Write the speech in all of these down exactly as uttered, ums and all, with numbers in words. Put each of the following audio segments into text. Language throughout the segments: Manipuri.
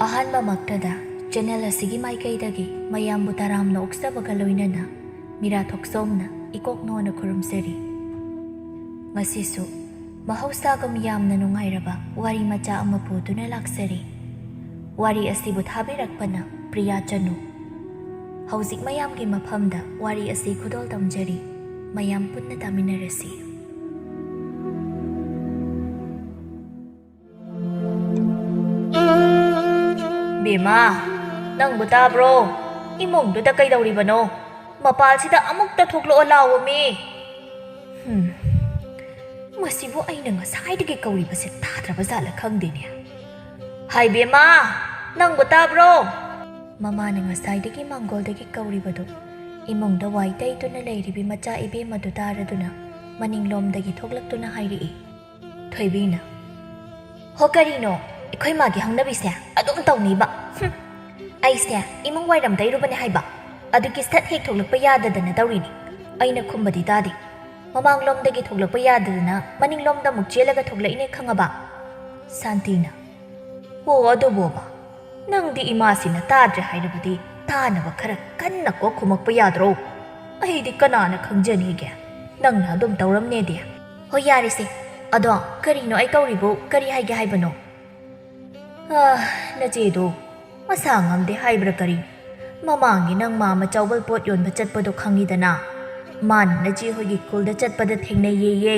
ꯑꯍꯥꯟꯕꯃꯛꯇꯗ ꯆꯦꯅꯦꯜ ꯑꯁꯤꯒꯤ ꯃꯥꯏꯀꯩꯗꯒꯤ ꯃꯌꯥꯝꯕꯨ ꯇꯔꯥꯝꯅ ꯑꯣꯛꯆꯕꯒ ꯂꯣꯏꯅꯅ ꯃꯤꯔꯥ ꯊꯣꯛꯆꯣꯝꯅ ꯏꯀꯣꯛ ꯅꯣꯟꯅ ꯈꯨꯔꯨꯝꯖꯔꯤ꯫ ꯉꯁꯤꯁꯨ ꯃꯍꯧꯁꯥꯒꯨꯝ ꯌꯥꯝꯅ ꯅꯨꯡꯉꯥꯏꯔꯕ ꯋꯥꯔꯤ ꯃꯆꯥ ꯑꯃ ꯄꯨꯗꯨꯅ ꯂꯥꯛꯆꯔꯤ꯫ ꯋꯥꯔꯤ ꯑꯁꯤꯕꯨ ꯊꯥꯕꯤꯔꯛꯄꯅ ꯄ꯭ꯔꯤꯌꯥ ꯆꯅꯨ꯫ ꯍꯧꯖꯤꯛ ꯃꯌꯥꯝꯒꯤ ꯃꯐꯝꯗ ꯋꯥꯔꯤ ꯑꯁꯤ ꯈꯨꯗꯣꯜ ꯇꯝꯖꯔꯤ꯫ ꯃꯌꯥꯝ ꯄꯨꯟꯅ ꯇꯥꯃꯤꯟꯅꯔꯁꯤ꯫ ꯕꯦꯝꯃ, ꯅꯪꯕꯨ ꯇꯥꯕ꯭ꯔꯣ? ꯏꯃꯨꯡꯗꯨꯗ ꯀꯩꯗꯧꯔꯤꯕꯅꯣ? ꯃꯄꯥꯜꯁꯤꯗ ꯑꯃꯨꯛꯇ ꯊꯣꯛꯂꯛꯑꯣ ꯂꯥꯎꯑꯣꯃꯤ꯫ ꯍꯨꯝ, ꯃꯁꯤꯕꯨ ꯑꯩꯅ ꯉꯁꯥꯏꯗꯒꯤ ꯀꯧꯔꯤꯕꯁꯦ ꯇꯥꯗ꯭ꯔꯕ ꯖꯥꯠꯂ ꯈꯪꯗꯦꯅꯦ꯫ ꯍꯥꯏ ꯕꯦꯝꯃ, ꯅꯪꯕꯨ ꯇꯥꯕ꯭ꯔꯣ? ꯃꯃꯥꯅ ꯉꯁꯥꯏꯗꯒꯤ ꯃꯥꯡꯒꯣꯜꯗꯒꯤ ꯀꯧꯔꯤꯕꯗꯨ ꯏꯃꯨꯡꯗ ꯋꯥꯏ ꯇꯩꯗꯨꯅ ꯂꯩꯔꯤꯕꯤ ꯃꯆꯥ ꯏꯕꯦꯝꯃꯗꯨ ꯇꯥꯔꯗꯨꯅ ꯃꯅꯤꯡꯂꯣꯝꯗꯒꯤ ꯊꯣꯛꯂꯛꯇꯨꯅ ꯍꯥꯏꯔꯛꯏ꯫ ꯊꯣꯏꯕꯤꯅ, "ꯍꯣ, ꯀꯔꯤꯅꯣ? ꯑꯩꯈꯣꯏ ꯃꯥꯒꯤ ꯍꯧꯅꯕꯤꯁꯦ ꯑꯗꯨꯝ ꯇꯧꯅꯤꯕ꯫ ꯍꯨꯝ꯫ ꯑꯩꯁꯦ ꯏꯃꯨꯡ ꯋꯥꯏꯔꯝꯗꯩꯔꯨꯕꯅꯦ ꯍꯥꯏꯕ, ꯑꯗꯨꯒꯤ ꯁꯠ ꯍꯦꯛ ꯊꯣꯛꯂꯛꯄ ꯌꯥꯗꯗꯅ ꯇꯧꯔꯤꯅꯤ꯫ ꯑꯩꯅ ꯈꯨꯝꯕꯗꯤ ꯇꯥꯗꯦ꯫ ꯃꯃꯥꯡꯂꯣꯝꯗꯒꯤ ꯊꯣꯛꯂꯛꯄ ꯌꯥꯗꯗꯅ ꯃꯅꯤꯡꯂꯣꯝꯗ ꯑꯃꯨꯛ ꯆꯦꯜꯂꯒ ꯊꯣꯛꯂꯛꯏꯅꯦ ꯈꯪꯉꯕ?" ꯁꯥꯟꯇꯤꯅ, "ꯑꯣ, ꯑꯗꯨꯕꯣꯕ, ꯅꯪꯗꯤ ꯏꯃꯥꯁꯤꯅ ꯇꯥꯗ꯭ꯔꯦ ꯍꯥꯏꯔꯕꯗꯤ ꯇꯥꯅꯕ ꯈꯔ ꯀꯟꯅ ꯀꯣꯛ ꯈꯨꯝꯃꯛꯄ ꯌꯥꯗ꯭ꯔꯣ? ꯑꯩꯗꯤ ꯀꯅꯥꯅ ꯈꯪꯖꯅꯤꯒꯦ? ꯅꯪꯅ ꯑꯗꯨꯝ ꯇꯧꯔꯝꯅꯦꯗꯤ꯫" "ꯍꯣꯏ, ꯌꯥꯔꯦꯁꯦ꯫ ꯑꯗꯣ ꯀꯔꯤꯅꯣ ꯑꯩ ꯀꯧꯔꯤꯕꯨ? ꯀꯔꯤ ꯍꯥꯏꯒꯦ ꯍꯥꯏꯕꯅꯣ?" "ꯑꯥ, ꯅꯆꯦꯗꯣ ꯃꯁꯥ ꯉꯝꯗꯦ ꯍꯥꯏꯕ꯭ꯔꯥ ꯀꯔꯤ? ꯃꯃꯥꯡꯒꯤ ꯅꯪ ꯃꯥꯃ ꯆꯥꯎꯕꯜ ꯄꯣꯠ ꯌꯣꯟꯕ ꯆꯠꯄꯗꯣ ꯈꯪꯉꯤꯗꯅ? ꯃꯥꯅ ꯅꯆꯦ ꯍꯣꯏꯒꯤ ꯈꯨꯜꯗ ꯆꯠꯄꯗ ꯊꯦꯡꯅꯩꯌꯦꯌꯦ꯫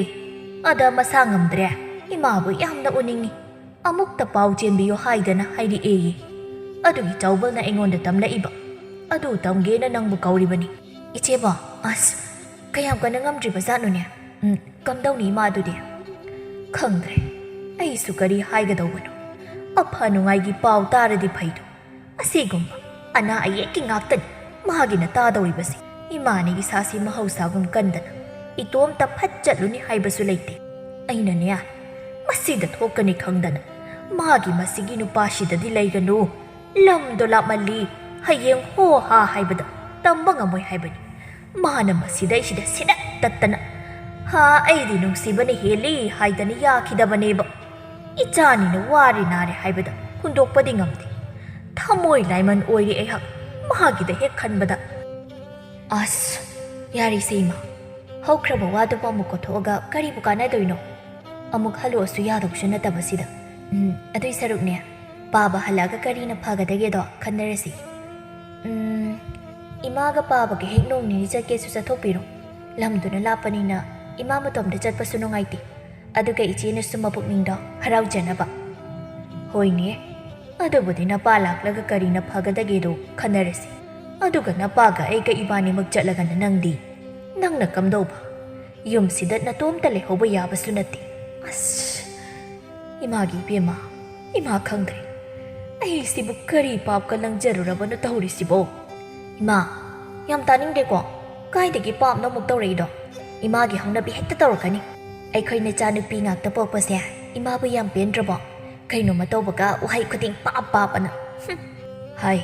ꯑꯗ ꯃꯁꯥ ꯉꯝꯗ꯭ꯔꯦ꯫ ꯏꯃꯥꯕꯨ ꯌꯥꯝꯅ ꯎꯅꯤꯡꯉꯤ꯫ ꯑꯃꯨꯛꯇ ꯄꯥꯎ ꯆꯦꯟꯕꯤꯌꯨ ꯍꯥꯏꯗꯅ ꯍꯥꯏꯔꯛꯑꯦꯌꯦ꯫ ꯑꯗꯨꯒꯤ ꯆꯥꯎꯕꯜꯅ ꯑꯩꯉꯣꯟꯗ ꯇꯝꯂꯛꯏꯕ꯫ ꯑꯗꯨ ꯇꯝꯒꯦꯅ ꯅꯪꯕꯨ ꯀꯧꯔꯤꯕꯅꯤ꯫" "ꯏꯆꯦꯕꯣ, ꯑꯁ, ꯀꯌꯥꯝ ꯀꯟꯅ ꯉꯝꯗ꯭ꯔꯤꯕ ꯖꯥꯠꯅꯣꯅꯦ? ꯎꯝ, ꯀꯝꯗꯧꯅꯤ ꯏꯃꯥ ꯑꯗꯨꯗꯤ?" "ꯈꯪꯗ꯭ꯔꯦ꯫ ꯑꯩꯁꯨ ꯀꯔꯤ ꯍꯥꯏꯒꯗꯧꯕꯅꯣ꯫ ꯑꯐ ꯅꯨꯡꯉꯥꯏꯒꯤ ꯄꯥꯎ ꯇꯥꯔꯗꯤ ꯐꯩꯗꯣ꯫ ꯑꯁꯤꯒꯨꯝꯕ ꯑꯅꯥ ꯑꯌꯦꯛꯀꯤ ꯉꯥꯛꯇꯅꯤ ꯃꯥꯒꯤꯅ ꯇꯥꯗꯧꯔꯤꯕꯁꯦ꯫ ꯏꯃꯥꯅ ꯏꯁꯥꯁꯤ ꯃꯍꯧꯁꯥꯒꯨꯝ ꯀꯟꯗꯅ ꯏꯇꯣꯝꯇ ꯐꯠ ꯆꯠꯂꯨꯅꯤ ꯍꯥꯏꯕꯁꯨ ꯂꯩꯇꯦ꯫ ꯑꯩꯅꯅꯦ, ꯃꯁꯤꯗ ꯊꯣꯛꯀꯅꯤ ꯈꯪꯗꯅ ꯃꯥꯒꯤ ꯃꯁꯤꯒꯤ ꯅꯨꯄꯥꯁꯤꯗꯗꯤ ꯂꯩꯒꯅꯨ꯫ ꯂꯝꯗꯣ ꯂꯥꯞꯃꯜꯂꯤ꯫ ꯍꯌꯦꯡ ꯍꯣ ꯍꯥ ꯍꯥꯏꯕꯗ ꯇꯝꯕ ꯉꯝꯃꯣꯏ ꯍꯥꯏꯕꯅꯤ꯫ ꯃꯥꯅ ꯃꯁꯤꯗꯩꯁꯤꯗ ꯁꯤꯗꯠ ꯇꯠꯇꯅ, ꯍꯥ, ꯑꯩꯗꯤ ꯅꯨꯡꯁꯤꯕꯅ ꯍꯦꯜꯂꯤ ꯍꯥꯏꯗꯅ ꯌꯥꯈꯤꯗꯕꯅꯦꯕ꯫ ꯏꯆꯥꯅꯤꯅ ꯋꯥꯔꯦ ꯅꯥꯔꯦ ꯍꯥꯏꯕꯗ ꯍꯨꯟꯗꯣꯛꯄꯗꯤ ꯉꯝꯗꯦ꯫ ꯊꯃꯣꯏ ꯂꯥꯏꯃꯟ ꯑꯣꯏꯔꯦ ꯑꯩꯍꯥꯛ ꯃꯥꯒꯤꯗ ꯍꯦꯛ ꯈꯟꯕꯗ꯫ ꯑꯁ, ꯌꯥꯔꯤꯁꯦ ꯏꯃꯥ, ꯍꯧꯈ꯭ꯔꯕ ꯋꯥꯗꯨꯕꯨ ꯑꯃꯨꯛ ꯀꯣꯊꯣꯛꯑꯒ ꯀꯔꯤꯕꯨ ꯀꯥꯟꯅꯗꯣꯏꯅꯣ? ꯑꯃꯨꯛ ꯍꯜꯂꯛꯑꯁꯨ ꯌꯥꯗꯧꯁꯨ ꯅꯠꯇꯕꯁꯤꯗ꯫ ꯎꯝ, ꯑꯗꯨꯏ ꯁꯔꯨꯛꯅꯦ, ꯄꯥꯕ ꯍꯜꯂꯛꯑꯒ ꯀꯔꯤꯅ ꯐꯒꯗꯒꯦꯗꯣ ꯈꯟꯅꯔꯁꯤ꯫ ꯎꯝ, ꯏꯃꯥꯒ ꯄꯥꯕꯒ ꯍꯦꯛ ꯅꯣꯡ ꯅꯤꯅꯤ ꯆꯠꯀꯦꯁꯨ ꯆꯠꯊꯣꯛꯄꯤꯔꯣ꯫ ꯂꯝꯗꯨꯅ ꯂꯥꯞꯄꯅꯤꯅ ꯏꯃꯥ ꯃꯇꯣꯝꯇ ꯆꯠꯄꯁꯨ ꯅꯨꯡꯉꯥꯏꯇꯦ꯫ ꯑꯗꯨꯒ ꯏꯆꯦꯅꯁꯨ ꯃꯄꯨꯛꯅꯤꯡꯗꯣ ꯍꯔꯥꯎꯖꯅꯕ꯫ ꯍꯣꯏꯅꯦ, ꯑꯗꯨꯕꯨꯗꯤ ꯅꯄꯥ ꯂꯥꯛꯂꯒ ꯀꯔꯤꯅ ꯐꯒꯗꯒꯦꯗꯣ ꯈꯟꯅꯔꯁꯤ꯫ ꯑꯗꯨꯒ ꯅꯄꯥꯒ ꯑꯩꯒ ꯏꯕꯥꯅꯤꯃꯛ ꯆꯠꯂꯒꯅ ꯅꯪꯗꯤ? ꯅꯪꯅ ꯀꯝꯗꯧꯕ? ꯌꯨꯝꯁꯤꯗ ꯅꯇꯣꯝꯇ ꯂꯩꯍꯧꯕ ꯌꯥꯕꯁꯨ ꯅꯠꯇꯦ꯫ ꯑꯁ, ꯏꯃꯥꯒꯤ ꯏꯕꯦꯝꯃ, ꯏꯃꯥ ꯈꯪꯗ꯭ꯔꯦ꯫ ꯑꯩꯁꯤꯕꯨ ꯀꯔꯤ ꯄꯥꯞꯀ ꯂꯪꯖꯔꯨꯔꯕꯅꯣ ꯇꯧꯔꯤꯁꯤꯕꯣ? ꯏꯃꯥ, ꯌꯥꯝ ꯇꯥꯅꯤꯡꯗꯦꯀꯣ꯫ ꯀꯥꯏꯗꯒꯤ ꯄꯥꯞꯅꯣ ꯑꯃꯨꯛ ꯇꯧꯔꯛꯏꯗꯣ? ꯏꯃꯥꯒꯤ ꯍꯧꯅꯕꯤ ꯍꯦꯛꯇ ꯇꯧꯔꯛꯀꯅꯤ꯫ ꯑꯩꯈꯣꯏ ꯅꯆꯥꯅꯨꯄꯤ ꯉꯥꯛꯇ ꯄꯣꯛꯄꯁꯦ ꯏꯃꯥꯕꯨ ꯌꯥꯝ ꯄꯦꯟꯗ꯭ꯔꯕꯣ? ꯀꯩꯅꯣꯝꯃ ꯇꯧꯕꯒ ꯋꯥꯍꯩ ꯈꯨꯗꯤꯡ ꯄꯥꯞ ꯄꯥꯞ ꯑꯅ꯫ ꯍꯨꯝ꯫ ꯍꯥꯏ,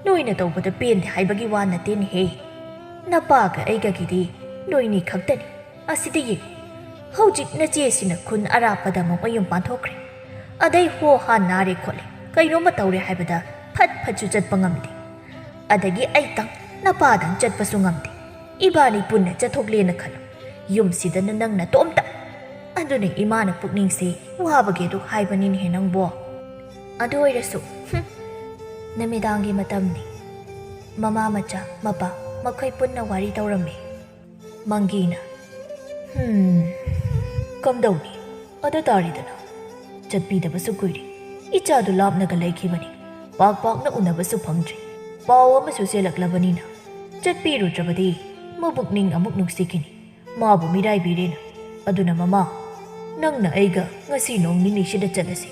ꯅꯣꯏꯅ ꯇꯧꯕꯗ ꯄꯦꯟꯗꯦ ꯍꯥꯏꯕꯒꯤ ꯋꯥ ꯅꯠꯇꯦꯅꯦꯍꯦ꯫ ꯅꯄꯥꯒ ꯑꯩꯒꯒꯤꯗꯤ ꯅꯣꯏꯅꯤ ꯈꯛꯇꯅꯤ꯫ ꯑꯁꯤꯗ ꯌꯦꯡꯉꯨ, ꯍꯧꯖꯤꯛ ꯅꯆꯦꯁꯤꯅ ꯈꯨꯟ ꯑꯔꯥꯞꯄꯗ ꯑꯃꯨꯛ ꯃꯌꯨꯝ ꯄꯥꯟꯊꯣꯛꯈ꯭ꯔꯦ꯫ ꯑꯗꯩ ꯍꯣ ꯍꯥ ꯅꯥꯔꯦ ꯈꯣꯠꯂꯦ, ꯀꯩꯅꯣꯝꯃ ꯇꯧꯔꯦ ꯍꯥꯏꯕꯗ ꯐꯠ ꯐꯠꯁꯨ ꯆꯠꯄ ꯉꯝꯗꯦ꯫ ꯑꯗꯒꯤ ꯑꯩꯇꯪ, ꯅꯄꯥꯗꯪ ꯆꯠꯄꯁꯨ ꯉꯝꯗꯦ꯫ ꯏꯕꯥꯅꯤ ꯄꯨꯟꯅ ꯆꯠꯊꯣꯛꯂꯦꯅ ꯈꯜꯂꯨ, ꯌꯨꯝꯁꯤꯗꯅ ꯅꯪ ꯅꯇꯣꯝꯇ꯫ ꯑꯗꯨꯅ ꯏꯃꯥꯅ ꯄꯨꯛꯅꯤꯡꯁꯦ ꯋꯥꯕꯒꯦ ꯑꯗꯨ ꯍꯥꯏꯕꯅꯤꯅꯦꯍꯦ ꯅꯪꯕꯣ꯫ ꯑꯗꯨ ꯑꯣꯏꯔꯁꯨ, ꯍꯨꯝ, ꯅꯨꯃꯤꯗꯥꯡꯒꯤ ꯃꯇꯝꯅꯤ꯫ ꯃꯃꯥ ꯃꯆꯥ, ꯃꯄꯥ, ꯃꯈꯣꯏ ꯄꯨꯟꯅ ꯋꯥꯔꯤ ꯇꯧꯔꯝꯃꯤ꯫ ꯃꯪꯒꯤꯅ, "ꯍꯨꯝ, ꯀꯝꯗꯧꯅꯤ? ꯑꯗꯨ ꯇꯥꯔꯦꯗꯅ꯫ ꯆꯠꯄꯤꯗꯕꯁꯨ ꯀꯨꯏꯔꯦ꯫ ꯏꯆꯥꯗꯨ ꯂꯥꯞꯅꯒ ꯂꯩꯈꯤꯕꯅꯤ꯫ ꯄꯥꯛ ꯄꯥꯛꯅ ꯎꯅꯕꯁꯨ ꯐꯪꯗ꯭ꯔꯤ꯫ ꯄꯥꯎ ꯑꯃꯁꯨ ꯆꯦꯜꯂꯛꯂꯕꯅꯤꯅ ꯆꯠꯄꯤꯔꯨꯗ꯭ꯔꯕꯗꯤ ꯃꯕꯨꯛꯅꯤꯡ ꯑꯃꯨꯛ ꯅꯨꯡꯁꯤꯈꯤꯅꯤ꯫ ꯃꯥꯕꯨ ꯃꯤꯔꯥꯏꯕꯤꯔꯦꯅ꯫ ꯑꯗꯨꯅ ꯃꯃꯥ, ꯅꯪꯅ ꯑꯩꯒ ꯉꯁꯤ ꯅꯣꯡ ꯅꯤꯅꯤꯁꯤꯗ ꯆꯠꯂꯁꯤ꯫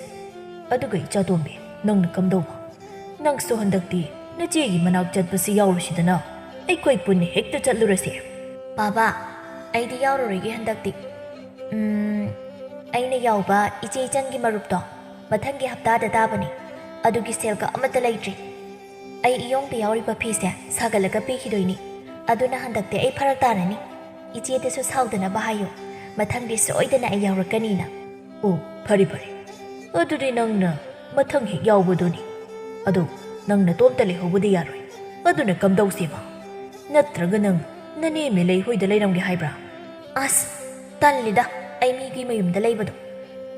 ꯑꯗꯨꯒ ꯏꯆꯥꯇꯣꯝꯕꯤ, ꯅꯪꯅ ꯀꯝꯗꯧꯕ? ꯅꯪꯁꯨ ꯍꯟꯗꯛꯇꯤ ꯅꯆꯦꯒꯤ ꯃꯅꯥꯛ ꯆꯠꯄꯁꯤ ꯌꯥꯎꯔꯨꯁꯤꯗꯅ꯫ ꯑꯩꯈꯣꯏ ꯄꯨꯟꯅ ꯍꯦꯛꯇ ꯆꯠꯂꯨꯔꯁꯦ꯫" "ꯕꯥꯕꯥ, ꯑꯩꯗꯤ ꯌꯥꯎꯔꯔꯣꯏꯒꯦ ꯍꯟꯗꯛꯇꯤ꯫ ꯎꯝ, ꯑꯩꯅ ꯌꯥꯎꯕ ꯏꯆꯦ ꯏꯆꯟꯒꯤ ꯃꯔꯨꯞꯇꯣ ꯃꯊꯪꯒꯤ ꯍꯞꯇꯥꯗ ꯇꯥꯕꯅꯤ꯫ ꯑꯗꯨꯒꯤ ꯁꯦꯜꯒ ꯑꯃꯠꯇ ꯂꯩꯇ꯭ꯔꯤ꯫ ꯑꯩ ꯏꯌꯣꯡꯗ ꯌꯥꯎꯔꯤꯕ ꯐꯤꯁꯦ ꯁꯥꯒꯠꯂꯒ ꯄꯤꯈꯤꯗꯣꯏꯅꯤ꯫ ꯑꯗꯨꯅ ꯍꯟꯗꯛꯇꯤ ꯑꯩ ꯐꯔꯛ ꯇꯥꯔꯅꯤ꯫ ꯏꯆꯦꯗꯁꯨ ꯁꯥꯎꯗꯅꯕ ꯍꯥꯏꯌꯨ꯫ ꯃꯊꯪꯗꯤ ꯁꯣꯏꯗꯅ ꯑꯩ ꯌꯥꯎꯔꯛꯀꯅꯤꯅ꯫" "ꯑꯣ, ꯐꯔꯦ ꯐꯔꯦ꯫ ꯑꯗꯨꯗꯤ ꯅꯪꯅ ꯃꯊꯪ ꯍꯦꯛ ꯌꯥꯎꯕꯗꯨꯅꯤ꯫ ꯑꯗꯣ ꯅꯪ ꯅꯇꯣꯝꯇ ꯂꯩꯍꯧꯕꯗꯤ ꯌꯥꯔꯣꯏ꯫ ꯑꯗꯨꯅ ꯀꯝꯗꯧꯁꯦꯕ? ꯅꯠꯇ꯭ꯔꯒ ꯅꯪ ꯅꯅꯦ ꯃꯦꯂꯩ ꯍꯣꯏꯗ ꯂꯩꯔꯝꯒꯦ ꯍꯥꯏꯕ꯭ꯔꯥ? ꯑꯁ, ꯇꯜꯂꯤꯗ, ꯑꯩ ꯃꯤꯒꯤ ꯃꯌꯨꯝꯗ ꯂꯩꯕꯗꯣ꯫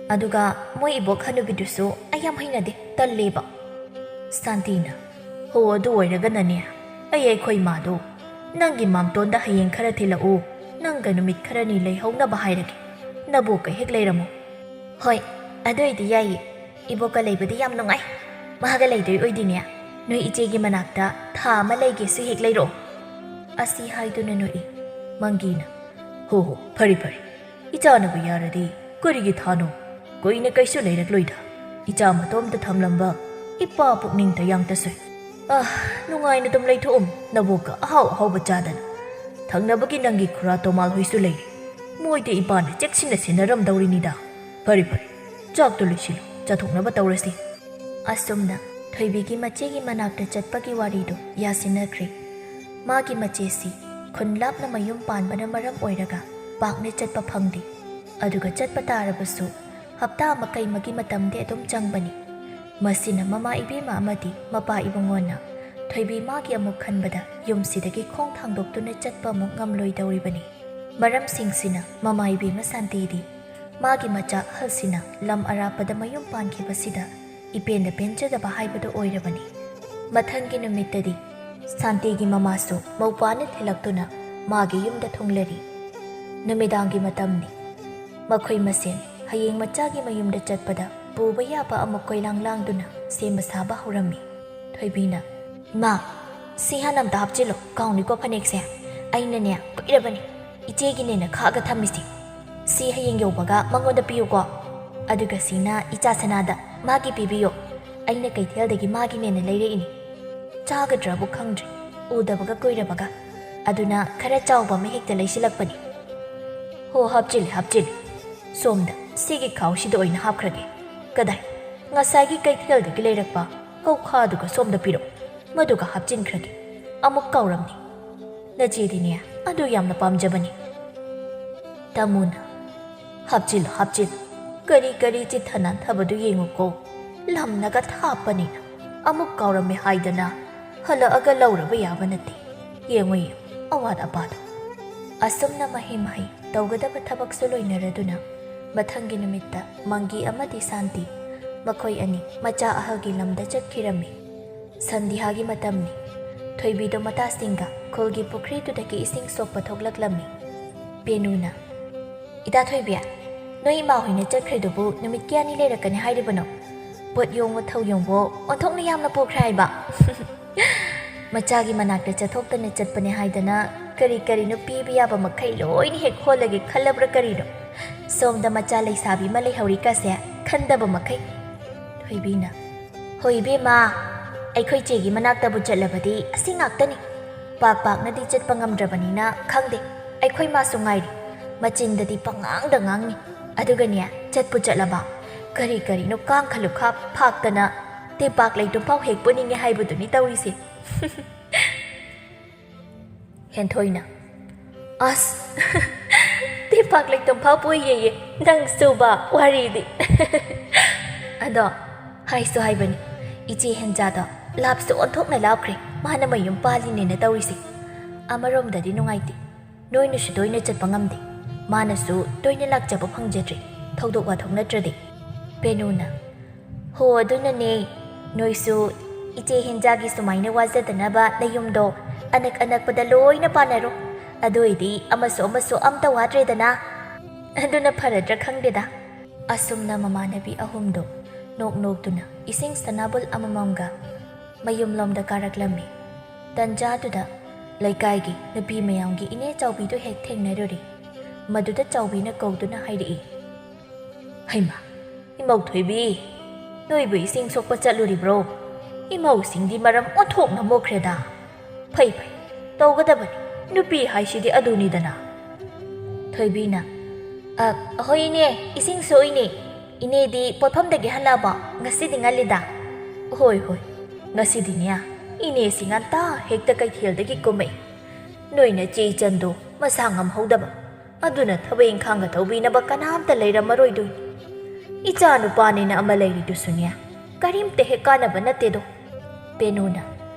ꯑꯗꯨꯒ ꯃꯣꯏ ꯏꯕꯣꯛ ꯍꯅꯨꯕꯤꯗꯨꯁꯨ ꯑꯩ ꯌꯥꯝ ꯍꯩꯅꯗꯦ, ꯇꯜꯂꯦꯕ꯫ ꯁꯥꯟꯇꯤꯅ, ꯍꯣ, ꯑꯗꯨ ꯑꯣꯏꯔꯒꯅꯅꯦ, ꯑꯩ ꯑꯩꯈꯣꯏ ꯏꯃꯥꯗꯣ ꯅꯪꯒꯤ ꯃꯥꯝꯇꯣꯟꯗ ꯍꯌꯦꯡ ꯈꯔ ꯊꯤꯜꯂꯛꯎ, ꯅꯪꯒ ꯅꯨꯃꯤꯠ ꯈꯔꯅꯤ ꯂꯩꯍꯧꯅꯕ ꯍꯥꯏꯔꯒꯦ꯫ ꯅꯕꯣꯛꯀ ꯍꯦꯛ ꯂꯩꯔꯝꯃꯨ꯫ ꯍꯣꯏ, ꯑꯗꯨ ꯑꯣꯏꯗꯤ ꯌꯥꯏꯌꯦ꯫ ꯏꯕꯣꯛꯀ ꯂꯩꯕꯗꯤ ꯌꯥꯝ ꯅꯨꯡꯉꯥꯏ꯫ ꯃꯥꯒ ꯂꯩꯗꯣꯏ ꯑꯣꯏꯗꯤꯅꯦ, ꯅꯣꯏ ꯏꯆꯦꯒꯤ ꯃꯅꯥꯛꯇ ꯊꯥ ꯑꯃ ꯂꯩꯒꯦꯁꯨ ꯍꯦꯛ ꯂꯩꯔꯛꯑꯣ꯫ ꯑꯁꯤ ꯍꯥꯏꯗꯨꯅ ꯅꯣꯛꯏ꯫ ꯃꯪꯒꯤꯅ, ꯍꯣ ꯍꯣ, ꯐꯔꯦ ꯐꯔꯦ, ꯏꯆꯥꯅꯕꯨ ꯌꯥꯔꯗꯤ ꯀꯔꯤꯒꯤ ꯊꯥꯅꯣ? ꯀꯨꯏꯅ ꯀꯩꯁꯨ ꯂꯩꯔꯛꯂꯣꯏꯗ꯫ ꯏꯆꯥ ꯃꯇꯣꯝꯇ ꯊꯝꯂꯝꯕ ꯏꯄꯥ ꯄꯨꯛꯅꯤꯡ ꯇꯌꯥꯡ ꯇꯁꯣꯏ꯫ ꯑꯥ, ꯅꯨꯡꯉꯥꯏꯅ ꯑꯗꯨꯝ ꯂꯩꯊꯣꯛꯎꯝ, ꯅꯕꯣꯛꯀ ꯑꯍꯥꯎ ꯑꯍꯥꯎꯕ ꯆꯥꯗꯅ꯫ ꯊꯪꯅꯕꯒꯤ ꯅꯪꯒꯤ ꯈꯨꯔꯥ ꯇꯣꯃꯥꯜ ꯍꯣꯏꯁꯨ ꯂꯩꯔꯤ꯫ ꯃꯣꯏꯗꯤ ꯏꯄꯥꯅ ꯆꯦꯛꯁꯤꯟꯅ ꯁꯦꯟꯅꯔꯝꯗꯧꯔꯤꯅꯤꯗ꯫ ꯐꯔꯦ ꯐꯔꯦ, ꯆꯥꯛꯇꯣ ꯂꯣꯏꯁꯤꯜꯂꯨ, ꯆꯥꯊꯣꯛꯅꯕ ꯇꯧꯔꯁꯤ꯫ ꯑꯁꯨꯝꯅ ꯊꯣꯏꯕꯤꯒꯤ ꯃꯆꯦꯒꯤ ꯃꯅꯥꯛꯇ ꯆꯠꯄꯒꯤ ꯋꯥꯔꯤꯗꯨ ꯌꯥꯁꯤꯟꯅꯈ꯭ꯔꯦ꯫ ꯃꯥꯒꯤ ꯃꯆꯦꯁꯤ ꯈꯨꯟ ꯂꯥꯞꯅ ꯃꯌꯨꯝ ꯄꯥꯟꯕꯅ ꯃꯔꯝ ꯑꯣꯏꯔꯒ ꯄꯥꯛꯅ ꯆꯠꯄ ꯐꯪꯗꯦ꯫ ꯑꯗꯨꯒ ꯆꯠꯄ ꯇꯥꯔꯕꯁꯨ ꯍꯞꯇꯥ ꯑꯃ ꯀꯩꯃꯒꯤ ꯃꯇꯝꯗꯤ ꯑꯗꯨꯝ ꯆꯪꯕꯅꯤ꯫ ꯃꯁꯤꯅ ꯃꯃꯥ ꯏꯕꯦꯝꯃ ꯑꯃꯗꯤ ꯃꯄꯥ ꯏꯕꯨꯡꯉꯣꯅ ꯊꯣꯏꯕꯤ ꯃꯥꯒꯤ ꯑꯃꯨꯛ ꯈꯟꯕꯗ ꯌꯨꯝꯁꯤꯗꯒꯤ ꯈꯣꯡ ꯊꯥꯡꯗꯣꯛꯇꯨꯅ ꯆꯠꯄ ꯑꯃꯨꯛ ꯉꯝꯂꯣꯏꯗꯧꯔꯤꯕꯅꯤ꯫ ꯃꯔꯝꯁꯤꯡꯁꯤꯅ ꯃꯃꯥ ꯏꯕꯦꯝꯃ ꯁꯥꯟꯇꯤꯗꯤ ꯃꯥꯒꯤ ꯃꯆꯥ ꯑꯍꯜꯁꯤꯅ ꯂꯝ ꯑꯔꯥꯞꯄꯗ ꯃꯌꯨꯝ ꯄꯥꯟꯈꯤꯕꯁꯤꯗ ꯏꯄꯦꯟꯗ ꯄꯦꯟꯖꯗꯕ ꯍꯥꯏꯕꯗꯨ ꯑꯣꯏꯔꯕꯅꯤ꯫ ꯃꯊꯪꯒꯤ ꯅꯨꯃꯤꯠꯇꯗꯤ ꯁꯥꯟꯇꯤꯒꯤ ꯃꯃꯥꯁꯨ ꯃꯧꯄ꯭ꯋꯥꯅ ꯊꯤꯜꯂꯛꯇꯨꯅ ꯃꯥꯒꯤ ꯌꯨꯝꯗ ꯊꯨꯡꯂꯔꯤ꯫ ꯅꯨꯃꯤꯗꯥꯡꯒꯤ ꯃꯇꯝꯅꯤ꯫ ꯃꯈꯣꯏ ꯃꯁꯦꯟ ꯍꯌꯦꯡ ꯃꯆꯥꯒꯤ ꯃꯌꯨꯝꯗ ꯆꯠꯄꯗ ꯄꯨꯕ ꯌꯥꯕ ꯑꯃꯨꯛ ꯀꯣꯏꯂꯥꯡ ꯂꯥꯡꯗꯨꯅ ꯁꯦꯝꯕ ꯁꯥꯕ ꯍꯧꯔꯝꯃꯤ꯫ ꯊꯣꯏꯕꯤꯅ, "ꯏꯃꯥ, ꯁꯤ ꯍꯥꯟꯅ ꯑꯝꯇ ꯍꯥꯞꯆꯤꯜꯂꯣ, ꯀꯥꯎꯅꯤꯀꯣ ꯐꯅꯦꯛꯁꯦ꯫ ꯑꯩꯅꯅꯦ, ꯀꯨꯏꯔꯕꯅꯤ ꯏꯆꯦꯒꯤꯅꯦꯅ ꯈꯥꯛꯑꯒ ꯊꯝꯃꯤꯁꯤ꯫ ꯁꯤ ꯍꯌꯦꯡ ꯌꯧꯕꯒ ꯃꯉꯣꯟꯗ ꯄꯤꯌꯨꯀꯣ꯫ ꯑꯗꯨꯒ ꯁꯤꯅ ꯏꯆꯥ ꯁꯅꯥꯗ ꯃꯥꯒꯤ ꯄꯤꯕꯤꯌꯣ꯫ ꯑꯩꯅ ꯀꯩꯊꯦꯜꯗꯒꯤ ꯃꯥꯒꯤꯅꯦꯅ ꯂꯩꯔꯛꯏꯅꯤ꯫ ꯆꯥꯒꯗ꯭ꯔꯕꯨ ꯈꯪꯗ꯭ꯔꯦ, ꯎꯗꯕꯒ ꯀꯨꯏꯔꯕꯒ꯫ ꯑꯗꯨꯅ ꯈꯔ ꯆꯥꯎꯕ ꯑꯃ ꯍꯦꯛꯇ ꯂꯩꯁꯤꯜꯂꯛꯄꯅꯤ꯫ ꯍꯣ, ꯍꯥꯞꯆꯤꯜꯂꯤ, ꯍꯥꯞꯆꯤꯜꯂꯤ꯫ ꯁꯣꯝꯗ ꯁꯤꯒꯤ ꯈꯥꯎꯁꯤꯗ ꯑꯣꯏꯅ ꯍꯥꯞꯈ꯭ꯔꯒꯦ꯫ ꯀꯗꯥꯏ? ꯉꯁꯥꯏꯒꯤ ꯀꯩꯊꯦꯜꯗꯒꯤ ꯂꯩꯔꯛꯄ ꯀꯧꯈꯥꯗꯨꯒ ꯁꯣꯝꯗ ꯄꯤꯔꯛꯎ꯫ ꯃꯗꯨꯒ ꯍꯥꯞꯆꯤꯟꯈ꯭ꯔꯒꯦ꯫ ꯑꯃꯨꯛ ꯀꯥꯎꯔꯝꯅꯤ꯫ ꯅꯆꯦꯗꯤꯅꯦ ꯑꯗꯨ ꯌꯥꯝꯅ ꯄꯥꯝꯖꯕꯅꯤ꯫" ꯇꯥꯃꯣꯅ, "ꯍꯥꯞꯆꯤꯜꯂꯨ, ꯍꯥꯞꯆꯤꯜꯂꯨ꯫ ꯀꯔꯤ ꯀꯔꯤ ꯆꯤꯠꯊ ꯅꯥꯟꯊꯕꯗꯨ ꯌꯦꯡꯉꯨꯀꯣ꯫ ꯂꯝꯅꯒ ꯊꯥꯞꯄꯅꯤꯅ꯫ ꯑꯃꯨꯛ ꯀꯥꯎꯔꯝꯃꯦ ꯍꯥꯏꯗꯅ ꯍꯜꯂꯛꯑꯒ ꯂꯧꯔꯕ ꯌꯥꯕ ꯅꯠꯇꯦ꯫ ꯌꯦꯡꯉꯨ, ꯌꯦꯡꯉꯨ, ꯑꯋꯥꯠ ꯑꯄꯥꯗꯣ꯫ ꯑꯁꯨꯝꯅ ꯃꯍꯩ ꯃꯍꯩ ꯇꯧꯒꯗꯕ ꯊꯕꯛꯁꯨ ꯂꯣꯏꯅꯔꯗꯨꯅ ꯃꯊꯪꯒꯤ ꯅꯨꯃꯤꯠꯇ ꯃꯪꯒꯤ ꯑꯃꯗꯤ ꯁꯥꯟꯇꯤ ꯃꯈꯣꯏ ꯑꯅꯤ ꯃꯆꯥ ꯑꯍꯜꯒꯤ ꯂꯝꯗ ꯆꯠꯈꯤꯔꯝꯃꯤ꯫ ꯁꯟꯙ꯭ꯌꯥꯒꯤ ꯃꯇꯝꯅꯤ꯫ ꯊꯣꯏꯕꯤꯗꯣ ꯃꯇꯥꯁꯤꯡꯒ ꯈꯨꯜꯒꯤ ꯄꯨꯈ꯭ꯔꯤꯗꯨꯗꯒꯤ ꯏꯁꯤꯡ ꯁꯣꯛꯄ ꯊꯣꯛꯂꯛꯂꯝꯃꯤ꯫ ꯄꯦꯅꯨꯅ, "ꯏꯇꯥ ꯊꯣꯏꯕꯤ, ꯅꯣꯏ ꯏꯃꯥ ꯍꯣꯏꯅ ꯆꯠꯈ꯭ꯔꯤꯗꯨꯕꯨ ꯅꯨꯃꯤꯠ ꯀꯌꯥꯅꯤ ꯂꯩꯔꯛꯀꯅꯤ ꯍꯥꯏꯔꯤꯕꯅꯣ? ꯄꯣꯠ ꯌꯣꯡꯕ ꯊꯧ ꯌꯣꯡꯕꯣ ꯑꯣꯟꯊꯣꯛꯅ ꯌꯥꯝꯅ ꯄꯨꯈ꯭ꯔꯦ ꯍꯥꯏꯕ?" "ꯃꯆꯥꯒꯤ ꯃꯅꯥꯛꯇ ꯆꯠꯊꯣꯛꯇꯅ ꯆꯠꯄꯅꯦ ꯍꯥꯏꯗꯅ ꯀꯔꯤ ꯀꯔꯤꯅꯣ ꯄꯤꯕ ꯌꯥꯕ ꯃꯈꯩ ꯂꯣꯏꯅ ꯍꯦꯛ ꯍꯣꯜꯂꯒꯦ ꯈꯜꯂꯕ꯭ꯔꯥ ꯀꯔꯤꯅꯣ? ꯁꯣꯝꯗ ꯃꯆꯥ ꯂꯩꯁꯥꯕꯤ ꯑꯃ ꯂꯩꯍꯧꯔꯤ ꯀꯥꯁꯦ ꯈꯟꯗꯕ ꯃꯈꯩ?" ꯊꯣꯏꯕꯤꯅ, "ꯍꯣꯏ ꯏꯕꯦꯝꯃ, ꯑꯩꯈꯣꯏ ꯆꯦꯒꯤ ꯃꯅꯥꯛꯇꯕꯨ ꯆꯠꯂꯕꯗꯤ ꯑꯁꯤ ꯉꯥꯛꯇꯅꯤ꯫ ꯄꯥꯛ ꯄꯥꯛꯅꯗꯤ ꯆꯠꯄ ꯉꯝꯗ꯭ꯔꯕꯅꯤꯅ ꯈꯪꯗꯦ꯫ ꯑꯩꯈꯣꯏ ꯃꯥꯁꯨ ꯉꯥꯏꯔꯤ꯫ ꯃꯆꯤꯟꯗꯗꯤ ꯄꯉꯥꯡꯗ ꯉꯥꯡꯉꯤ꯫ ꯑꯗꯨꯒꯅꯦ, ꯆꯠꯄꯨ ꯆꯠꯂꯕ ꯀꯔꯤ ꯀꯔꯤꯅꯣ ꯀꯥꯡꯈ ꯂꯨꯈꯥ ꯐꯥꯛꯇꯅ ꯇꯦꯝꯄꯥꯛ ꯂꯩꯇꯨꯝꯐꯥꯎ ꯍꯦꯛ ꯄꯨꯅꯤꯡꯉꯦ ꯍꯥꯏꯕꯗꯨꯅꯤ ꯇꯧꯔꯤꯁꯦ꯫" ꯍꯦꯟꯊꯣꯏꯅ, "ꯑꯁ, ꯇꯦꯝꯄꯥꯛ ꯂꯩꯇꯨꯝꯐꯥꯎ ꯄꯨꯏꯌꯦꯌꯦ, ꯅꯪꯁꯨꯕ ꯋꯥꯔꯤꯗꯤ꯫" "ꯑꯗꯣ ꯍꯥꯏꯁꯨ ꯍꯥꯏꯕꯅꯤ, ꯏꯆꯦ ꯍꯦꯟꯖꯥꯗꯣ ꯂꯥꯞꯁꯨ ꯑꯣꯟꯊꯣꯛꯅ ꯂꯥꯞꯈ꯭ꯔꯦ, ꯃꯥꯅ ꯃꯌꯨꯝ ꯄꯥꯜꯂꯤꯅꯦꯅ ꯇꯧꯔꯤꯁꯦ꯫ ꯑꯃꯔꯣꯝꯗꯗꯤ ꯅꯨꯡꯉꯥꯏꯇꯦ, ꯅꯣꯏꯅꯁꯨ ꯇꯣꯏꯅ ꯆꯠꯄ ꯉꯝꯗꯦ, ꯃꯥꯅꯁꯨ ꯇꯣꯏꯅ ꯂꯥꯛꯆꯕ ꯐꯪꯖꯗ꯭ꯔꯦ, ꯊꯧꯗꯣꯛ ꯋꯥꯊꯣꯛ ꯅꯠꯇ꯭ꯔꯗꯤ꯫" ꯄꯦꯅꯨꯅ, "ꯍꯣ, ꯑꯗꯨꯅꯅꯦ, ꯅꯣꯏꯁꯨ ꯏꯆꯦ ꯍꯦꯟꯖꯥꯒꯤ ꯁꯨꯃꯥꯏꯅ ꯋꯥꯖꯗꯅꯕ ꯅꯌꯨꯝꯗꯣ ꯑꯅꯛ ꯑꯅꯛꯄꯗ ꯂꯣꯏꯅ ꯄꯥꯟꯅꯔꯣ꯫ ꯑꯗꯨ ꯑꯣꯏꯗꯤ ꯑꯃꯁꯨ ꯑꯃꯁꯨ ꯑꯝꯇ ꯋꯥꯗ꯭ꯔꯦꯗꯅ꯫ ꯑꯗꯨꯅ ꯐꯔꯗ꯭ꯔꯥ ꯈꯪꯗꯦꯗ꯫" ꯑꯁꯨꯝꯅ ꯃꯃꯥꯟꯅꯕꯤ ꯑꯍꯨꯝꯗꯣ ꯅꯣꯛ ꯅꯣꯛꯇꯨꯅ ꯏꯁꯤꯡ ꯁꯅꯥꯕꯨꯜ ꯑꯃꯃꯝꯒ ꯃꯌꯨꯝꯂꯣꯝꯗ ꯀꯥꯔꯛꯂꯝꯃꯤ꯫ ꯇꯟꯖꯥꯗꯨꯗ ꯂꯩꯀꯥꯏꯒꯤ ꯅꯨꯄꯤ ꯃꯌꯥꯝꯒꯤ ꯏꯅꯦ ꯆꯥꯎꯕꯤꯗꯨ ꯍꯦꯛ ꯊꯦꯡꯅꯔꯨꯔꯦ꯫ ꯃꯗꯨꯗ ꯆꯥꯎꯕꯤꯅ ꯀꯧꯗꯨꯅ ꯍꯥꯏꯔꯛꯏ, "ꯍꯩꯃꯥ, ꯏꯃꯧ ꯊꯣꯏꯕꯤ, ꯅꯣꯏꯕꯨ ꯏꯁꯤꯡ ꯁꯣꯛꯄ ꯆꯠꯂꯨꯔꯤꯕ꯭ꯔꯣ? ꯏꯃꯧꯁꯤꯡꯗꯤ ꯃꯔꯝ ꯑꯣꯟꯊꯣꯛꯅ ꯃꯣꯛꯈ꯭ꯔꯦꯗ꯫ ꯐꯩ ꯐꯩ, ꯇꯧꯒꯗꯕꯅꯤ, ꯅꯨꯄꯤ ꯍꯥꯏꯁꯤꯗꯤ ꯑꯗꯨꯅꯤꯗꯅ꯫" ꯊꯣꯏꯕꯤꯅ, "ꯑ, ꯑꯍꯣꯏ ꯏꯅꯦ, ꯏꯁꯤꯡ ꯁꯣꯛꯏꯅꯦ꯫ ꯏꯅꯦꯗꯤ ꯄꯣꯠꯐꯝꯗꯒꯤ ꯍꯜꯂꯛꯑꯕꯣ? ꯉꯁꯤꯗꯤ ꯉꯜꯂꯤꯗ꯫" "ꯍꯣꯏ ꯍꯣꯏ, ꯉꯁꯤꯗꯤꯅꯦ, ꯏꯅꯦꯁꯤ ꯉꯟꯇꯥ ꯍꯦꯛꯇ ꯀꯩꯊꯦꯜꯗꯒꯤ ꯀꯨꯝꯃꯛꯏ꯫ ꯅꯣꯏꯅ ꯆꯦ ꯏꯆꯟꯗꯣ ꯃꯁꯥ ꯉꯝꯍꯧꯗꯕ, ꯑꯗꯨꯅ ꯊꯕꯛ ꯏꯪꯈꯥꯡꯒ ꯇꯧꯕꯤꯅꯕ ꯀꯅꯥꯝꯇ ꯂꯩꯔꯝꯃꯔꯣꯏꯗꯣꯏꯅꯤ꯫ ꯏꯆꯥ ꯅꯨꯄꯥꯅꯦꯅ ꯑꯃ ꯂꯩꯔꯤꯗꯨꯁꯨꯅꯦ, ꯀꯔꯤꯝꯇ ꯍꯦꯛ ꯀꯥꯟꯅꯕ ꯅꯠꯇꯦꯗꯣ꯫ ꯄꯦꯅꯨꯅ,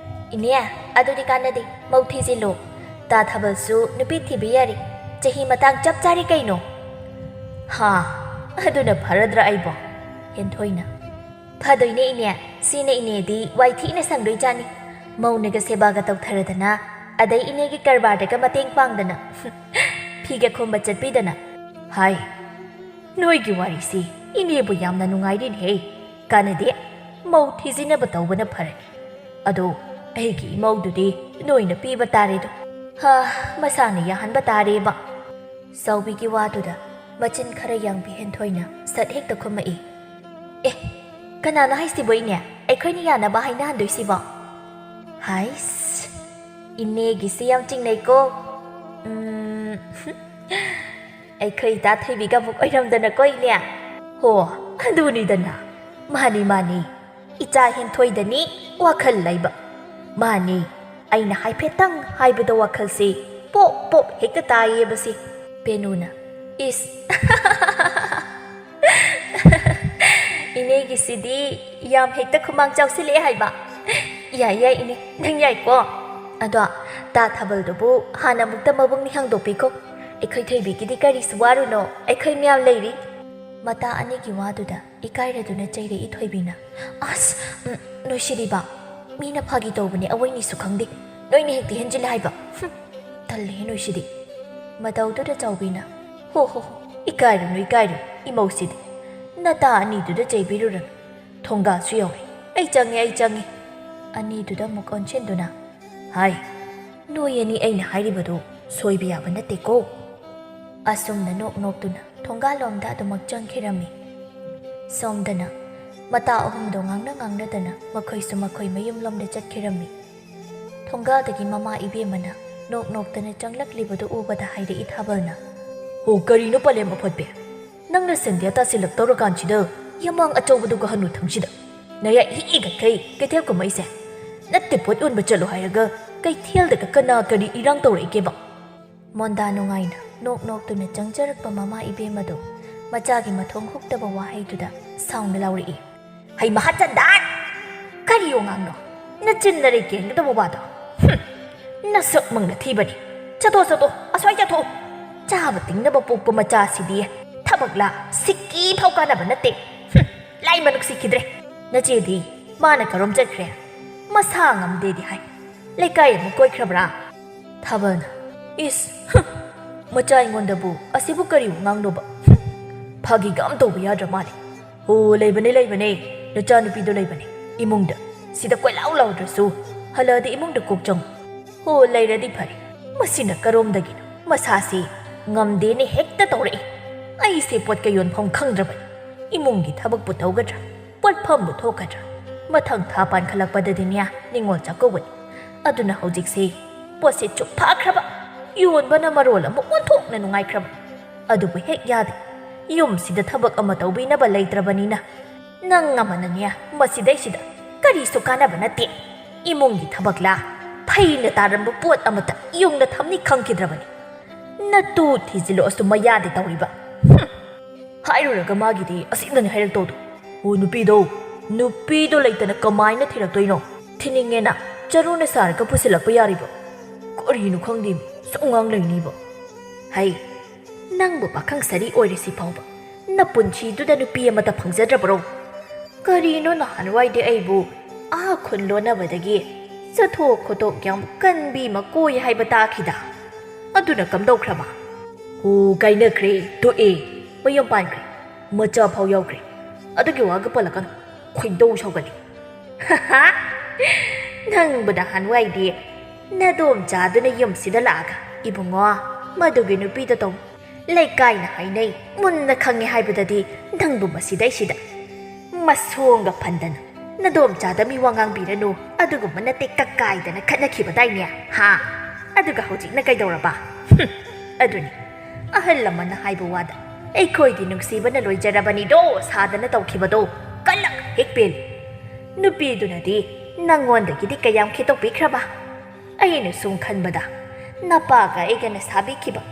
"ꯏꯅꯦ, ꯑꯗꯨꯗꯤ ꯀꯥꯟꯅꯗꯦ, ꯃꯧ ꯊꯤꯖꯤꯜꯂꯣ꯫ ꯇꯥ ꯊꯥꯕꯜꯁꯨ ꯅꯨꯄꯤ ꯊꯤꯕ ꯌꯥꯔꯦ, ꯆꯍꯤ ꯃꯇꯥꯡ ꯆꯞ ꯆꯥꯔꯦ ꯀꯩꯅꯣ꯫" "ꯍꯥ, ꯑꯗꯨꯅ ꯐꯔꯗ꯭ꯔꯥ ꯑꯩꯕꯣ?" ꯍꯦꯟꯊꯣꯏꯅ, "ꯐꯗꯣꯏꯅꯦ ꯏꯅꯦ, ꯁꯤꯅ ꯏꯅꯦꯗꯤ ꯋꯥꯏ ꯊꯤꯅ ꯁꯪꯗꯣꯏꯖꯥꯠꯅꯤ꯫ ꯃꯧꯅꯒ ꯁꯦꯕꯥꯒ ꯇꯧꯊꯔꯗꯅ, ꯑꯗꯩ ꯏꯅꯦꯒꯤ ꯀꯔꯕꯥꯔꯗꯒ ꯃꯇꯦꯡ ꯄꯥꯡꯗꯅ, ꯐꯤꯒ ꯈꯣꯝꯕ ꯆꯠꯄꯤꯗꯅ꯫" "ꯍꯥꯏ, ꯅꯣꯏꯒꯤ ꯋꯥꯔꯤꯁꯤ ꯏꯅꯦꯕꯨ ꯌꯥꯝꯅ ꯅꯨꯡꯉꯥꯏꯔꯤꯅꯦꯍꯦ꯫ ꯀꯥꯟꯅꯗꯦ, ꯃꯧ ꯊꯤꯖꯤꯟꯅꯕ ꯇꯧꯕꯅ ꯐꯔꯅꯤ꯫ ꯑꯗꯣ ꯑꯩꯒꯤ ꯏꯃꯧꯗꯨꯗꯤ ꯅꯣꯏꯅ ꯄꯤꯕ ꯇꯥꯔꯦꯗꯣ꯫ ꯍꯥ, ꯃꯁꯥꯅ ꯌꯥꯍꯟꯕ ꯇꯥꯔꯦꯕ꯫" ꯆꯥꯎꯕꯤꯒꯤ ꯋꯥꯗꯨꯗ ꯃꯆꯤꯟ ꯈꯔ ꯌꯥꯡꯕꯤ ꯍꯦꯟꯊꯣꯏꯅ ꯁꯠ ꯍꯦꯛꯇ ꯈꯨꯝꯃꯛꯏ꯫ "ꯑꯦ, ꯀꯅꯥꯅꯣ ꯍꯥꯏꯁꯤꯕꯣ ꯏꯅꯦ? ꯑꯩꯈꯣꯏꯅ ꯌꯥꯅꯕ ꯍꯥꯏꯅꯍꯟꯗꯣꯏꯁꯤꯕꯣ?" "ꯍꯥꯏꯁ, ꯏꯅꯦꯒꯤꯁꯤ ꯌꯥꯝ ꯆꯤꯡꯅꯩꯀꯣ꯫ ꯎꯝ, ꯑꯩꯈꯣꯏ ꯏꯇꯥ ꯊꯣꯏꯕꯤꯒ ꯑꯃꯨꯛ ꯑꯣꯏꯔꯝꯗꯅꯀꯣ ꯏꯅꯦ?" "ꯍꯣ, ꯑꯗꯨꯅꯤꯗꯅ꯫ ꯃꯥꯅꯤ, ꯃꯥꯅꯤ꯫ ꯏꯆꯥ ꯍꯦꯟꯊꯣꯏꯗꯅꯤ ꯋꯥꯈꯜ ꯂꯩꯕ꯫" "ꯃꯥꯅꯤ, ꯑꯩꯅ ꯍꯥꯏꯐꯦꯠꯇꯪ ꯍꯥꯏꯕꯗ ꯋꯥꯈꯜꯁꯤ ꯄꯣꯞ ꯄꯣꯞ ꯍꯦꯛꯇ ꯇꯥꯏꯌꯦꯕꯁꯤ꯫" ꯄꯦꯅꯨꯅ, "ꯏꯁ, ꯏꯅꯦꯒꯤꯁꯤꯗꯤ ꯌꯥꯝ ꯍꯦꯛꯇ ꯈꯨꯃꯥꯡ ꯆꯥꯎꯁꯤꯜꯂꯛꯑꯦ ꯍꯥꯏꯕ꯫ ꯌꯥꯏ, ꯌꯥꯏ, ꯏꯅꯦ, ꯅꯪ ꯌꯥꯏꯀꯣ꯫ ꯑꯗꯣ ꯇꯥ ꯊꯥꯕꯜꯗꯨꯕꯨ ꯍꯥꯟꯅ ꯑꯃꯨꯛꯇ ꯃꯕꯨꯡꯅꯤ ꯍꯥꯡꯗꯣꯛꯄꯤꯈꯣ꯫ ꯑꯩꯈꯣꯏ ꯊꯣꯏꯕꯤꯒꯤꯗꯤ ꯀꯔꯤꯁꯨ ꯋꯥꯔꯨꯅꯣ, ꯑꯩꯈꯣꯏ ꯃꯌꯥꯝ ꯂꯩꯔꯤ꯫" ꯃꯇꯥ ꯑꯅꯤꯒꯤ ꯋꯥꯗꯨꯗ ꯏꯀꯥꯏꯔꯗꯨꯅ ꯆꯩꯔꯛꯏ ꯊꯣꯏꯕꯤꯅ꯫ "ꯑꯁ, ꯎꯝ, ꯅꯣꯏꯁꯤꯗꯤꯕ, ꯃꯤꯅ ꯐꯥꯒꯤ ꯇꯧꯕꯅꯦ, ꯑꯋꯣꯏꯅꯤꯁꯨ ꯈꯪꯗꯦ, ꯅꯣꯏꯅ ꯍꯦꯛꯇ ꯍꯦꯟꯖꯤꯜꯂꯦ ꯍꯥꯏꯕ꯫ ꯍꯨꯝ, ꯇꯜꯂꯦꯍꯦ ꯅꯣꯏꯁꯤꯗꯤ꯫" ꯃꯇꯧꯗꯨꯗ ꯆꯥꯎꯕꯤꯅ, "ꯍꯣ, ꯍꯣ, ꯍꯣ, ꯏꯀꯥꯏꯔꯨꯅꯨ, ꯏꯀꯥꯏꯔꯨꯅꯨ, ꯏꯃꯧꯁꯤꯗꯤ꯫ ꯅꯇꯥ ꯑꯅꯤꯗꯨꯗ ꯆꯩꯕꯤꯔꯨꯔꯅꯨ꯫ ꯊꯣꯡꯒꯥꯜꯁꯨ ꯌꯧꯔꯦ꯫ ꯑꯩ ꯆꯪꯉꯦ, ꯑꯩ ꯆꯪꯉꯦ꯫" ꯑꯅꯤꯗꯨꯗ ꯑꯃꯨꯛ ꯑꯣꯟꯁꯤꯟꯗꯨꯅ, "ꯍꯥꯏ, ꯅꯣꯏ ꯑꯅꯤ ꯑꯩꯅ ꯍꯥꯏꯔꯤꯕꯗꯨ ꯁꯣꯏꯕ ꯌꯥꯕ ꯅꯠꯇꯦꯀꯣ꯫" ꯑꯁꯨꯝꯅ ꯅꯣꯛ ꯅꯣꯛꯇꯨꯅ ꯊꯣꯡꯒꯥꯜꯂꯣꯝꯗ ꯑꯗꯨꯃꯛ ꯆꯪꯈꯤꯔꯝꯃꯤ꯫ ꯁꯣꯝꯗꯅ ꯃꯇꯥ ꯑꯍꯨꯝꯗꯣ ꯉꯥꯡꯅ ꯉꯥꯡꯅꯗꯅ ꯃꯈꯣꯏꯁꯨ ꯃꯈꯣꯏ ꯃꯌꯨꯝꯂꯣꯝꯗ ꯆꯠꯈꯤꯔꯝꯃꯤ꯫ ꯊꯣꯡꯒꯥꯜꯗꯒꯤ ꯃꯃꯥ ꯏꯕꯦꯝꯃꯅ ꯅꯣꯛ ꯅꯣꯛꯇꯅ ꯆꯪꯂꯛꯂꯤꯕꯗꯨ ꯎꯕꯗ ꯍꯥꯏꯔꯛꯏ ꯊꯥꯕꯜꯅ, "ꯍꯣ, ꯀꯔꯤꯅꯣ ꯄꯂꯦꯝ ꯑꯐꯠꯄꯤ? ꯅꯪꯅ ꯁꯟꯙ꯭ꯌꯥ ꯇꯥꯁꯤꯜꯂꯛꯇꯧꯔꯀꯥꯟꯁꯤꯗ ꯌꯥꯃꯥꯡ ꯑꯆꯧꯕꯗꯨꯒ ꯍꯅꯨ ꯊꯪꯁꯤꯗ ꯅꯌꯥ ꯏ ꯏꯒꯠꯈꯩ ꯀꯩꯊꯦꯜ ꯀꯨꯝꯃꯛꯏꯁꯦ? ꯅꯠꯇꯦ, ꯄꯣꯠ ꯌꯣꯟꯕ ꯆꯠꯂꯣ ꯍꯥꯏꯔꯒ ꯀꯩꯊꯦꯜꯗꯒ ꯀꯅꯥ ꯀꯔꯤ ꯏꯔꯥꯡ ꯇꯧꯔꯛꯏꯒꯦꯕ?" ꯃꯣꯟꯗꯥ ꯅꯨꯡꯉꯥꯏꯅ ꯅꯣꯛ ꯅꯣꯛꯇꯨꯅ ꯆꯪꯖꯔꯛꯄ ꯃꯃꯥ ꯏꯕꯦꯝꯃꯗꯨ ꯃꯆꯥꯒꯤ ꯃꯊꯣꯡ ꯍꯨꯛꯇꯕ ꯋꯥꯍꯩꯗꯨꯗ ꯁꯥꯎꯅ ꯂꯥꯎꯔꯛꯏ꯫ ꯍꯩ ꯃꯍꯥꯆꯟꯗꯥꯟ! ꯀꯔꯤ ꯋꯥꯉꯥꯡꯅꯣ? ꯅꯆꯤꯟ ꯅꯔꯩ ꯀꯦꯟꯒꯗꯕ ꯋꯥꯗꯣ꯫ ꯍꯨꯝ! ꯅꯁꯛ ꯃꯪꯅ ꯊꯤꯕꯅꯤ꯫ ꯆꯠꯊꯣꯛ, ꯆꯠꯊꯣꯛ, ꯑꯁ꯭ꯋꯥꯏ ꯆꯠꯊꯣꯛ꯫ ꯆꯥꯕ ꯇꯤꯡꯅꯕ ꯄꯣꯛꯄ ꯃꯆꯥꯁꯤꯗꯤ ꯊꯕꯛꯂꯥ ꯁꯤꯀꯤ ꯐꯥꯎ ꯀꯥꯟꯅꯕ ꯅꯠꯇꯦ꯫ ꯍꯨꯝ! ꯂꯥꯏ ꯃꯅꯨꯡ ꯁꯤꯈꯤꯗ꯭ꯔꯦ꯫ ꯅꯆꯦꯗꯤ ꯃꯥꯅ ꯀꯔꯣꯝ ꯆꯠꯈ꯭ꯔꯦ? ꯃꯁꯥ ꯉꯝꯗꯦꯗꯤ ꯍꯥꯏ꯫ ꯂꯩꯀꯥꯏ ꯑꯃꯨꯛ ꯀꯣꯏꯈ꯭ꯔꯕ꯭ꯔꯥ? ꯊꯥꯕꯜ, ꯏꯁ, ꯍꯨꯝ, ꯃꯆꯥ ꯑꯩꯉꯣꯟꯗꯕꯨ ꯑꯁꯤꯕꯨ ꯀꯔꯤ ꯋꯥꯉꯥꯡꯅꯣꯕ? ꯍꯨꯝ, ꯐꯥꯒꯤꯒ ꯑꯝ ꯇꯧꯕ ꯌꯥꯗ꯭ꯔ ꯃꯥꯜꯂꯦ꯫ ꯑꯣ, ꯂꯩꯕꯅꯦ, ꯂꯩꯕꯅꯦ, ꯅꯆꯥꯅꯨꯄꯤꯗꯣ ꯂꯩꯕꯅꯦ ꯏꯃꯨꯡꯗ꯫ ꯁꯤꯗ ꯀꯣꯏꯂꯥꯎ ꯂꯥꯎꯗ꯭ꯔꯁꯨ ꯍꯜꯂꯛꯑꯗꯤ ꯏꯃꯨꯡꯗ ꯀꯣꯛ ꯆꯪꯉꯨ꯫ ꯑꯣ, ꯂꯩꯔꯗꯤ ꯐꯔꯦ꯫ ꯃꯁꯤꯅ ꯀꯔꯣꯝꯗꯒꯤꯅꯣ? ꯃꯁꯥꯁꯤ ꯉꯝꯗꯦꯅꯦ ꯍꯦꯛꯇ ꯇꯧꯔꯛꯏ꯫ ꯑꯩꯁꯦ ꯄꯣꯠꯀ ꯌꯣꯟꯐꯝ ꯈꯪꯗ꯭ꯔꯕꯅꯤ꯫ ꯏꯃꯨꯡꯒꯤ ꯊꯕꯛꯄꯨ ꯇꯧꯒꯗ꯭ꯔꯥ? ꯄꯣꯠꯐꯝꯕꯨ ꯊꯣꯛꯀꯗ꯭ꯔꯥ? ꯃꯊꯪ ꯊꯥ ꯄꯥꯟꯈꯠꯂꯛꯄꯗꯗꯤꯅꯦ ꯅꯤꯉꯣꯜ ꯆꯥꯛꯀꯧꯕꯅꯤ꯫ ꯑꯗꯨꯅ ꯍꯧꯖꯤꯛꯁꯤ ꯄꯣꯠꯁꯦ ꯆꯨꯞ ꯐꯥꯈ꯭ꯔꯕ, ꯌꯣꯟꯕꯅ ꯃꯔꯣꯜ ꯑꯃ ꯑꯣꯟꯊꯣꯛꯅ ꯅꯨꯡꯉꯥꯏꯈ꯭ꯔꯕ꯫ ꯑꯗꯨꯕꯨ ꯍꯦꯛ ꯌꯥꯗꯦ꯫ ꯌꯨꯝꯁꯤꯗ ꯊꯕꯛ ꯑꯃ ꯇꯧꯕꯤꯅꯕ ꯂꯩꯇ꯭ꯔꯕꯅꯤꯅ ꯅꯪ ꯑꯃꯅꯅꯦ ꯃꯁꯤꯗꯩꯁꯤꯗ ꯀꯔꯤꯁꯨ ꯀꯥꯟꯅꯕ ꯅꯠꯇꯦ꯫ ꯏꯃꯨꯡꯒꯤ ꯊꯕꯛꯂꯥ ꯐꯩꯅ ꯇꯥꯔꯝꯕ ꯄꯣꯠ ꯑꯃꯇ ꯌꯨꯝꯗ ꯊꯝꯅꯤ ꯈꯪꯈꯤꯗ꯭ꯔꯕꯅꯤ꯫ ꯅꯇꯨ ꯊꯤꯖꯤꯜꯂꯛꯑꯁꯨ ꯃꯌꯥꯗ ꯇꯧꯔꯤꯕ꯫ ꯍꯨꯝ! ꯍꯥꯏꯔꯨꯔꯒ ꯃꯥꯒꯤꯗꯤ ꯑꯁꯦꯡꯕꯅꯤ ꯍꯥꯏꯔꯛꯇꯧꯗꯣ꯫ ꯑꯣ, ꯅꯨꯄꯤꯗꯣ, ꯅꯨꯄꯤꯗꯣ ꯂꯩꯇꯅ ꯀꯃꯥꯏꯅ ꯊꯤꯔꯛꯇꯣꯏꯅꯣ? ꯊꯤꯅꯤꯡꯉꯦꯅ ꯆꯔꯨꯅ ꯁꯥꯔꯒ ꯄꯨꯁꯤꯜꯂꯛꯄ ꯌꯥꯔꯤꯕ? ꯀꯔꯤꯅꯣ ꯈꯪꯗꯦ, ꯁꯨꯝ ꯉꯥꯡ ꯂꯩꯅꯤꯕ꯫ ꯍꯩ, ꯅꯪꯕꯨ ꯄꯥꯈꯪ ꯁꯥꯔꯤ ꯑꯣꯏꯔꯤꯁꯤ ꯐꯥꯎꯕ ꯅꯄꯨꯟꯁꯤꯗꯨꯗ ꯅꯨꯄꯤ ꯑꯃꯇ ꯐꯪꯖꯗ꯭ꯔꯕꯔꯣ? ꯀꯔꯤꯅꯣ ꯅꯍꯥꯟꯋꯥꯏꯗꯤ ꯑꯩꯕꯨ ꯑꯥ ꯈꯨꯟ ꯂꯣꯟꯅꯕꯗꯒꯤ ꯆꯠꯊꯣꯛ ꯈꯣꯠꯇꯣꯛ ꯌꯥꯝ ꯀꯟꯕꯤ ꯃꯀꯣꯏ ꯍꯥꯏꯕ ꯇꯥꯈꯤꯗ? ꯑꯗꯨꯅ ꯀꯝꯗꯧꯈ꯭ꯔꯕ? ꯍꯣ, ꯀꯥꯏꯅꯈ꯭ꯔꯦ, ꯇꯣꯛꯑꯦ, ꯃꯌꯨꯝ ꯄꯥꯟꯈ꯭ꯔꯦ, ꯃꯆꯥ ꯐꯥꯎ ꯌꯥꯎꯈ꯭ꯔꯦ꯫ ꯑꯗꯨꯒꯤ ꯋꯥꯒ ꯄꯜꯂꯛꯀꯅꯨ, ꯈꯣꯏꯗꯧ ꯁꯥꯎꯒꯠꯂꯤ꯫ ꯅꯪꯕꯨ ꯅꯍꯥꯟꯋꯥꯏꯗꯤ ꯅꯗꯣꯝꯆꯥꯗꯨꯅ ꯌꯨꯝꯁꯤꯗ ꯂꯥꯛꯑꯒ, "ꯏꯕꯨꯡꯉꯣ, ꯃꯗꯨꯒꯤ ꯅꯨꯄꯤꯗꯣ ꯇꯧ, ꯂꯩꯀꯥꯏꯅ ꯍꯥꯏꯅꯩ, ꯃꯨꯟꯅ ꯈꯪꯉꯦ ꯍꯥꯏꯕꯗꯗꯤ ꯅꯪꯕꯨ ꯃꯁꯤꯗꯩꯁꯤꯗ ꯃꯁꯣꯡꯒ ꯐꯟꯗꯅ ꯅꯗꯣꯝꯆꯥꯗ ꯃꯤ ꯋꯥ ꯉꯥꯡꯕꯤꯔꯅꯨ, ꯑꯗꯨꯒꯨꯝꯕ ꯅꯠꯇꯦ ꯀꯀꯥꯏꯗꯅ ꯈꯠꯅꯈꯤꯕꯗꯥꯏꯅꯦ, ꯍꯥ? ꯑꯗꯨꯒ ꯍꯧꯖꯤꯛꯅ ꯀꯩꯗꯧꯔꯕ?" ꯍꯨꯝ, ꯑꯗꯨꯅꯤ, ꯑꯍꯜ ꯂꯃꯟꯅ ꯍꯥꯏꯕ ꯋꯥꯗ ꯑꯩꯈꯣꯏꯗꯤ ꯅꯨꯡꯁꯤꯕꯅ ꯂꯣꯏꯖꯔꯕꯅꯤꯗꯣ ꯁꯥꯗꯅ ꯇꯧꯈꯤꯕꯗꯣ ꯀꯜꯂꯛ ꯍꯦꯛ ꯄꯦꯜꯂꯤ꯫ ꯅꯨꯄꯤꯗꯨꯅꯗꯤ ꯅꯪꯉꯣꯟꯗꯒꯤꯗꯤ ꯀꯌꯥꯝ ꯈꯦꯠꯇꯣꯛꯄꯤꯈ꯭ꯔꯕ? ꯑꯩꯅ ꯁꯨꯝ ꯈꯟꯕꯗ ꯅꯄꯥꯒ ꯑꯩꯒꯅ ꯁꯥꯕꯤꯈꯤꯕ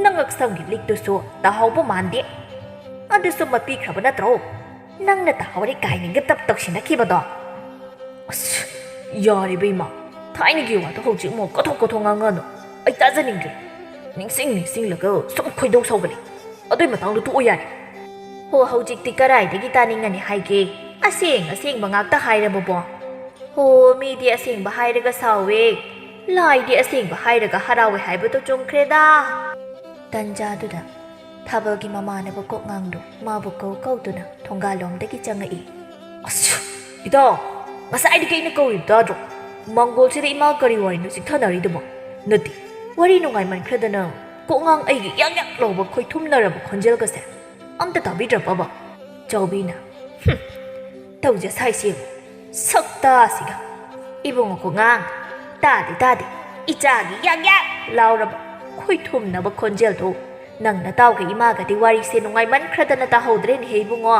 ꯅꯉꯛꯁꯝꯒꯤ ꯂꯤꯛꯇꯨꯁꯨ ꯇꯥꯍꯧꯕ ꯃꯥꯟꯗꯦ꯫ ꯑꯗꯨꯁꯨ ꯃꯠꯄꯤꯈ꯭ꯔꯕ ꯅꯠꯇ꯭ꯔꯣ? ꯅꯪꯅ ꯇꯥꯍꯧꯔꯦ ꯀꯥꯏꯅꯒ ꯇꯞ ꯇꯧꯁꯤꯟꯅꯈꯤꯕꯗꯣ꯫ ꯑꯁ, ꯌꯥꯔꯦ ꯏꯕꯦꯝꯃ, ꯊꯥꯏꯅꯒꯤ ꯋꯥꯗꯣ ꯍꯧꯖꯤꯛ ꯑꯃꯨꯛ ꯀꯣꯊꯣꯛ ꯀꯣꯊꯣꯛ ꯉꯥꯡꯉꯅꯨ꯫ ꯑꯩ ꯇꯥꯖꯅꯤꯡꯗ꯭ꯔꯦ꯫ ꯅꯤꯡꯁꯤꯡ ꯅꯤꯡꯁꯤꯡꯂꯒ ꯁꯨꯝ ꯈꯣꯏꯗꯧ ꯁꯥꯎꯒꯠꯂꯦ꯫ ꯑꯗꯨꯏ ꯃꯇꯥꯡꯗꯣ ꯇꯣꯛꯑꯣ ꯌꯥꯔꯦ꯫ ꯍꯣ, ꯍꯧꯖꯤꯛꯇꯤ ꯀꯔꯥꯏꯗꯒꯤ ꯇꯥꯅꯤꯡꯉꯅꯤ ꯍꯥꯏꯒꯦ? ꯑꯁꯦꯡ ꯑꯁꯦꯡꯕ ꯉꯥꯛꯇ ꯍꯥꯏꯔꯕꯕꯣ? ꯍꯣ, ꯃꯤꯗꯤ ꯑꯁꯦꯡꯕ ꯍꯥꯏꯔꯒ ꯁꯥꯎꯋꯦ, ꯂꯥꯏꯗꯤ ꯑꯁꯦꯡꯕ ꯍꯥꯏꯔꯒ ꯍꯔꯥꯎꯋꯦ ꯍꯥꯏꯕꯗꯣ ꯆꯨꯝꯈ꯭ꯔꯦꯗ꯫ ꯇꯟꯖꯥꯗꯨꯗ ꯊꯥꯕꯜꯒꯤ ꯃꯃꯥꯟꯅꯕ ꯀꯣꯛꯉꯥꯡꯗꯨ ꯃꯥꯕꯨ ꯀꯧ ꯀꯧꯗꯨꯅ ꯊꯣꯡꯒꯥꯜꯂꯣꯝꯗꯒꯤ ꯆꯪꯉꯛꯏ꯫ ꯑꯁ, ꯏꯇꯥꯎ, ꯉꯁꯥꯏꯗꯒꯤ ꯑꯩꯅ ꯀꯧꯔꯤꯕ ꯇꯥꯗ꯭ꯔꯣ? ꯃꯪꯒꯣꯜꯁꯤꯗ ꯏꯃꯥ ꯀꯔꯤ ꯋꯥꯔꯤꯅꯣ ꯆꯤꯛꯊꯅꯔꯤꯗꯨꯕꯣ? ꯅꯠꯇꯦ, ꯋꯥꯔꯤ ꯅꯨꯡꯉꯥꯏꯃꯟꯈ꯭ꯔꯗꯅ ꯀꯣꯛꯉꯥꯡ ꯑꯩꯒꯤ ꯌꯥꯛ ꯌꯥꯛ ꯂꯥꯎꯕ ꯈꯣꯏꯊꯨꯝꯅꯔꯕ ꯈꯣꯟꯖꯦꯜꯒꯁꯦ ꯑꯝꯇ ꯇꯥꯕꯤꯗ꯭ꯔꯕꯕ? ꯆꯥꯎꯕꯤꯅ, "ꯍꯨꯝ, ꯇꯧꯖ ꯁꯥꯏꯁꯦ ꯌꯦꯡꯉꯨ, ꯁꯛꯇꯥꯁꯤꯒ꯫ ꯏꯕꯨꯡꯉꯣ ꯀꯣꯛꯉꯥꯡ, ꯇꯥꯗꯦ ꯇꯥꯗꯦ, ꯏꯆꯥꯒꯤ ꯌꯥꯛ ꯌꯥꯛ ꯂꯥꯎꯔꯕ ꯈꯣꯏꯊꯨꯝꯅꯕ ꯈꯣꯟꯖꯦꯜꯗꯣ꯫ ꯅꯪ ꯅꯇꯥꯎꯒ ꯏꯃꯥꯒꯗꯤ ꯋꯥꯔꯤꯁꯦ ꯅꯨꯡꯉꯥꯏꯃꯟꯈ꯭ꯔꯗꯅ ꯇꯥꯍꯧꯗ꯭ꯔꯦꯅꯦꯍꯦ ꯏꯕꯨꯡꯉꯣ꯫"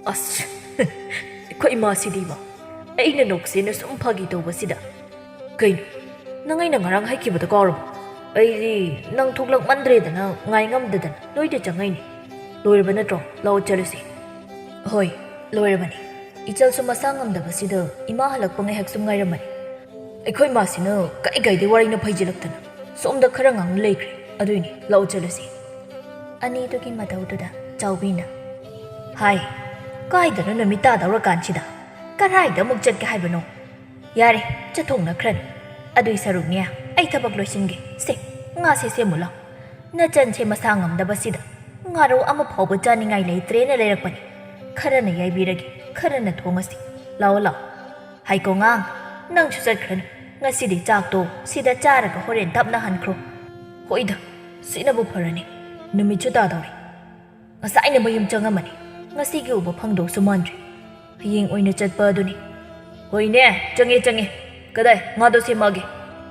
ꯑꯁ, ꯑꯩꯈꯣꯏ ꯏꯃꯥꯁꯤꯗꯤꯕ, ꯑꯩꯅ ꯅꯣꯛꯁꯦꯅ ꯁꯨꯝ ꯐꯥꯒꯤ ꯇꯧꯕꯁꯤꯗ꯫ ꯀꯩꯅꯣ, ꯅꯪ ꯑꯩꯅ ꯉꯔꯥꯡ ꯍꯥꯏꯈꯤꯕꯗ ꯀꯥꯎꯔꯕꯣ? ꯑꯩꯗꯤ ꯅꯪ ꯊꯣꯛꯂꯛꯃꯟꯗ꯭ꯔꯦꯗꯅ ꯉꯥꯏ ꯉꯝꯗꯗꯅ ꯅꯣꯏꯗ ꯆꯪꯉꯛꯏꯅꯦ꯫ ꯂꯣꯏꯔꯕ ꯅꯠꯇ꯭ꯔꯣ? ꯂꯥꯛꯑꯣ ꯆꯠꯂꯁꯤ꯫ ꯍꯣꯏ, ꯂꯣꯏꯔꯕꯅꯤ꯫ ꯏꯆꯜꯁꯨ ꯃꯁꯥ ꯉꯝꯗꯕꯁꯤꯗ ꯏꯃꯥ ꯍꯜꯂꯛꯄ ꯉꯥꯏꯍꯥꯛ ꯁꯨꯝ ꯉꯥꯏꯔꯝꯕꯅꯤ꯫ ꯑꯩꯈꯣꯏ ꯃꯥꯁꯤꯅ ꯀꯥꯏ ꯀꯥꯏꯗꯩ ꯋꯥꯔꯤꯅ ꯐꯩꯖꯤꯜꯂꯛꯇꯅ ꯁꯣꯝꯗ ꯈꯔ ꯉꯥꯡꯅ ꯂꯩꯈ꯭ꯔꯦ꯫ ꯑꯗꯨꯏꯅꯤ, ꯂꯥꯛꯑꯣ ꯆꯠꯂꯁꯤ꯫ ꯑꯅꯤꯗꯨꯒꯤ ꯃꯇꯧꯗꯨꯗ ꯆꯥꯎꯕꯤꯅ, "ꯍꯥꯏ, ꯀꯥꯏꯗꯅꯣ ꯅꯨꯃꯤꯠ ꯇꯥꯗꯧꯔꯀꯥꯟꯁꯤꯗ ꯀꯔꯥꯏꯗ ꯑꯃꯨꯛ ꯆꯠꯀꯦ ꯍꯥꯏꯕꯅꯣ? ꯌꯥꯔꯦ, ꯆꯠꯊꯣꯛꯅꯈ꯭ꯔꯅꯤ꯫ ꯑꯗꯨꯏ ꯁꯔꯨꯛꯅꯦ, ꯑꯩ ꯊꯕꯛ ꯂꯣꯏꯁꯤꯟꯒꯦ꯫ ꯁꯦ, ꯉꯥꯁꯦ ꯁꯦꯝꯃꯨ ꯂꯥꯎ꯫ ꯅꯆꯟꯁꯦ ꯃꯁꯥ ꯉꯝꯗꯕꯁꯤꯗ ꯉꯥꯔꯧ ꯑꯃ ꯐꯥꯎꯕ ꯆꯥꯅꯤꯡꯉꯥꯏ ꯂꯩꯇ꯭ꯔꯦꯅ ꯂꯩꯔꯛꯄꯅꯤ꯫ ꯈꯔꯅ ꯌꯥꯏꯕꯤꯔꯒꯦ, ꯈꯔꯅ ꯊꯣꯡꯉꯁꯤ꯫ ꯂꯥꯛꯑꯣ, ꯂꯥꯛꯑꯣ꯫ ꯍꯥꯏꯀꯣꯉꯥꯡ, ꯅꯪꯁꯨ ꯆꯠꯈ꯭ꯔꯅꯨ꯫ ꯉꯁꯤꯗꯤ ꯆꯥꯛꯇꯣ ꯁꯤꯗ ꯆꯥꯔꯒ ꯍꯣꯔꯦꯟ ꯇꯞꯅ ꯍꯟꯈ꯭ꯔꯣ꯫" "ꯍꯣꯏꯗ, ꯁꯤꯅꯕꯨ ꯐꯔꯅꯤ꯫ ꯅꯨꯃꯤꯠꯁꯨ ꯇꯥꯗꯧꯔꯦ꯫ ꯉꯁꯥꯏꯅ ꯃꯌꯨꯝ ꯆꯪꯉꯝꯃꯅꯤ꯫ ꯉꯁꯤꯒꯤ ꯎꯕ ꯐꯪꯗꯧꯁꯨ ꯃꯥꯟꯗ꯭ꯔꯦ꯫ ꯍꯌꯦꯡ ꯑꯣꯏꯅ ꯆꯠꯄ ꯑꯗꯨꯅꯤ꯫" "ꯍꯣꯏꯅꯦ, ꯆꯪꯉꯦ, ꯆꯪꯉꯦ꯫ ꯀꯗꯥꯏ, ꯉꯥꯗꯣ ꯁꯦꯝꯃꯛꯑꯒꯦ꯫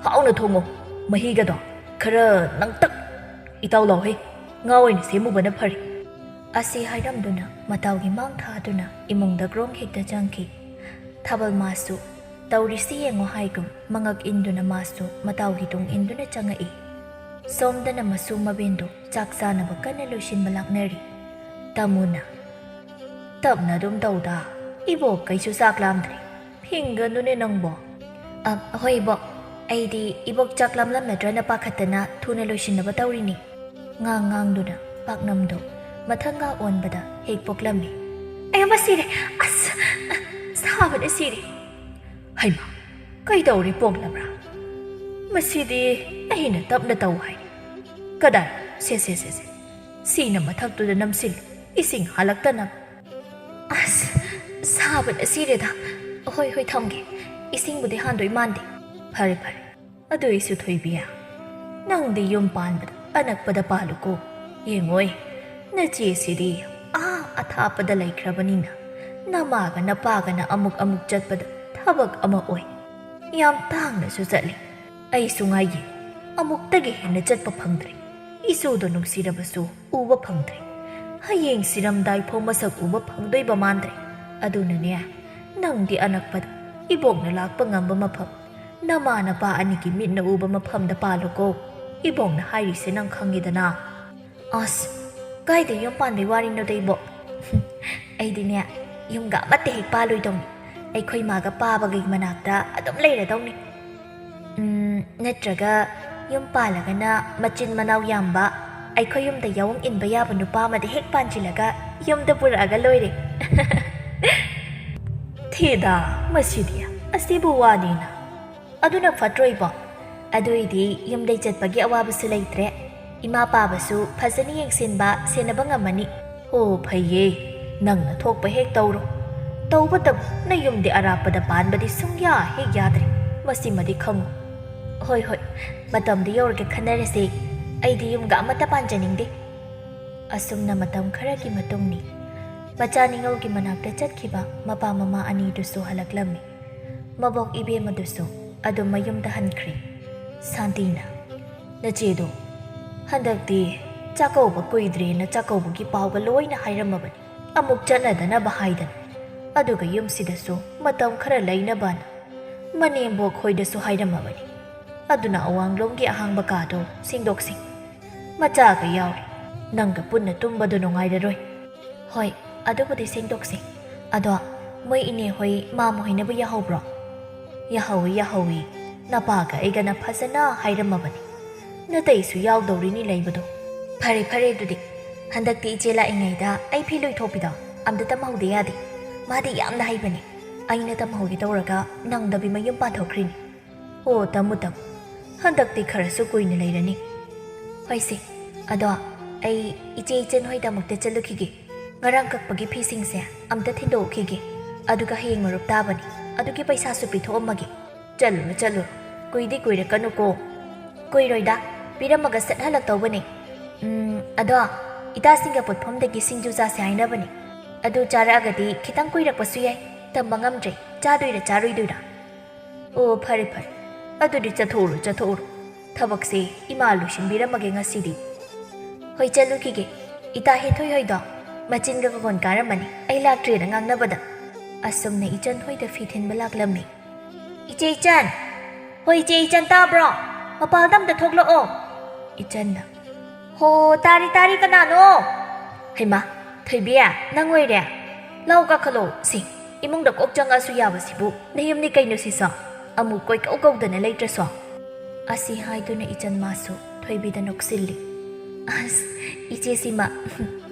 ꯍꯥꯎꯅ ꯊꯣꯡꯉꯣ꯫ ꯃꯍꯤꯒꯗꯣ ꯈꯔ ꯅꯪꯇꯛ ꯏꯇꯥꯎ ꯂꯥꯎꯍꯦ꯫ ꯉꯥ ꯑꯣꯏꯅ ꯁꯦꯝꯃꯨꯕꯅ ꯐꯔꯦ꯫" ꯑꯁꯤ ꯍꯥꯏꯔꯝꯗꯨꯅ ꯃꯇꯥꯎꯒꯤ ꯃꯥꯡ ꯊꯥꯗꯨꯅ ꯏꯃꯨꯡꯗ ꯒ꯭ꯔꯣꯡ ꯍꯦꯛꯇ ꯆꯪꯈꯤ꯫ ꯊꯥꯕꯜ ꯃꯥꯁꯨ ꯇꯧꯔꯤꯁꯤ ꯌꯦꯡꯉꯣ ꯍꯥꯏꯒꯨꯝ ꯃꯉꯛ ꯏꯟꯗꯨꯅ ꯃꯥꯁꯨ ꯃꯇꯥꯎꯒꯤ ꯇꯨꯡ ꯏꯟꯗꯨꯅ ꯆꯪꯉꯛꯏ꯫ ꯁꯣꯝꯗꯅ ꯃꯁꯨ ꯃꯕꯦꯟꯗꯨ ꯆꯥꯛ ꯆꯥꯅꯕ ꯀꯟꯅ ꯂꯣꯏꯁꯤꯟꯕ ꯂꯥꯛꯅꯔꯤ꯫ ꯇꯥꯃꯣꯅ, ꯇꯞꯅ ꯑꯗꯨꯝ ꯇꯧꯗ꯫ ꯏꯕꯣꯛ ꯀꯩꯁꯨ ꯆꯥꯛ ꯂꯥꯝꯗ꯭ꯔꯤ꯫ ꯐꯤꯡꯒꯅꯨꯅꯦ ꯅꯪꯕꯣ꯫ ꯑ, ꯍꯣꯏ ꯏꯕꯣꯛ, ꯑꯩꯗꯤ ꯏꯕꯣꯛ ꯆꯥꯛ ꯂꯥꯝꯂꯝꯃꯗ꯭ꯔꯅ ꯄꯥꯈꯠꯇꯅ ꯊꯨꯅ ꯂꯣꯏꯁꯤꯟꯅꯕ ꯇꯧꯔꯤꯅꯤ꯫ ꯉꯥꯡ ꯉꯥꯡꯗꯨꯅ ꯄꯥꯛꯅꯝꯗꯣ ꯃꯊꯪꯒ ꯑꯣꯟꯕꯗ ꯍꯦꯛ ꯄꯣꯛꯂꯝꯃꯤ꯫ ꯑꯌꯥ, ꯃꯁꯤꯔꯦ! ꯑꯁ! ꯁꯥꯕꯅ ꯁꯤꯔꯦ! ꯍꯩꯃꯥ, ꯀꯩꯗꯧꯔꯦ ꯄꯣꯛꯂꯕ꯭ꯔꯥ? ꯃꯁꯤꯗꯤ ꯑꯩꯅ ꯇꯞꯅ ꯇꯧ ꯍꯥꯏ꯫ ꯀꯗꯥꯏ? ꯁꯦ, ꯁꯦ, ꯁꯦ, ꯁꯦ꯫ ꯁꯤꯅ ꯃꯊꯛꯇꯨꯗ ꯅꯝꯁꯤꯜꯂꯨ, ꯏꯁꯤꯡ ꯍꯥꯜꯂꯛꯇꯅꯕ꯫ ꯑꯁ, ꯁꯥꯕꯅ ꯁꯤꯔꯦꯗ꯫ ꯍꯣꯏ, ꯍꯣꯏ, ꯊꯝꯒꯦ꯫ ꯏꯁꯤꯡꯕꯨꯗꯤ ꯍꯥꯟꯗꯣꯏ ꯃꯥꯟꯗꯦ꯫ ꯐꯔꯦ, ꯐꯔꯦ꯫ ꯑꯗꯨꯏꯁꯨ ꯊꯣꯏꯕꯤ, ꯅꯪꯗꯤ ꯌꯨꯝ ꯄꯥꯟꯕꯗ ꯑꯅꯛꯄꯗ ꯄꯥꯜꯂꯨꯀꯣ꯫ ꯌꯦꯡꯉꯣꯏ, ꯅꯆꯦꯁꯤꯗꯤ ꯑꯥ ꯑꯊꯥꯞꯄꯗ ꯂꯩꯈ꯭ꯔꯕꯅꯤꯅ ꯅꯃꯥꯒ ꯅꯄꯥꯒꯅ ꯑꯃꯨꯛ ꯑꯃꯨꯛ ꯆꯠꯄꯗ ꯊꯕꯛ ꯑꯃ ꯑꯣꯏ꯫ ꯌꯥꯝ ꯇꯥꯡꯅꯁꯨ ꯆꯠꯂꯤ꯫ ꯑꯩꯁꯨ ꯉꯥꯏꯒꯤ, ꯑꯃꯨꯛꯇꯒꯤ ꯍꯦꯟꯅ ꯆꯠꯄ ꯐꯪꯗ꯭ꯔꯦ꯫ ꯏꯁꯨꯗꯣ ꯅꯨꯡꯁꯤꯔꯕꯁꯨ ꯎꯕ ꯐꯪꯗ꯭ꯔꯦ꯫ ꯍꯌꯦꯡ ꯁꯤꯔꯝꯗꯥꯏ ꯐꯥꯎ ꯃꯁꯛ ꯎꯕ ꯐꯪꯗꯣꯏꯕ ꯃꯥꯟꯗ꯭ꯔꯦ꯫ ꯑꯗꯨꯅꯅꯦ, ꯅꯪꯗꯤ ꯑꯅꯛꯄꯗ ꯏꯕꯣꯛꯅ ꯂꯥꯛꯄ ꯉꯝꯕ ꯃꯐꯝ, ꯅꯃꯥ ꯅꯄꯥ ꯑꯅꯤꯒꯤ ꯃꯤꯠꯅ ꯎꯕ ꯃꯐꯝꯗ ꯄꯥꯜꯂꯨꯀꯣ꯫ ꯏꯕꯣꯛꯅ ꯍꯥꯏꯔꯤꯁꯦ ꯅꯪ ꯈꯪꯉꯤꯗꯅ꯫ ꯑꯁ, ꯀꯥꯏꯗ ꯌꯨꯝ ꯄꯥꯟꯕꯩ ꯋꯥꯔꯤꯅꯣꯗ ꯏꯕꯣꯛ? ꯑꯩꯗꯤꯅꯦ, ꯌꯨꯝꯒ ꯑꯃꯠꯇ ꯍꯦꯛ ꯄꯥꯜꯂꯣꯏꯗꯧꯅꯤ꯫ ꯑꯩꯈꯣꯏ ꯃꯥꯒ ꯄꯥꯕꯒꯤ ꯃꯅꯥꯛꯇ ꯑꯗꯨꯝ ꯂꯩꯔꯗꯧꯅꯤ꯫ ꯎꯝ, ꯅꯠꯇ꯭ꯔꯒ ꯌꯨꯝ ꯄꯥꯜꯂꯒꯅ ꯃꯆꯤꯟ ꯃꯅꯥꯎ ꯌꯥꯝꯕ, ꯑꯩꯈꯣꯏ ꯌꯨꯝꯗ ꯌꯥꯑꯣꯡ ꯏꯟꯕ ꯌꯥꯕ ꯅꯨꯄꯥ ꯑꯃꯗ ꯍꯦꯛ ꯄꯥꯟꯁꯤꯜꯂꯒ ꯌꯨꯝꯗ ꯄꯨꯔꯛꯑꯒ ꯂꯣꯏꯔꯦ꯫ ꯊꯦꯗꯥ, ꯃꯁꯤꯗꯤ ꯑꯁꯤꯕꯨ ꯋꯥꯅꯤꯅ꯫ ꯑꯗꯨꯅ ꯐꯠꯇ꯭ꯔꯣ ꯏꯕꯣꯛ? ꯑꯗꯨꯏꯗꯤ ꯌꯨꯝꯗꯩ ꯆꯠꯄꯒꯤ ꯑꯋꯥꯕꯁꯨ ꯂꯩꯇ꯭ꯔꯦ꯫ ꯏꯃꯥ ꯄꯥꯕꯁꯨ ꯐꯖꯅ ꯌꯦꯡꯁꯤꯟꯕ, ꯁꯦꯟꯅꯕ ꯉꯝꯃꯅꯤ꯫ ꯑꯣ, ꯐꯩꯌꯦ, ꯅꯪꯅ ꯊꯣꯛꯄ ꯍꯦꯛ ꯇꯧꯔꯣ꯫ ꯇꯧꯕꯇꯕꯨ ꯅꯌꯨꯝꯗꯤ ꯑꯔꯥꯞꯄꯗ ꯄꯥꯟꯕꯗꯤ ꯁꯨꯡꯌꯥ ꯍꯦꯛ ꯌꯥꯗ꯭ꯔꯦ꯫ ꯃꯁꯤꯃꯗꯤ ꯈꯪꯉꯨ꯫ ꯍꯣꯏ, ꯍꯣꯏ, ꯃꯇꯝꯗꯨ ꯌꯧꯔꯒ ꯈꯟꯅꯔꯁꯦ꯫ ꯑꯩꯗꯤ ꯌꯨꯝꯒ ꯑꯃꯠꯇ ꯄꯥꯟꯖꯅꯤꯡꯗꯦ꯫ ꯑꯁꯨꯝꯅ ꯃꯇꯝ ꯈꯔꯒꯤ ꯃꯇꯨꯡꯅꯤ꯫ ꯃꯆꯥ ꯅꯤꯉꯧꯒꯤ ꯃꯅꯥꯛꯇ ꯆꯠꯈꯤꯕ ꯃꯄꯥ ꯃꯃꯥ ꯑꯅꯤꯗꯨꯁꯨ ꯍꯜꯂꯛꯂꯝꯃꯤ꯫ ꯃꯕꯣꯛ ꯏꯕꯦꯝꯃꯗꯨꯁꯨ ꯑꯗꯨꯝ ꯃꯌꯨꯝꯗ ꯍꯟꯈ꯭ꯔꯦ꯫ ꯁꯥꯟꯇꯤꯅ, "ꯅꯆꯦꯗꯣ ꯍꯟꯗꯛꯇꯤ ꯆꯥꯛꯀꯧꯕ ꯀꯨꯏꯗ꯭ꯔꯦꯅ ꯆꯥꯛꯀꯧꯕꯒꯤ ꯄꯥꯎꯒ ꯂꯣꯏꯅ ꯍꯥꯏꯔꯝꯃꯕꯅꯤ, ꯑꯃꯨꯛ ꯆꯠꯅꯗꯅꯕ ꯍꯥꯏꯗꯅ꯫ ꯑꯗꯨꯒ ꯌꯨꯝꯁꯤꯗꯁꯨ ꯃꯇꯝ ꯈꯔ ꯂꯩꯅꯕꯅ ꯃꯅꯦꯝꯕꯣꯛ ꯈꯣꯏꯗꯁꯨ ꯍꯥꯏꯔꯝꯃꯕꯅꯤ꯫ ꯑꯗꯨꯅ ꯑꯋꯥꯡꯂꯣꯝꯒꯤ ꯑꯍꯥꯡꯕ ꯀꯥꯗꯣ ꯁꯤꯡꯗꯣꯛꯁꯤ꯫ ꯃꯆꯥꯒ ꯌꯥꯎꯔꯦ, ꯅꯪꯒ ꯄꯨꯟꯅ ꯇꯨꯝꯕꯗꯣ ꯅꯨꯡꯉꯥꯏꯔꯔꯣꯏ꯫" "ꯍꯣꯏ, ꯑꯗꯨꯕꯨꯗꯤ ꯁꯦꯡꯗꯣꯛꯁꯦ꯫ ꯑꯗꯣ ꯃꯣꯏ ꯏꯅꯦ ꯍꯣꯏ, ꯃꯥꯃ ꯍꯣꯏꯅꯕꯨ ꯌꯥꯍꯧꯕ꯭ꯔꯣ? ꯌꯥꯍꯧꯏ, ꯌꯥꯍꯧꯏ꯫ ꯅꯄꯥꯒ ꯑꯩꯒꯅ ꯐꯖꯅ ꯍꯥꯏꯔꯝꯃꯕꯅꯤ꯫ ꯅꯇꯩꯁꯨ ꯌꯥꯎꯗꯧꯔꯤꯅꯤ ꯂꯩꯕꯗꯣ꯫ ꯐꯔꯦ, ꯐꯔꯦ ꯑꯗꯨꯗꯤ꯫ ꯍꯟꯗꯛꯇꯤ ꯏꯆꯦ ꯂꯥꯛꯏꯉꯩꯗ ꯑꯩ ꯐꯤ ꯂꯣꯏꯊꯣꯛꯄꯤꯗꯣ ꯑꯝꯇ ꯇꯝꯍꯧꯗꯦ ꯌꯥꯗꯦ꯫ ꯃꯥꯗꯤ ꯌꯥꯝꯅ ꯍꯩꯕꯅꯤ꯫ ꯑꯩꯅ ꯇꯝꯍꯧꯒꯦ ꯇꯧꯔꯒ ꯅꯪꯗꯕꯤ ꯃꯌꯨꯝ ꯄꯥꯟꯊꯣꯛꯈ꯭ꯔꯤꯅꯤ꯫ ꯑꯣ, ꯇꯝꯃꯨ, ꯇꯝꯃꯨ꯫ ꯍꯟꯗꯛꯇꯤ ꯈꯔꯁꯨ ꯀꯨꯏꯅ ꯂꯩꯔꯅꯤ꯫ ꯍꯣꯏꯁꯦ, ꯑꯗꯣ ꯑꯩ ꯏꯆꯦ ꯏꯆꯟ ꯍꯣꯏꯗ ꯑꯃꯨꯛꯇ ꯆꯠꯂꯨꯈꯤꯒꯦ꯫ ꯉꯔꯥꯡ ꯀꯛꯄꯒꯤ ꯐꯤꯁꯤꯡꯁꯦ ꯑꯝꯇ ꯊꯤꯟꯗꯣꯛꯈꯤꯒꯦ꯫ ꯑꯗꯨꯒ ꯍꯌꯦꯡ ꯃꯔꯨꯞ ꯇꯥꯕꯅꯤ꯫ ꯑꯗꯨꯒꯤ ꯄꯩꯁꯥꯁꯨ ꯄꯤꯊꯣꯛꯑꯝꯃꯒꯦ꯫ ꯆꯠꯂꯨꯔꯣ, ꯆꯠꯂꯨꯔꯣ꯫ ꯀꯨꯏꯗꯤ ꯀꯨꯏꯔꯛꯀꯅꯨꯀꯣ꯫ ꯀꯨꯏꯔꯣꯏꯗ꯫ ꯄꯤꯔꯝꯃꯒ ꯁꯠ ꯍꯜꯂꯛꯇꯧꯕꯅꯦ꯫ ꯎꯝ, ꯑꯗꯣ ꯏꯇꯥꯁꯤꯡꯒ ꯄꯣꯠꯐꯝꯗꯒꯤ ꯁꯤꯡꯖꯨ ꯆꯥꯁꯦ ꯍꯥꯏꯅꯕꯅꯦ꯫ ꯑꯗꯨ ꯆꯥꯔꯛꯑꯒꯗꯤ ꯈꯤꯇꯪ ꯀꯨꯏꯔꯛꯄꯁꯨ ꯌꯥꯏ꯫ ꯇꯝꯕ ꯉꯝꯗ꯭ꯔꯦ꯫ ꯆꯥꯗꯣꯏꯔꯥ ꯆꯥꯔꯣꯏꯗꯣꯏꯔꯥ? ꯑꯣ, ꯐꯔꯦ, ꯐꯔꯦ꯫ ꯑꯗꯨꯗꯤ ꯆꯠꯊꯣꯛꯎꯔꯣ, ꯆꯠꯊꯣꯛꯎꯔꯣ꯫ ꯊꯕꯛꯁꯦ ꯏꯃꯥ ꯂꯣꯏꯁꯤꯟꯕꯤꯔꯝꯃꯒꯦ ꯉꯁꯤꯗꯤ꯫ ꯍꯣꯏ, ꯆꯠꯂꯨꯈꯤꯒꯦ꯫ ꯏꯇꯥ ꯍꯦꯟꯊꯣꯏ ꯍꯣꯏꯗꯣ ꯃꯆꯤꯟꯒ ꯀꯣꯟ ꯀꯥꯔꯝꯃꯅꯤ, ꯑꯩ ꯂꯥꯛꯇ꯭ꯔꯦꯅ ꯉꯥꯡꯅꯕꯗ꯫ ꯑꯁꯨꯝꯅ ꯏꯆꯟ ꯍꯣꯏꯗ ꯐꯤ ꯊꯤꯟꯕ ꯂꯥꯛꯂꯝꯃꯤ꯫ "ꯏꯆꯦ ꯏꯆꯟ! ꯍꯣꯏ, ꯏꯆꯦ ꯏꯆꯟ, ꯇꯥꯕ꯭ꯔꯣ? ꯃꯄꯥꯜꯗ ꯑꯝꯇ ꯊꯣꯛꯂꯛꯑꯣ!" ꯏꯆꯟꯅ꯫ "ꯍꯣ, ꯇꯥꯔꯤ, ꯇꯥꯔꯤ, ꯀꯅꯥꯅꯣ?" "ꯍꯩꯃꯥ, ꯊꯣꯏꯕꯤ, ꯅꯪ ꯑꯣꯏꯔꯦ? ꯂꯥꯎ, ꯀꯥꯈꯠꯂꯣ꯫ ꯁꯤ, ꯏꯃꯨꯡꯗ ꯀꯣꯛ ꯆꯪꯉꯛꯑꯁꯨ ꯌꯥꯕꯁꯤꯕꯨ, ꯅꯌꯨꯝꯅꯤ ꯀꯩꯅꯣ ꯁꯤꯁꯣ? ꯑꯃꯨꯛ ꯀꯣꯏꯀꯧ ꯀꯧꯗꯅ ꯂꯩꯇ꯭ꯔꯁꯨ?" ꯑꯁꯤ ꯍꯥꯏꯗꯨꯅ ꯏꯆꯟ ꯃꯥꯁꯨ ꯊꯣꯏꯕꯤꯗ ꯅꯣꯛꯁꯤꯜꯂꯤ꯫ "ꯑꯁ, ꯏꯆꯦꯁꯤꯃ,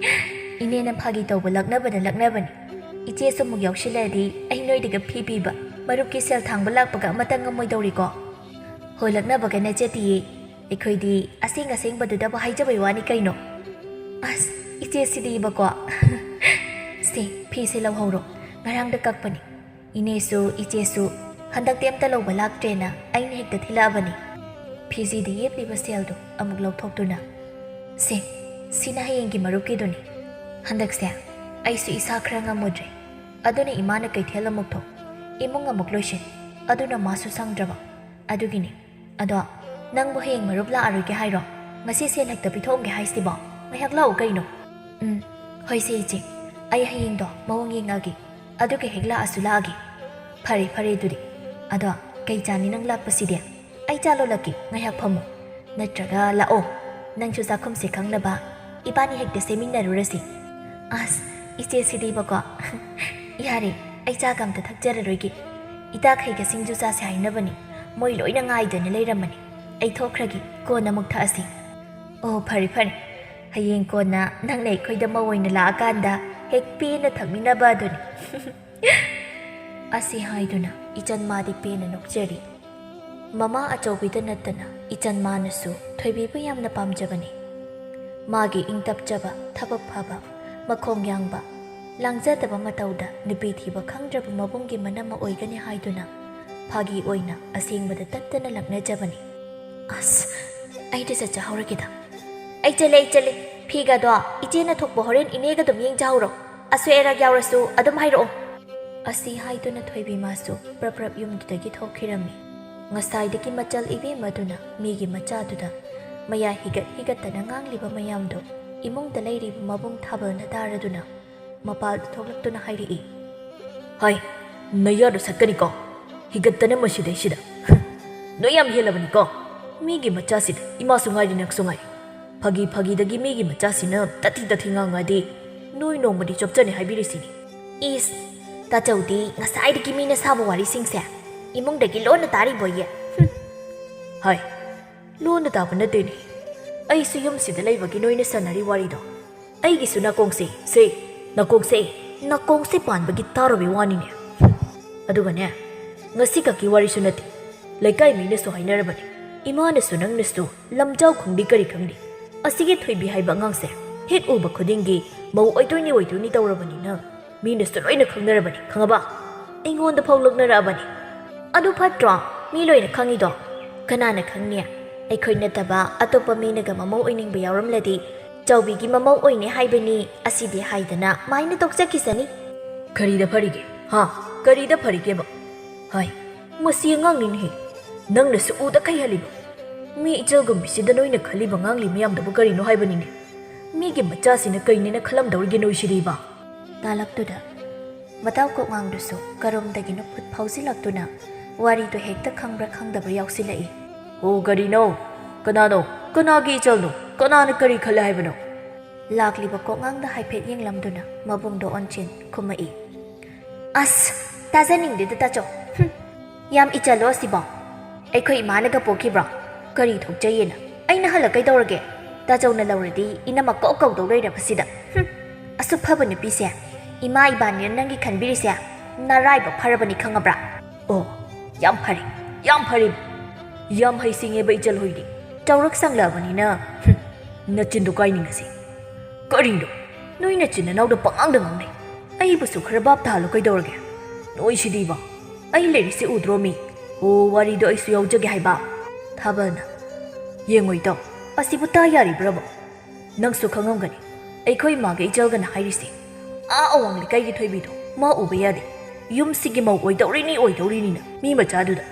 ꯏꯅꯦꯅ ꯐꯥꯒꯤ ꯇꯧꯕ ꯂꯛꯅꯕꯗ ꯂꯛꯅꯕꯅꯤ꯫ ꯏꯆꯦꯁꯨ ꯑꯃꯨꯛ ꯌꯥꯎꯁꯤꯜꯂꯛꯑꯗꯤ ꯑꯩ ꯅꯣꯏꯗꯒ ꯐꯤ ꯄꯤꯕ, ꯃꯔꯨꯞꯀꯤ ꯁꯦꯜ ꯊꯥꯡꯕ ꯂꯥꯛꯄꯒ ꯑꯃꯠꯇ ꯉꯝꯃꯣꯏꯗꯧꯔꯤꯀꯣ?" "ꯍꯣ, ꯂꯛꯅꯕꯒ ꯅꯠꯆꯗꯤꯌꯦ꯫ ꯑꯩꯈꯣꯏꯗꯤ ꯑꯁꯦꯡ ꯑꯁꯦꯡꯕꯗꯨꯗꯕꯨ ꯍꯥꯏꯖꯕꯩ ꯋꯥꯅꯤ ꯀꯩꯅꯣ꯫" "ꯑꯁ, ꯏꯆꯦꯁꯤꯗꯤꯕꯀꯣ꯫" "ꯁꯦ, ꯐꯤꯁꯦ ꯂꯧꯍꯧꯔꯣ꯫ ꯉꯔꯥꯡꯗ ꯀꯛꯄꯅꯤ꯫ ꯏꯅꯦꯁꯨ ꯏꯆꯦꯁꯨ ꯍꯟꯗꯛꯇꯤ ꯑꯝꯇ ꯂꯧꯕ ꯂꯥꯛꯇ꯭ꯔꯦꯅ ꯑꯩꯅ ꯍꯦꯛꯇ ꯊꯤꯜꯂꯛꯑꯕꯅꯤ꯫" ꯐꯤꯖꯤꯗ ꯌꯦꯞꯂꯤꯕ ꯁꯦꯜꯗꯨ ꯑꯃꯨꯛ ꯂꯧꯊꯣꯛꯇꯨꯅ, "ꯁꯦ, ꯁꯤꯅ ꯍꯌꯦꯡꯒꯤ ꯃꯔꯨꯞꯀꯤꯗꯨꯅꯤ꯫ ꯍꯟꯗꯛꯁꯦ ꯑꯩꯁꯨ ꯏꯁꯥ ꯈꯔ ꯉꯝꯃꯨꯗ꯭ꯔꯦ꯫ ꯑꯗꯨꯅ ꯏꯃꯥꯅ ꯀꯩꯊꯦꯜ ꯑꯃꯨꯛ ꯊꯣꯛ, ꯏꯃꯨꯡ ꯑꯃꯨꯛ ꯂꯣꯏꯁꯤꯟ, ꯑꯗꯨꯅ ꯃꯥꯁꯨ ꯁꯪꯗ꯭ꯔꯕ꯫ ꯑꯗꯨꯒꯤꯅꯤ꯫ ꯑꯗꯣ ꯅꯪꯕꯨ ꯍꯌꯦꯡ ꯃꯔꯨꯞ ꯂꯥꯛꯑꯔꯣꯏꯒꯦ ꯍꯥꯏꯔꯣ? ꯉꯁꯤ ꯁꯦꯜ ꯍꯦꯛꯇ ꯄꯤꯊꯣꯛꯑꯝꯒꯦ ꯍꯥꯏꯁꯤꯕꯣ? ꯉꯥꯏꯍꯥꯛ ꯂꯥꯛꯎ ꯀꯩꯅꯣ꯫" "ꯎꯝ, ꯍꯣꯏ ꯁꯦ ꯏꯆꯦ, ꯑꯩ ꯍꯌꯦꯡꯗꯣ ꯃꯑꯣꯡ ꯌꯦꯡꯉꯛꯑꯒꯦ, ꯑꯗꯨꯒ ꯍꯦꯛ ꯂꯥꯛꯑꯁꯨ ꯂꯥꯛꯑꯒꯦ꯫" "ꯐꯔꯦ, ꯐꯔꯦ ꯑꯗꯨꯗꯤ꯫ ꯑꯗꯣ ꯀꯩ ꯆꯥꯅꯤ ꯅꯪ ꯂꯥꯛꯄꯁꯤꯗꯤ? ꯑꯩ ꯆꯥ ꯂꯣꯜꯂꯛꯀꯦ, ꯉꯥꯏꯍꯥꯛ ꯐꯝꯃꯨ꯫ ꯅꯠꯇ꯭ꯔꯒ ꯂꯥꯛꯑꯣ, ꯅꯪꯁꯨ ꯆꯥꯛꯈꯨꯝꯁꯦ ꯈꯪꯅꯕ ꯏꯕꯥꯅꯤ ꯍꯦꯛꯇ ꯁꯦꯝꯃꯤꯟꯅꯔꯨꯔꯁꯤ꯫" "ꯑꯁ, "ꯏꯆꯦ ꯁꯤꯗꯤꯕꯀꯣ, ꯌꯥꯔꯦ, ꯑꯩ ꯆꯥꯒ ꯑꯝꯇ ꯊꯛꯆꯔꯔꯣꯏꯒꯦ꯫ ꯏꯇꯥꯈꯩꯒ ꯁꯤꯡꯖꯨ ꯆꯥꯁꯦ ꯍꯥꯏꯅꯕꯅꯤ꯫ ꯃꯣꯏ ꯂꯣꯏꯅ ꯉꯥꯏꯗꯨꯅ ꯂꯩꯔꯝꯃꯅꯤ꯫ ꯑꯩ ꯊꯣꯛꯈ꯭ꯔꯒꯦ, ꯀꯣꯟꯅ ꯑꯃꯨꯛ ꯊꯛꯑꯁꯤ꯫" "ꯑꯣ, ꯐꯔꯦ ꯐꯔꯦ꯫ ꯍꯌꯦꯡ ꯀꯣꯟꯅ ꯅꯪꯅ ꯑꯩꯈꯣꯏꯗ ꯃꯧ ꯑꯣꯏꯅ ꯂꯥꯛꯑꯀꯥꯟꯗ ꯍꯦꯛ ꯄꯦꯟꯅ ꯊꯛꯃꯤꯟꯅꯕ ꯑꯗꯨꯅꯤ꯫" ꯑꯁꯤ ꯍꯥꯏꯗꯨꯅ ꯏꯆꯟ ꯃꯥꯗꯤ ꯄꯦꯟꯅ ꯅꯣꯛꯆꯔꯤ꯫ ꯃꯃꯥ ꯑꯆꯧꯕꯤꯗ ꯅꯠꯇꯅ ꯏꯆꯟ ꯃꯥꯅꯁꯨ ꯊꯣꯏꯕꯤꯕꯨ ꯌꯥꯝꯅ ꯄꯥꯝꯖꯕꯅꯤ꯫ ꯃꯥꯒꯤ ꯏꯪ ꯇꯞꯆꯕ, ꯊꯕꯛ ꯐꯕ, ꯃꯈꯣꯡ ꯌꯥꯡꯕ, ꯂꯥꯡꯖꯗꯕ ꯃꯇꯧꯗ ꯅꯨꯄꯤ ꯊꯤꯕ ꯈꯪꯗ꯭ꯔꯕ ꯃꯕꯨꯡꯒꯤ ꯃꯅꯝꯃ ꯑꯣꯏꯒꯅꯤ ꯍꯥꯏꯗꯨꯅ ꯐꯥꯒꯤ ꯑꯣꯏꯅ ꯑꯁꯦꯡꯕꯗ ꯇꯠꯇꯅ ꯂꯛꯅꯖꯕꯅꯤ꯫ "ꯑꯁ, ꯑꯩꯗꯤ ꯆꯠꯆꯍꯧꯔꯒꯦꯗ꯫" "ꯑꯩ ꯆꯠꯂꯦ, ꯑꯩ ꯆꯠꯂꯦ꯫ ꯐꯤꯒꯗꯣ ꯏꯆꯦꯅ ꯊꯣꯛꯄ ꯍꯣꯔꯦꯟ ꯏꯅꯦꯒ ꯑꯗꯨꯝ ꯌꯦꯡꯖꯍꯧꯔꯣ꯫ ꯑꯁꯣꯏ ꯑꯔꯥꯛ ꯌꯥꯎꯔꯁꯨ ꯑꯗꯨꯝ ꯍꯥꯏꯔꯛꯑꯣ꯫" ꯑꯁꯤ ꯍꯥꯏꯗꯨꯅ ꯊꯣꯏꯕꯤ ꯃꯥꯁꯨ ꯄ꯭ꯔꯞ ꯄ꯭ꯔꯞ ꯌꯨꯝꯗꯨꯗꯒꯤ ꯊꯣꯛꯈꯤꯔꯝꯃꯤ꯫ ꯉꯁꯥꯏꯗꯒꯤ ꯃꯆꯜ ꯏꯕꯦꯝ ꯑꯗꯨꯅ ꯃꯤꯒꯤ ꯃꯆꯥꯗꯨꯗ ꯃꯌꯥ ꯍꯤꯒꯠ ꯍꯤꯒꯠꯇꯅ ꯉꯥꯡꯂꯤꯕ ꯃꯌꯥꯝꯗꯣ ꯏꯃꯨꯡꯗ ꯂꯩꯔꯤꯕ ꯃꯕꯨꯡ ꯊꯥꯕꯜꯅ ꯇꯥꯔꯗꯨꯅ ꯃꯄꯥꯜꯗ ꯊꯣꯛꯂꯛꯇꯨꯅ ꯍꯥꯏꯔꯛꯏ꯫ "ꯍꯥꯏ, ꯅꯌꯥꯗꯣ ꯁꯠꯀꯅꯤꯀꯣ? ꯍꯤꯒꯠꯇꯅ ꯃꯁꯤꯗꯩꯁꯤꯗ꯫ ꯅꯣꯏ ꯌꯥꯝ ꯍꯦꯜꯂꯕꯅꯤꯀꯣ꯫ ꯃꯤꯒꯤ ꯃꯆꯥꯁꯤꯗ ꯏꯃꯥꯁꯨ ꯉꯥꯏꯔꯤ, ꯅꯪꯁꯨ ꯉꯥꯏꯔꯤ꯫ ꯐꯥꯒꯤ ꯐꯥꯒꯤꯗꯒꯤ ꯃꯤꯒꯤ ꯃꯆꯥꯁꯤꯅ ꯇꯥꯊꯤ ꯇꯥꯊꯤ ꯉꯥꯡꯉꯗꯤ ꯅꯣꯏ ꯅꯣꯡꯃꯗꯤ ꯆꯣꯞꯆꯅꯤ ꯍꯥꯏꯕꯤꯔꯤꯁꯤꯅꯤ꯫" "ꯏꯁ, ꯇꯥꯆꯧꯗꯤ ꯉꯁꯥꯏꯗꯒꯤ ꯃꯤꯅ ꯁꯥꯕ ꯋꯥꯔꯤꯁꯤꯡꯁꯦ ꯏꯃꯨꯡꯗꯒꯤ ꯂꯣꯟꯅ ꯇꯥꯔꯤꯕꯣꯌꯦ?" "ꯍꯨꯝ꯫ ꯍꯥꯏ, ꯂꯣꯟꯅ ꯇꯥꯕ ꯅꯠꯇꯦꯅꯦ꯫ ꯑꯩꯁꯨ ꯌꯨꯝꯁꯤꯗ ꯂꯩꯕꯒꯤ ꯅꯣꯏꯅ ꯁꯥꯟꯅꯔꯤ ꯋꯥꯔꯤꯗꯣ ꯑꯩꯒꯤꯁꯨ ꯅꯥꯀꯣꯡꯁꯦ, ꯁꯦ, ꯅꯥꯀꯣꯡꯁꯦ, ꯅꯥꯀꯣꯡꯁꯦ ꯄꯥꯟꯕꯒꯤ ꯇꯥꯔꯨꯕꯩ ꯋꯥꯅꯤꯅꯦ꯫ ꯑꯗꯨꯒꯅꯦ, ꯉꯁꯤꯈꯛꯀꯤ ꯋꯥꯔꯤꯁꯨ ꯅꯠꯇꯦ, ꯂꯩꯀꯥꯏ ꯃꯤꯅꯁꯨ ꯍꯥꯏꯅꯔꯕꯅꯤ, ꯏꯃꯥꯅꯁꯨ ꯅꯪꯅꯁꯨ ꯂꯝꯖꯥꯎ ꯈꯪꯗꯦ ꯀꯔꯤ ꯈꯪꯗꯦ꯫ ꯑꯁꯤꯒꯤ ꯊꯣꯏꯕꯤ ꯍꯥꯏꯕ ꯑꯉꯥꯡꯁꯦ ꯍꯦꯛ ꯎꯕ ꯈꯨꯗꯤꯡꯒꯤ ꯃꯧ ꯑꯣꯏꯗꯣꯏꯅꯤ ꯑꯣꯏꯗꯣꯏꯅꯤ ꯇꯧꯔꯕꯅꯤꯅ ꯃꯤꯅꯁꯨ ꯂꯣꯏꯅ ꯈꯪꯅꯔꯕꯅꯤ, ꯈꯪꯉꯕ? ꯑꯩꯉꯣꯟꯗ ꯐꯥꯎ ꯂꯛꯅꯔꯛꯑꯕꯅꯤ꯫ ꯑꯗꯨ ꯐꯠꯇ꯭ꯔꯣ? ꯃꯤ ꯂꯣꯏꯅ ꯈꯪꯉꯤꯗꯣ꯫ ꯀꯅꯥꯅ ꯈꯪꯅꯤ? ꯑꯩꯈꯣꯏ ꯅꯠꯇꯕ ꯑꯇꯣꯞꯄ ꯃꯤꯅꯒ ꯃꯃꯧ ꯑꯣꯏꯅꯤꯡꯕ ꯌꯥꯎꯔꯝꯂꯗꯤ, ꯆꯥꯎꯕꯤꯒꯤ ꯃꯃꯧ ꯑꯣꯏꯅꯤ ꯍꯥꯏꯕꯅꯤ, ꯑꯁꯤꯗꯤ ꯍꯥꯏꯗꯅ ꯃꯥꯏꯅ ꯇꯣꯛꯆꯈꯤꯁꯅꯤ꯫" "ꯀꯔꯤꯗ ꯐꯔꯤꯒꯦ? ꯍꯥ? ꯀꯔꯤꯗ ꯐꯔꯤꯒꯦꯕ? ꯍꯥꯏ, ꯃꯁꯤ ꯑꯉꯥꯡꯅꯤꯅꯦꯍꯦ꯫ ꯅꯪꯅꯁꯨ ꯎꯗ ꯀꯩꯍꯜꯂꯤꯕ? ꯃꯤ ꯏꯆꯜꯒꯨꯝꯕꯤꯁꯤꯗ ꯅꯣꯏꯅ ꯈꯜꯂꯤꯕ ꯉꯥꯡꯂꯤ ꯃꯌꯥꯝꯗꯨꯕꯨ ꯀꯔꯤꯅꯣ ꯍꯥꯏꯕꯅꯤꯅꯦ? ꯃꯤꯒꯤ ꯃꯆꯥꯁꯤꯅ ꯀꯩꯅꯦꯅ ꯈꯜꯂꯝꯗꯧꯔꯤꯒꯦ ꯅꯣꯏꯁꯤꯗꯤꯕ?" ꯇꯥꯂꯛꯇꯨꯗ ꯃꯇꯥꯎ ꯀꯣꯛꯉꯥꯡꯗꯨꯁꯨ ꯀꯔꯣꯝꯗꯒꯤꯅꯣ ꯐꯨꯠ ꯐꯥꯎꯖꯤꯜꯂꯛꯇꯨꯅ ꯋꯥꯔꯤꯗꯣ ꯍꯦꯛꯇ ꯈꯪꯕ꯭ꯔꯥ ꯈꯪꯗꯕ꯭ꯔꯥ ꯌꯥꯎꯁꯤꯜꯂꯛꯏ꯫ "ꯑꯣ, ꯀꯔꯤꯅꯣ? ꯀꯅꯥꯅꯣ? ꯀꯅꯥꯒꯤ ꯏꯆꯜꯅꯣ? ꯀꯅꯥꯅ ꯀꯔꯤ ꯈꯜꯂꯦ ꯍꯥꯏꯕꯅꯣ?" ꯂꯥꯛꯂꯤꯕ ꯀꯣꯛꯉꯥꯡꯗ ꯍꯥꯏꯐꯦꯠ ꯌꯦꯡꯂꯝꯗꯨꯅ ꯃꯕꯨꯡꯗꯣ ꯑꯣꯟꯁꯤꯟ ꯈꯨꯝꯃꯛꯏ꯫ ꯑꯁ, ꯇꯥꯖꯅꯤꯡꯗꯦꯗ ꯇꯥꯆꯧ꯫ ꯍꯨꯝ, ꯌꯥꯝ ꯏꯆꯜꯂꯣ ꯑꯁꯤꯕꯣ? ꯑꯩꯈꯣꯏ ꯏꯃꯥꯅꯒ ꯄꯣꯛꯈꯤꯕ꯭ꯔꯣ? ꯀꯔꯤ ꯊꯣꯛꯆꯩꯌꯦꯅ? ꯑꯩꯅ ꯍꯜꯂꯛ ꯀꯩꯗꯧꯔꯒꯦ? ꯇꯥꯆꯧꯅ ꯂꯧꯔꯗꯤ ꯏꯅꯝꯃ ꯀꯧ ꯀꯧꯗꯧ ꯂꯩꯔꯕꯁꯤꯗ꯫ ꯍꯨꯝ, ꯑꯁꯨꯛ ꯐꯕ ꯅꯨꯄꯤꯁꯦ ꯏꯃꯥ ꯏꯕꯥꯅꯤꯅ ꯅꯪꯒꯤ ꯈꯟꯕꯤꯔꯤꯁꯦ ꯅꯔꯥꯏꯕꯛ ꯐꯔꯕꯅꯤ ꯈꯪꯉꯕ꯭ꯔꯥ? ꯑꯣ, ꯌꯥꯝ ꯐꯔꯦ, ꯌꯥꯝ ꯐꯔꯦ꯫ ꯌꯥꯝ ꯍꯩꯁꯤꯡꯉꯦꯕ ꯏꯆꯜ ꯍꯣꯏꯗꯤ꯫ ꯆꯥꯎꯔꯛ ꯁꯪꯂꯛꯑꯕꯅꯤꯅ, ꯍꯨꯝ, ꯅꯆꯤꯟꯗꯣ ꯀꯥꯏꯅꯤꯡꯉꯁꯤ꯫ ꯀꯔꯤꯅꯣ? ꯅꯣꯏ ꯅꯆꯤꯟ ꯅꯅꯥꯎꯗ ꯄꯉꯥꯡꯗ ꯉꯥꯡꯅꯩ꯫ ꯑꯩꯕꯨꯁꯨ ꯈꯔ ꯚꯥꯞ ꯇꯥꯍꯜꯂꯣ ꯀꯩꯗꯧꯔꯒꯦ? ꯅꯣꯏꯁꯤꯗꯤꯕ꯫ ꯑꯩ ꯂꯩꯔꯤꯁꯤ ꯎꯗ꯭ꯔꯣ ꯃꯤ? ꯑꯣ, ꯋꯥꯔꯤꯗꯣ ꯑꯩꯁꯨ ꯌꯥꯎꯖꯒꯦ ꯍꯥꯏꯕ꯫ ꯊꯥꯕꯜꯅ, ꯌꯦꯡꯉꯣ ꯏꯇꯥꯎ, ꯑꯁꯤꯕꯨ ꯇꯥ ꯌꯥꯔꯤꯕ꯭ꯔꯕ? ꯅꯪꯁꯨ ꯈꯪꯉꯝꯒꯅꯤ, ꯑꯩꯈꯣꯏ ꯏꯃꯥꯒ ꯏꯆꯜꯒꯅ ꯍꯥꯏꯔꯤꯁꯦ꯫ ꯑꯥ ꯑꯋꯥꯡ ꯂꯩꯀꯥꯏꯒꯤ ꯊꯣꯏꯕꯤꯗꯣ ꯃꯥ ꯎꯕ ꯌꯥꯗꯦ꯫ ꯌꯨꯝꯁꯤꯒꯤ ꯃꯧ ꯑꯣꯏꯗꯧꯔꯤꯅꯤ, ꯑꯣꯏꯗꯧꯔꯤꯅꯤꯅ ꯃꯤ ꯃꯆꯥꯗꯨꯗ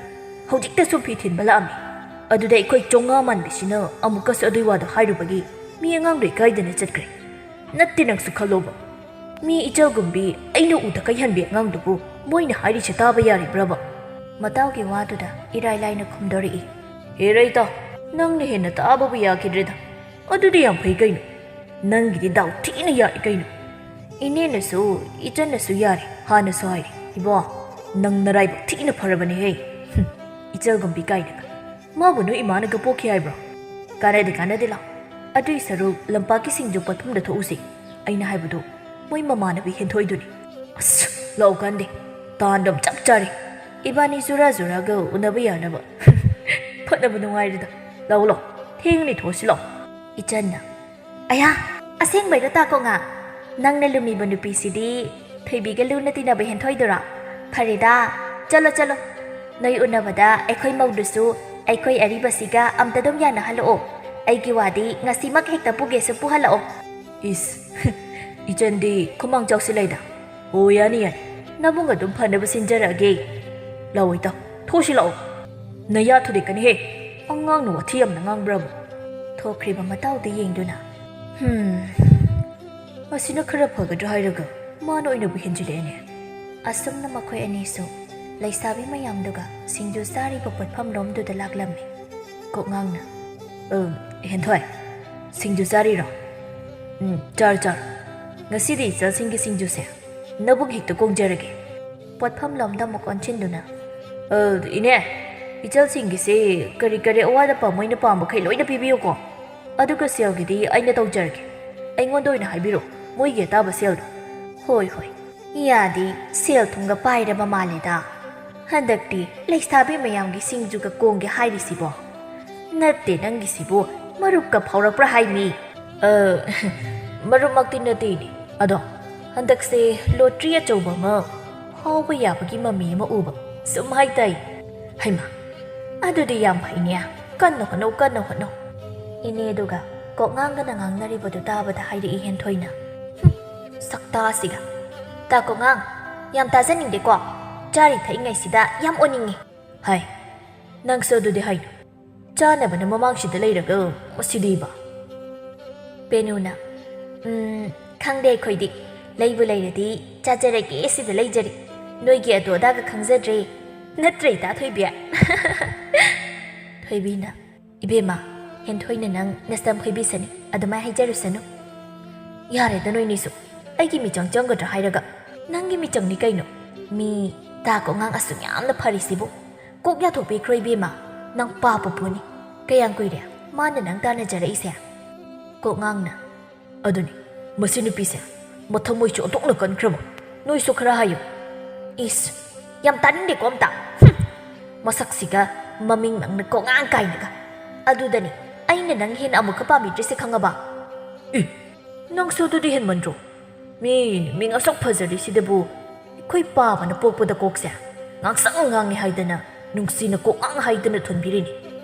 ꯍꯧꯖꯤꯛꯇꯁꯨ ꯐꯤ ꯊꯤꯟꯕ ꯂꯥꯛꯑꯝꯃꯤ꯫ ꯑꯗꯨꯗ ꯑꯩꯈꯣꯏ ꯆꯣꯉꯥ ꯃꯥꯟꯕꯤꯁꯤꯅ ꯑꯃꯨꯛꯀꯁꯨ ꯑꯗꯨꯏ ꯋꯥꯗꯣ ꯍꯥꯏꯔꯨꯕꯒꯤ ꯃꯤ ꯑꯉꯥꯡꯗꯣ ꯏꯀꯥꯏꯗꯅ ꯆꯠꯈ꯭ꯔꯦ꯫ ꯅꯠꯇꯦ, ꯅꯪꯁꯨ ꯈꯜꯂꯣꯕ꯫ ꯃꯤ ꯏꯆꯜꯒꯨꯝꯕꯤ ꯑꯩꯅ ꯎꯗ ꯀꯩꯍꯟꯕꯤ ꯑꯉꯥꯡꯗꯨꯕꯨ ꯃꯣꯏꯅ ꯍꯥꯏꯔꯤꯁꯦ ꯇꯥꯕ ꯌꯥꯔꯤꯕ꯭ꯔꯕ? ꯃꯇꯥꯎꯒꯤ ꯋꯥꯗꯨꯗ ꯏꯔꯥꯏ ꯂꯥꯏꯅ ꯈꯨꯝꯗꯣꯔꯛꯏ꯫ ꯍꯦꯔꯥ ꯏꯇꯥꯎ, ꯅꯪꯅ ꯍꯦꯟꯅ ꯇꯥꯕꯕꯨ ꯌꯥꯈꯤꯗ꯭ꯔꯦꯗ꯫ ꯑꯗꯨꯗꯤ ꯌꯥꯝ ꯐꯩ ꯀꯩꯅꯣ꯫ ꯅꯪꯒꯤꯗꯤ ꯗꯥꯎ ꯊꯤꯅ ꯌꯥꯔꯦ ꯀꯩꯅꯣ꯫ ꯏꯅꯦꯅꯁꯨ, ꯏꯆꯟꯅꯁꯨ ꯌꯥꯔꯦ, ꯍꯥꯟꯅꯁꯨ ꯍꯥꯏꯔꯦ꯫ ꯏꯕꯣ, ꯅꯪ ꯅꯔꯥꯏꯕꯛ ꯊꯤꯅ ꯐꯔꯕꯅꯦꯍꯦ꯫ ꯍꯨꯝ, ꯏꯆꯜꯒꯨꯝꯕꯤ ꯀꯥꯏꯅꯒ꯫ ꯃꯥꯕꯨ ꯅꯣꯏ ꯏꯃꯥꯅꯒ ꯄꯣꯛꯈꯤ ꯍꯥꯏꯕ꯭ꯔꯣ? ꯀꯥꯟꯅꯗꯦ, ꯀꯥꯟꯅꯗꯦ, ꯂꯥꯎ꯫ ꯑꯗꯨꯏ ꯁꯔꯨꯛ ꯂꯝꯄꯥꯛꯀꯤ ꯁꯤꯡꯖꯨ ꯄꯠꯐꯝꯗ ꯊꯣꯛꯎꯁꯤ꯫ ꯑꯩꯅ ꯍꯥꯏꯕꯗꯨ ꯃꯣꯏ ꯃꯃꯥꯟꯅꯕꯤ ꯍꯦꯟꯊꯣꯏꯗꯨꯅꯤ꯫ ꯑꯁ, ꯂꯥꯛꯎ ꯀꯥꯟꯗꯦ꯫ ꯇꯥꯟꯗꯝ ꯆꯞ ꯆꯥꯔꯦ꯫ ꯏꯕꯥꯅꯤ ꯖꯨꯔꯥ ꯖꯨꯔꯥꯒ ꯎꯅꯕ ꯌꯥꯅꯕ꯫ ꯐꯅꯕ ꯅꯨꯡꯉꯥꯏꯔꯦꯗ꯫ ꯂꯥꯛꯎ, ꯂꯥꯛꯎ꯫ ꯊꯦꯡꯉꯅꯤ, ꯊꯣꯛꯑꯁꯤ ꯂꯥꯛꯎ꯫ ꯏꯆꯟꯅ, ꯑꯌꯥ, ꯑꯁꯦꯡꯕꯩꯔꯣ ꯇꯥꯀꯣꯉꯥ? ꯅꯪꯅ ꯂꯨꯝꯃꯤꯕ ꯅꯨꯄꯤꯁꯤꯗꯤ ꯊꯣꯏꯕꯤꯒ ꯂꯨꯅ ꯇꯤꯟꯅꯕ ꯍꯦꯟꯊꯣꯏꯗꯨꯔꯣ? ꯐꯔꯦꯗ, ꯆꯠꯂꯣ, ꯆꯠꯂꯣ꯫ ꯅꯣꯏ ꯎꯅꯕꯗ ꯑꯩꯈꯣꯏ ꯃꯧꯗꯨꯁꯨ ꯑꯩꯈꯣꯏ ꯑꯔꯤꯕꯁꯤꯒ ꯑꯝꯇ ꯑꯗꯨꯝ ꯌꯥꯅꯍꯜꯂꯛꯑꯣ꯫ ꯑꯩꯒꯤ ꯋꯥꯗꯤ ꯉꯁꯤꯃꯛ ꯍꯦꯛꯇ ꯄꯨꯒꯦꯁꯨ ꯄꯨꯍꯜꯂꯛꯑꯣ꯫ ꯏꯁ, ꯏꯆꯟꯗꯤ ꯈꯨꯃꯥꯡ ꯆꯥꯎꯁꯤꯜꯂꯩꯗ꯫ ꯑꯣ, ꯌꯥꯅꯤ, ꯌꯥꯅꯤ꯫ ꯅꯕꯨꯡ ꯑꯗꯨꯝ ꯐꯅꯕ ꯁꯤꯟꯖꯔꯛꯑꯒꯦ꯫ ꯂꯥꯛꯑꯣ ꯏꯇꯥꯎ, ꯊꯣꯛꯁꯤ ꯂꯥꯛꯑꯣ꯫ ꯅꯌꯥ ꯊꯨꯗꯦꯛꯀꯅꯤꯍꯦ꯫ ꯑꯉꯥꯡꯅ ꯋꯥꯊꯤ ꯌꯥꯝꯅ ꯉꯥꯡꯕ꯭ꯔꯕ? ꯊꯣꯛꯈ꯭ꯔꯤꯕ ꯃꯇꯥꯎꯗ ꯌꯦꯡꯗꯨꯅ, ꯍꯨꯝ, ꯑꯁꯤꯅ ꯈꯔ ꯐꯒꯗ꯭ꯔꯥ ꯍꯥꯏꯔꯒ ꯃꯥꯅ ꯑꯣꯏꯅꯕꯨ ꯍꯦꯟꯖꯤꯜꯂꯛꯑꯦꯅꯦ꯫ ꯑꯁꯨꯝꯅ ꯃꯈꯣꯏ ꯑꯅꯤꯁꯨ ꯂꯩꯁꯥꯕꯤ ꯃꯌꯥꯝꯗꯨꯒ ꯁꯤꯡꯖꯨ ꯆꯥꯔꯤꯕ ꯄꯣꯠꯐꯝ ꯂꯣꯝꯗꯨꯗ ꯂꯥꯛꯂꯝꯃꯤ꯫ ꯀꯣꯛꯉꯥꯡꯅ, "ꯑ, ꯍꯦꯟꯊꯣꯏ, ꯁꯤꯡꯖꯨ ꯆꯥꯔꯤꯔꯣ?" ꯎꯝ, ꯆꯥꯔꯣ, ꯆꯥꯔꯣ꯫ ꯉꯁꯤꯗꯤ ꯏꯆꯜꯁꯤꯡꯒꯤ ꯁꯤꯡꯖꯨꯁꯦ ꯅꯕꯨꯛ ꯍꯦꯛꯇ ꯀꯣꯡꯖꯔꯒꯦ꯫ ꯄꯣꯠꯐꯝ ꯂꯣꯝꯗ ꯑꯃꯨꯛ ꯑꯣꯟꯁꯤꯟꯗꯨꯅ, "ꯑ, ꯏꯅꯦ, ꯏꯆꯜꯁꯤꯡꯒꯤꯁꯦ ꯀꯔꯤ ꯀꯔꯤ ꯑꯋꯥꯠ ꯑꯄꯥ ꯃꯣꯏꯅ ꯄꯥꯝꯕꯈꯩ ꯂꯣꯏꯅ ꯄꯤꯕꯤꯌꯨꯀꯣ꯫ ꯑꯗꯨꯒ ꯁꯦꯜꯒꯤꯗꯤ ꯑꯩꯅ ꯇꯧꯖꯔꯒꯦ꯫ ꯑꯩꯉꯣꯟꯗ ꯑꯣꯏꯅ ꯍꯥꯏꯕꯤꯔꯣ, ꯃꯣꯏꯒꯤ ꯑꯇꯥꯕ ꯁꯦꯜꯗꯣ꯫" "ꯍꯣꯏ, ꯍꯣꯏ꯫ ꯏꯌꯥꯗꯤ ꯁꯦꯜ ꯊꯨꯝꯒ ꯄꯥꯏꯔꯕ ꯃꯥꯜꯂꯦꯗ꯫ ꯍꯟꯗꯛꯇꯤ ꯂꯩꯁꯥꯕꯤ ꯃꯌꯥꯝꯒꯤ ꯁꯤꯡꯖꯨꯒ ꯀꯣꯡꯒꯦ ꯍꯥꯏꯔꯤꯁꯤꯕꯣ? ꯅꯠꯇꯦ, ꯅꯪꯒꯤꯁꯤꯕꯨ ꯃꯔꯨꯞꯀ ꯐꯥꯎꯔꯛꯄ꯭ꯔꯥ ꯍꯥꯏꯃꯤ?" "ꯑ, ꯃꯔꯨꯞꯃꯛꯇꯤ ꯅꯠꯇꯦꯅꯦ꯫ ꯑꯗꯣ ꯍꯟꯗꯛꯁꯦ ꯂꯣꯇ꯭ꯔꯤ ꯑꯆꯧꯕ ꯑꯃ ꯐꯥꯎꯕ ꯌꯥꯕꯒꯤ ꯃꯃꯤ ꯑꯃ ꯎꯕ, ꯁꯨꯝ ꯍꯥꯏꯇꯥꯏ꯫" "ꯍꯩꯃꯥ, ꯑꯗꯨꯗꯤ ꯌꯥꯝ ꯐꯩꯅꯦ꯫ ꯀꯟꯅ ꯍꯣꯠꯅꯧ, ꯀꯟꯅ ꯍꯣꯠꯅꯧ꯫" ꯏꯅꯦꯗꯨꯒ ꯀꯣꯛꯉꯥꯡꯒꯅ ꯉꯥꯡꯅꯔꯤꯕꯗꯨ ꯇꯥꯕꯗ ꯍꯥꯏꯔꯛꯏ ꯍꯦꯟꯊꯣꯏꯅ꯫ "ꯍꯨꯝ, ꯁꯛꯇꯥꯁꯤꯒ꯫ ꯇꯥ ꯀꯣꯛꯉꯥꯡ, ꯌꯥꯝ ꯇꯥꯖꯅꯤꯡꯗꯦꯀꯣ꯫ ꯆꯥꯔꯤ ꯊꯛꯏꯉꯩꯁꯤꯗ ꯌꯥꯝ ꯑꯣꯟꯅꯤꯡꯉꯤ꯫" "ꯍꯥꯏ, ꯅꯪꯁꯨ ꯑꯗꯨꯗꯤ ꯍꯥꯏꯅꯨ꯫ ꯆꯥꯅꯕꯅ ꯃꯃꯥꯡꯁꯤꯗ ꯂꯩꯔꯒ ꯃꯁꯤꯗꯤꯕ꯫" ꯄꯦꯅꯨꯅ, "ꯎꯝ, ꯈꯪꯗꯦ ꯑꯩꯈꯣꯏꯗꯤ꯫ ꯂꯩꯕꯨ ꯂꯩꯔꯗꯤ ꯆꯥꯖꯔꯒꯦ ꯁꯤꯗ ꯂꯩꯖꯔꯦ꯫ ꯅꯣꯏꯒꯤ ꯑꯗꯨ ꯑꯗꯥꯒ ꯈꯪꯖꯗ꯭ꯔꯦ꯫ ꯅꯠꯇ꯭ꯔꯦ, ꯏꯇꯥ ꯊꯣꯏꯕꯤ?" ꯊꯣꯏꯕꯤꯅ, "ꯏꯕꯦꯝꯃ, ꯍꯦꯟꯊꯣꯏꯅ ꯅꯪ ꯅꯁꯝ ꯈꯣꯏꯕꯤꯁꯅꯤ, ꯑꯗꯨꯃꯥꯏ ꯍꯥꯏꯖꯔꯨꯁꯅꯨ꯫" "ꯌꯥꯔꯦꯗ ꯅꯣꯏꯅꯤꯁꯨ꯫ ꯑꯩꯒꯤ ꯃꯤꯆꯪ ꯆꯪꯒꯗ꯭ꯔꯥ ꯍꯥꯏꯔꯒ꯫ ꯅꯪꯒꯤ ꯃꯤꯆꯪꯅꯤ ꯀꯩꯅꯣ꯫ ꯃꯤ ꯇꯥ ꯀꯣꯛꯉꯥꯡ ꯑꯁꯨꯛ ꯌꯥꯝꯅ ꯐꯔꯤꯁꯤꯕꯨ꯫ ꯀꯣꯛ ꯌꯥꯊꯣꯛꯄꯤꯈ꯭ꯔꯣ ꯏꯕꯦꯝꯃ, ꯅꯪ ꯄꯥꯞꯄ ꯄꯣꯠꯅꯤ꯫ ꯀꯌꯥꯝ ꯀꯨꯏꯔꯦ ꯃꯥꯅ ꯅꯪ ꯇꯥꯟꯅꯖꯔꯛꯏꯁꯦ?" ꯀꯣꯛꯉꯥꯡꯅ, "ꯑꯗꯨꯅꯤ, ꯃꯁꯤ ꯅꯨꯄꯤꯁꯦ ꯃꯊꯃꯣꯏꯁꯨ ꯑꯣꯟꯊꯣꯛꯅ ꯀꯟꯈ꯭ꯔꯕ꯫ ꯅꯣꯏꯁꯨ ꯈꯔ ꯍꯥꯏꯌꯨ꯫" "ꯏꯁ, ꯌꯥꯝ ꯇꯥꯅꯤꯡꯗꯦꯀꯣ ꯑꯝꯇ꯫ ꯍꯨꯝ! ꯃꯁꯛꯁꯤꯒ ꯃꯃꯤꯡ ꯅꯪꯅ ꯀꯣꯛꯉꯥꯡ ꯀꯥꯏꯅꯒ꯫ ꯑꯗꯨꯗꯅꯤ ꯑꯩꯅ ꯅꯪ ꯍꯦꯟꯅ ꯑꯃꯨꯛꯀ ꯄꯥꯝꯕꯤꯗ꯭ꯔꯤꯁꯦ, ꯈꯪꯉꯕ?" "ꯑꯦ, ꯅꯪꯁꯨ ꯑꯗꯨꯗꯤ ꯍꯦꯟꯃꯟꯗ꯭ꯔꯣ? ꯃꯤ, ꯃꯤ ꯉꯁꯛ ꯐꯖꯔꯤꯁꯤꯗꯕꯨ ꯑꯩꯈꯣꯏ ꯄꯥꯕꯅ ꯄꯣꯛꯄꯗ ꯀꯣꯛꯁꯦ ꯉꯥꯡꯁꯪ ꯉꯥꯡꯉꯦ ꯍꯥꯏꯗꯅ ꯅꯨꯡꯁꯤꯅ ꯀꯣꯛꯉꯥꯡ ꯍꯥꯏꯗꯅ ꯊꯣꯟꯕꯤꯔꯤꯅꯤ꯫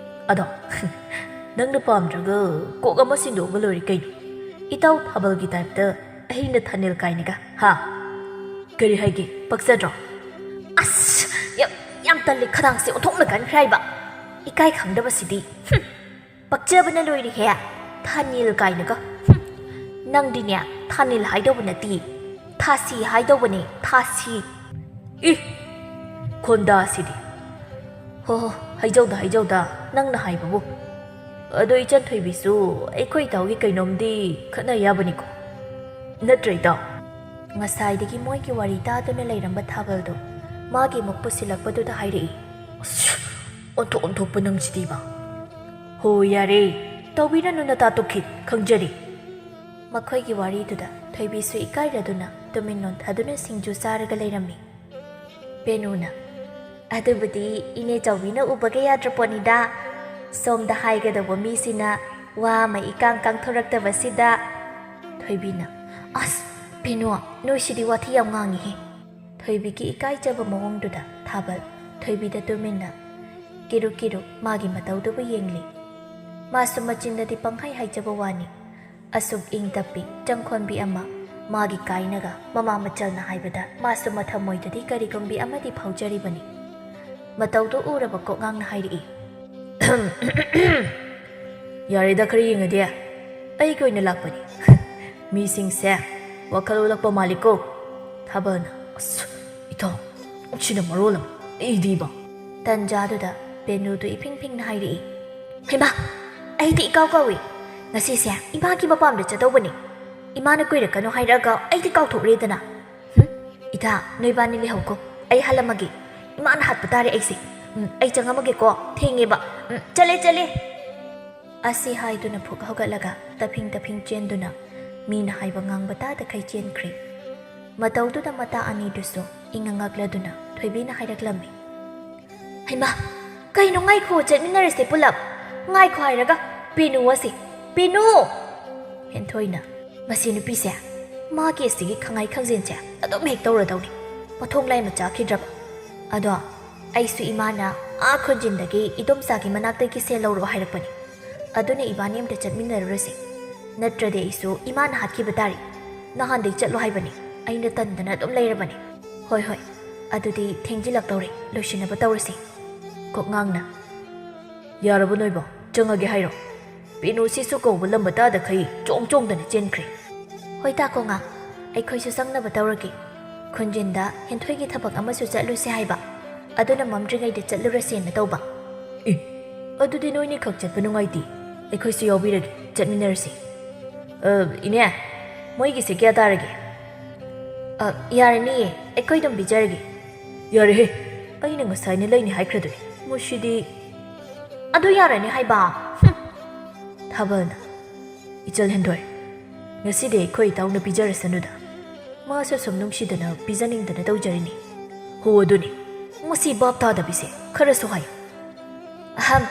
ꯑꯗꯣ ꯅꯪꯅ ꯄꯥꯝꯗ꯭ꯔꯒ ꯀꯣꯛ ꯑꯃ ꯁꯤꯟꯗꯣꯛꯑꯒ ꯂꯣꯏꯔꯦ ꯀꯩꯅꯣ꯫ ꯏꯇꯥꯎ ꯊꯥꯕꯜꯒꯤ ꯇꯥꯏꯞꯇ ꯑꯍꯤꯡꯗ ꯊꯥꯅꯤꯜ ꯀꯥꯏꯅꯒ, ꯍꯥ? ꯀꯔꯤ ꯍꯥꯏꯒꯦ? ꯄꯛꯆꯗ꯭ꯔꯣ?" "ꯑꯁ! ꯌꯥꯝ, ꯌꯥꯝ ꯇꯜꯂꯦ, ꯈꯗꯥꯡꯁꯦ ꯑꯣꯟꯊꯣꯛꯅ ꯀꯟꯈ꯭ꯔꯦ ꯍꯥꯏꯕ꯫ ꯏꯀꯥꯏ ꯈꯪꯗꯕꯁꯤꯗꯤ꯫ ꯍꯨꯝ!" "ꯄꯛꯆꯕꯅ ꯂꯣꯏꯔꯦꯍꯦ, ꯊꯥꯅꯤꯜ ꯀꯥꯏꯅꯒ꯫ ꯍꯨꯝ, ꯅꯪꯗꯤꯅꯦ, ꯊꯥꯅꯤꯜ ꯍꯥꯏꯗꯧꯕ ꯅꯠꯇꯦ, ꯊꯥꯁꯤ ꯍꯥꯏꯗꯧꯕꯅꯦ, ꯊꯥꯁꯤ꯫" "ꯏ! ꯈꯣꯟꯗꯥꯁꯤꯗꯤ꯫ ꯍꯣ ꯍꯣ, ꯍꯥꯏꯖꯧꯗ, ꯍꯥꯏꯖꯧꯗ, ꯅꯪꯅ ꯍꯥꯏꯕꯕꯨ꯫" ꯑꯗꯣ ꯏꯆꯟ ꯊꯣꯏꯕꯤꯁꯨ ꯑꯩꯈꯣꯏ ꯏꯇꯥꯎꯒꯤ ꯀꯩꯅꯣꯝꯗꯤ ꯈꯠꯅ ꯌꯥꯕꯅꯤꯀꯣ, ꯅꯠꯇ꯭ꯔ ꯏꯇꯥꯎ? ꯉꯁꯥꯏꯗꯒꯤ ꯃꯣꯏꯒꯤ ꯋꯥꯔꯤ ꯇꯥꯗꯨꯅ ꯂꯩꯔꯝꯕ ꯊꯥꯕꯜꯗꯣ ꯃꯥꯒꯤ ꯃꯨꯛ ꯄꯨꯁꯤꯜꯂꯛꯄꯗꯨꯗ ꯍꯥꯏꯔꯛꯏ꯫ ꯑꯁ, ꯑꯣꯟꯊꯣꯛ ꯑꯣꯟꯊꯣꯛꯄ ꯅꯪꯁꯤꯗꯤꯕ꯫ ꯍꯣ ꯌꯥꯔꯦ, ꯇꯧꯕꯤꯔꯅꯨ ꯅꯇꯥ ꯇꯣꯛꯈꯤ, ꯈꯪꯖꯔꯤ꯫ ꯃꯈꯣꯏꯒꯤ ꯋꯥꯔꯤꯗꯨꯗ ꯊꯣꯏꯕꯤꯁꯨ ꯏꯀꯥꯏꯔꯗꯨꯅ ꯇꯨꯃꯤꯟ ꯅꯣꯟꯊꯗꯨꯅ ꯁꯤꯡꯖꯨ ꯆꯥꯔꯒ ꯂꯩꯔꯝꯃꯤ꯫ ꯄꯦꯅꯨꯅ, "ꯑꯗꯨꯕꯨꯗꯤ ꯏꯅꯦ ꯆꯥꯎꯕꯤꯅ ꯎꯕꯒ ꯌꯥꯗ꯭ꯔ ꯄꯣꯠꯅꯤꯗ꯫ ꯁꯣꯝꯗ ꯍꯥꯏꯒꯗꯧꯕ ꯃꯤꯁꯤꯅ ꯋꯥ ꯑꯃ ꯏꯀꯥꯡ ꯀꯥꯡꯊꯣꯔꯛꯇꯕꯁꯤꯗ꯫" ꯊꯣꯏꯕꯤꯅ, "ꯑꯁ, ꯄꯦꯅꯨ, ꯅꯣꯏꯁꯤꯗꯤ ꯋꯥꯊꯤ ꯌꯥꯝ ꯉꯥꯡꯉꯤꯍꯦ꯫" ꯊꯣꯏꯕꯤꯒꯤ ꯏꯀꯥꯏꯖꯕ ꯃꯑꯣꯡꯗꯨꯗ ꯊꯥꯕꯜ ꯊꯣꯏꯕꯤꯗ ꯇꯨꯃꯤꯟꯅ ꯀꯤꯔꯨ ꯀꯤꯔꯨ ꯃꯥꯒꯤ ꯃꯇꯧꯗꯨꯕꯨ ꯌꯦꯡꯂꯤ꯫ ꯃꯥꯁꯨ ꯃꯆꯤꯟꯗꯗꯤ ꯄꯪꯍꯥꯏ ꯍꯥꯏꯖꯕ ꯋꯥꯅꯤ꯫ ꯑꯁꯨꯛ ꯏꯪ ꯇꯞꯄꯤ ꯆꯪꯈꯣꯟꯕꯤ ꯑꯃ ꯃꯥꯒꯤ ꯀꯥꯏꯅꯒ ꯃꯃꯥ ꯃꯆꯜꯅ ꯍꯥꯏꯕꯗ ꯃꯥꯁꯨ ꯃꯊꯃꯣꯏꯗꯗꯤ ꯀꯔꯤꯒꯨꯝꯕꯤ ꯑꯃꯗꯤ ꯐꯥꯎꯖꯔꯤꯕꯅꯤ꯫ ꯃꯇꯧꯗꯨ ꯎꯔꯕ ꯀꯣꯛꯉꯥꯡꯅ ꯍꯥꯏꯔꯛꯏ, "ꯌꯥꯔꯦꯗ, ꯈꯔ ꯌꯦꯡꯉꯗꯤ꯫ ꯑꯩꯒꯤ ꯑꯣꯏꯅ ꯂꯥꯛꯄꯅꯤ꯫ ꯃꯤꯁꯤꯡꯁꯦ ꯋꯥꯈꯜ ꯑꯣꯜꯂꯛꯄ ꯃꯥꯜꯂꯤꯀꯣ꯫" ꯊꯥꯕꯜꯅ, "ꯑꯁ, ꯏꯇꯥꯎ, ꯁꯤꯅ ꯃꯔꯣꯜ ꯑꯃ, ꯑꯩꯗꯤꯕ꯫" ꯇꯟꯖꯥꯗꯨꯗ ꯄꯦꯅꯨꯗꯨ ꯏꯐꯤꯡ ꯐꯤꯡꯅ ꯍꯥꯏꯔꯛꯏ, "ꯍꯩꯃꯥ, ꯑꯩꯗꯤ ꯏꯀꯥꯎ ꯀꯥꯎꯏ꯫ ꯉꯁꯤꯁꯦ ꯏꯃꯥꯒꯤ ꯃꯄꯥꯝꯗ ꯆꯠꯇꯧꯕꯅꯤ꯫ ꯏꯃꯥꯅ ꯀꯨꯏꯔꯛꯀꯅꯣ ꯍꯥꯏꯔꯛꯑꯒ ꯑꯩꯗꯤ ꯀꯥꯎꯊꯣꯛꯎꯔꯦꯗꯅ꯫ ꯍꯨꯝ, ꯏꯇꯥ, ꯅꯣꯏꯕꯥꯅꯤ ꯂꯩꯍꯧꯀꯣ, ꯑꯩ ꯍꯜꯂꯝꯃꯒꯦ꯫ ꯏꯃꯥꯅ ꯍꯥꯠꯄ ꯇꯥꯔꯦ ꯑꯩꯁꯦ꯫ ꯎꯝ, ꯑꯩ ꯆꯪꯉꯝꯃꯒꯦꯀꯣ, ꯊꯦꯡꯉꯦꯕ꯫ ꯎꯝ, ꯆꯠꯂꯦ, ꯆꯠꯂꯦ꯫" ꯑꯁꯤ ꯍꯥꯏꯗꯨꯅ ꯐꯨꯛ ꯍꯧꯒꯠꯂꯒ ꯇꯐꯤꯡ ꯇꯐꯤꯡ ꯆꯦꯟꯗꯨꯅ ꯃꯤꯅ ꯍꯥꯏꯕ ꯉꯥꯡꯕ ꯇꯥꯗꯈꯩ ꯆꯦꯟꯈ꯭ꯔꯦ꯫ ꯃꯇꯧꯗꯨꯗ ꯃꯇꯥ ꯑꯅꯤꯗꯨꯁꯨ ꯏꯉꯛ ꯉꯛꯂꯗꯨꯅ ꯊꯣꯏꯕꯤꯅ ꯍꯥꯏꯔꯛꯂꯝꯃꯤ, "ꯍꯩꯃꯥ, ꯀꯩꯅꯣ, ꯉꯥꯏꯈꯣ, ꯆꯠꯃꯤꯟꯅꯔꯁꯦ ꯄꯨꯂꯞ꯫ ꯉꯥꯏꯈꯣ ꯍꯥꯏꯔꯒ ꯄꯦꯅꯨ ꯑꯁꯤ, ꯄꯦꯅꯨ!" ꯍꯦꯟꯊꯣꯏꯅ, "ꯃꯁꯤ ꯅꯨꯄꯤꯁꯦ ꯃꯥꯒꯤ ꯑꯁꯤꯒꯤ ꯈꯪꯉꯥꯏ ꯈꯪꯖꯤꯟꯁꯦ ꯑꯗꯨꯝ ꯍꯦꯛ ꯇꯧꯔꯗꯧꯅꯤ꯫ ꯃꯊꯣꯡ ꯂꯥꯏꯃ ꯆꯥꯈꯤꯗ꯭ꯔꯕ꯫ ꯑꯗꯣ ꯑꯩꯁꯨ ꯏꯃꯥꯅ ꯑꯥ ꯈꯨꯟꯖꯤꯟꯗꯒꯤ ꯏꯗꯣꯝꯆꯥꯒꯤ ꯃꯅꯥꯛꯇꯒꯤ ꯁꯦꯜ ꯂꯧꯔꯛꯑꯣ ꯍꯥꯏꯔꯛꯄꯅꯤ꯫ ꯑꯗꯨꯅ ꯏꯕꯥꯅꯤ ꯑꯝꯇ ꯆꯠꯃꯤꯟꯅꯔꯨꯔꯁꯦ꯫ ꯅꯠꯇ꯭ꯔꯗꯤ ꯑꯩꯁꯨ ꯏꯃꯥꯅ ꯍꯥꯠꯈꯤꯕ ꯇꯥꯔꯦ꯫ ꯅꯍꯥꯟꯗꯩ ꯆꯠꯂꯣ ꯍꯥꯏꯕꯅꯤ, ꯑꯩꯅ ꯇꯟꯗꯅ ꯑꯗꯨꯝ ꯂꯩꯔꯕꯅꯤ꯫ ꯍꯣꯏ, ꯍꯣꯏ, ꯑꯗꯨꯗꯤ ꯊꯦꯡꯖꯤꯜꯂꯛꯇꯧꯔꯦ, ꯂꯣꯏꯁꯤꯟꯅꯕ ꯇꯧꯔꯁꯤ꯫" ꯀꯣꯛꯉꯥꯡꯅ, "ꯌꯥꯔꯕ ꯅꯣꯏꯕꯣ? ꯆꯪꯉꯒꯦ ꯍꯥꯏꯔꯣ?" ꯄꯦꯅꯨꯁꯤꯁꯨ ꯀꯧꯕ ꯂꯝꯕ ꯇꯥꯗꯈꯩ ꯆꯣꯡ ꯆꯣꯡꯗꯅ ꯆꯦꯟꯈ꯭ꯔꯦ꯫ "ꯍꯣꯏ ꯇꯥ ꯀꯣꯉꯥ, ꯑꯩꯈꯣꯏꯁꯨ ꯆꯪꯅꯕ ꯇꯧꯔꯒꯦ꯫ ꯈꯨꯟꯖꯤꯟꯗ ꯍꯦꯟꯊꯣꯏꯒꯤ ꯊꯕꯛ ꯑꯃꯁꯨ ꯆꯠꯂꯨꯁꯦ ꯍꯥꯏꯕ, ꯑꯗꯨꯅ ꯃꯝꯗ꯭ꯔꯤꯉꯩꯗ ꯆꯠꯂꯨꯔꯁꯦꯅ ꯇꯧꯕ꯫" "ꯑꯦ, ꯑꯗꯨꯗꯤ ꯅꯣꯏꯅꯤ ꯈꯛ ꯆꯠꯄ ꯅꯨꯡꯉꯥꯏꯇꯦ꯫ ꯑꯩꯈꯣꯏꯁꯨ ꯌꯥꯎꯕꯤꯔꯒꯦ, ꯆꯠꯃꯤꯟꯅꯔꯁꯤ꯫ ꯑ, ꯏꯅꯦ, ꯃꯣꯏꯒꯤꯁꯦ ꯀꯌꯥ ꯇꯥꯔꯒꯦ? ꯑ, ꯌꯥꯔꯅꯤꯌꯦ, ꯑꯩꯈꯣꯏ ꯑꯗꯨꯝ ꯄꯤꯖꯔꯒꯦ꯫ ꯌꯥꯔꯦꯍꯦ, ꯑꯩꯅ ꯉꯁꯥꯏꯅ ꯂꯩꯅꯤ ꯍꯥꯏꯈ꯭ꯔꯗꯨꯅꯤ꯫ ꯃꯁꯤꯗꯤ꯫ ꯑꯗꯨ ꯌꯥꯔꯅꯤ ꯍꯥꯏꯕ꯫ ꯍꯨꯝ꯫ ꯊꯥꯕꯜꯅ, "ꯏꯆꯜ ꯍꯦꯟꯊꯣꯏ, ꯉꯁꯤꯗꯤ ꯑꯩꯈꯣꯏ ꯏꯇꯥꯎꯅ ꯄꯤꯖꯔꯁꯅꯨꯗ꯫ ꯃꯥꯁꯨ ꯁꯨꯝ ꯅꯨꯡꯁꯤꯗꯅ ꯄꯤꯖꯅꯤꯡꯗꯅ ꯇꯧꯖꯔꯤꯅꯤ꯫" "ꯍꯣ ꯑꯗꯨꯅꯤ, ꯃꯁꯤ ꯚꯥꯞ ꯇꯥꯗꯕꯤꯁꯦ ꯈꯔꯁꯨ ꯍꯥꯏꯌꯨ꯫" "ꯑꯍꯝ,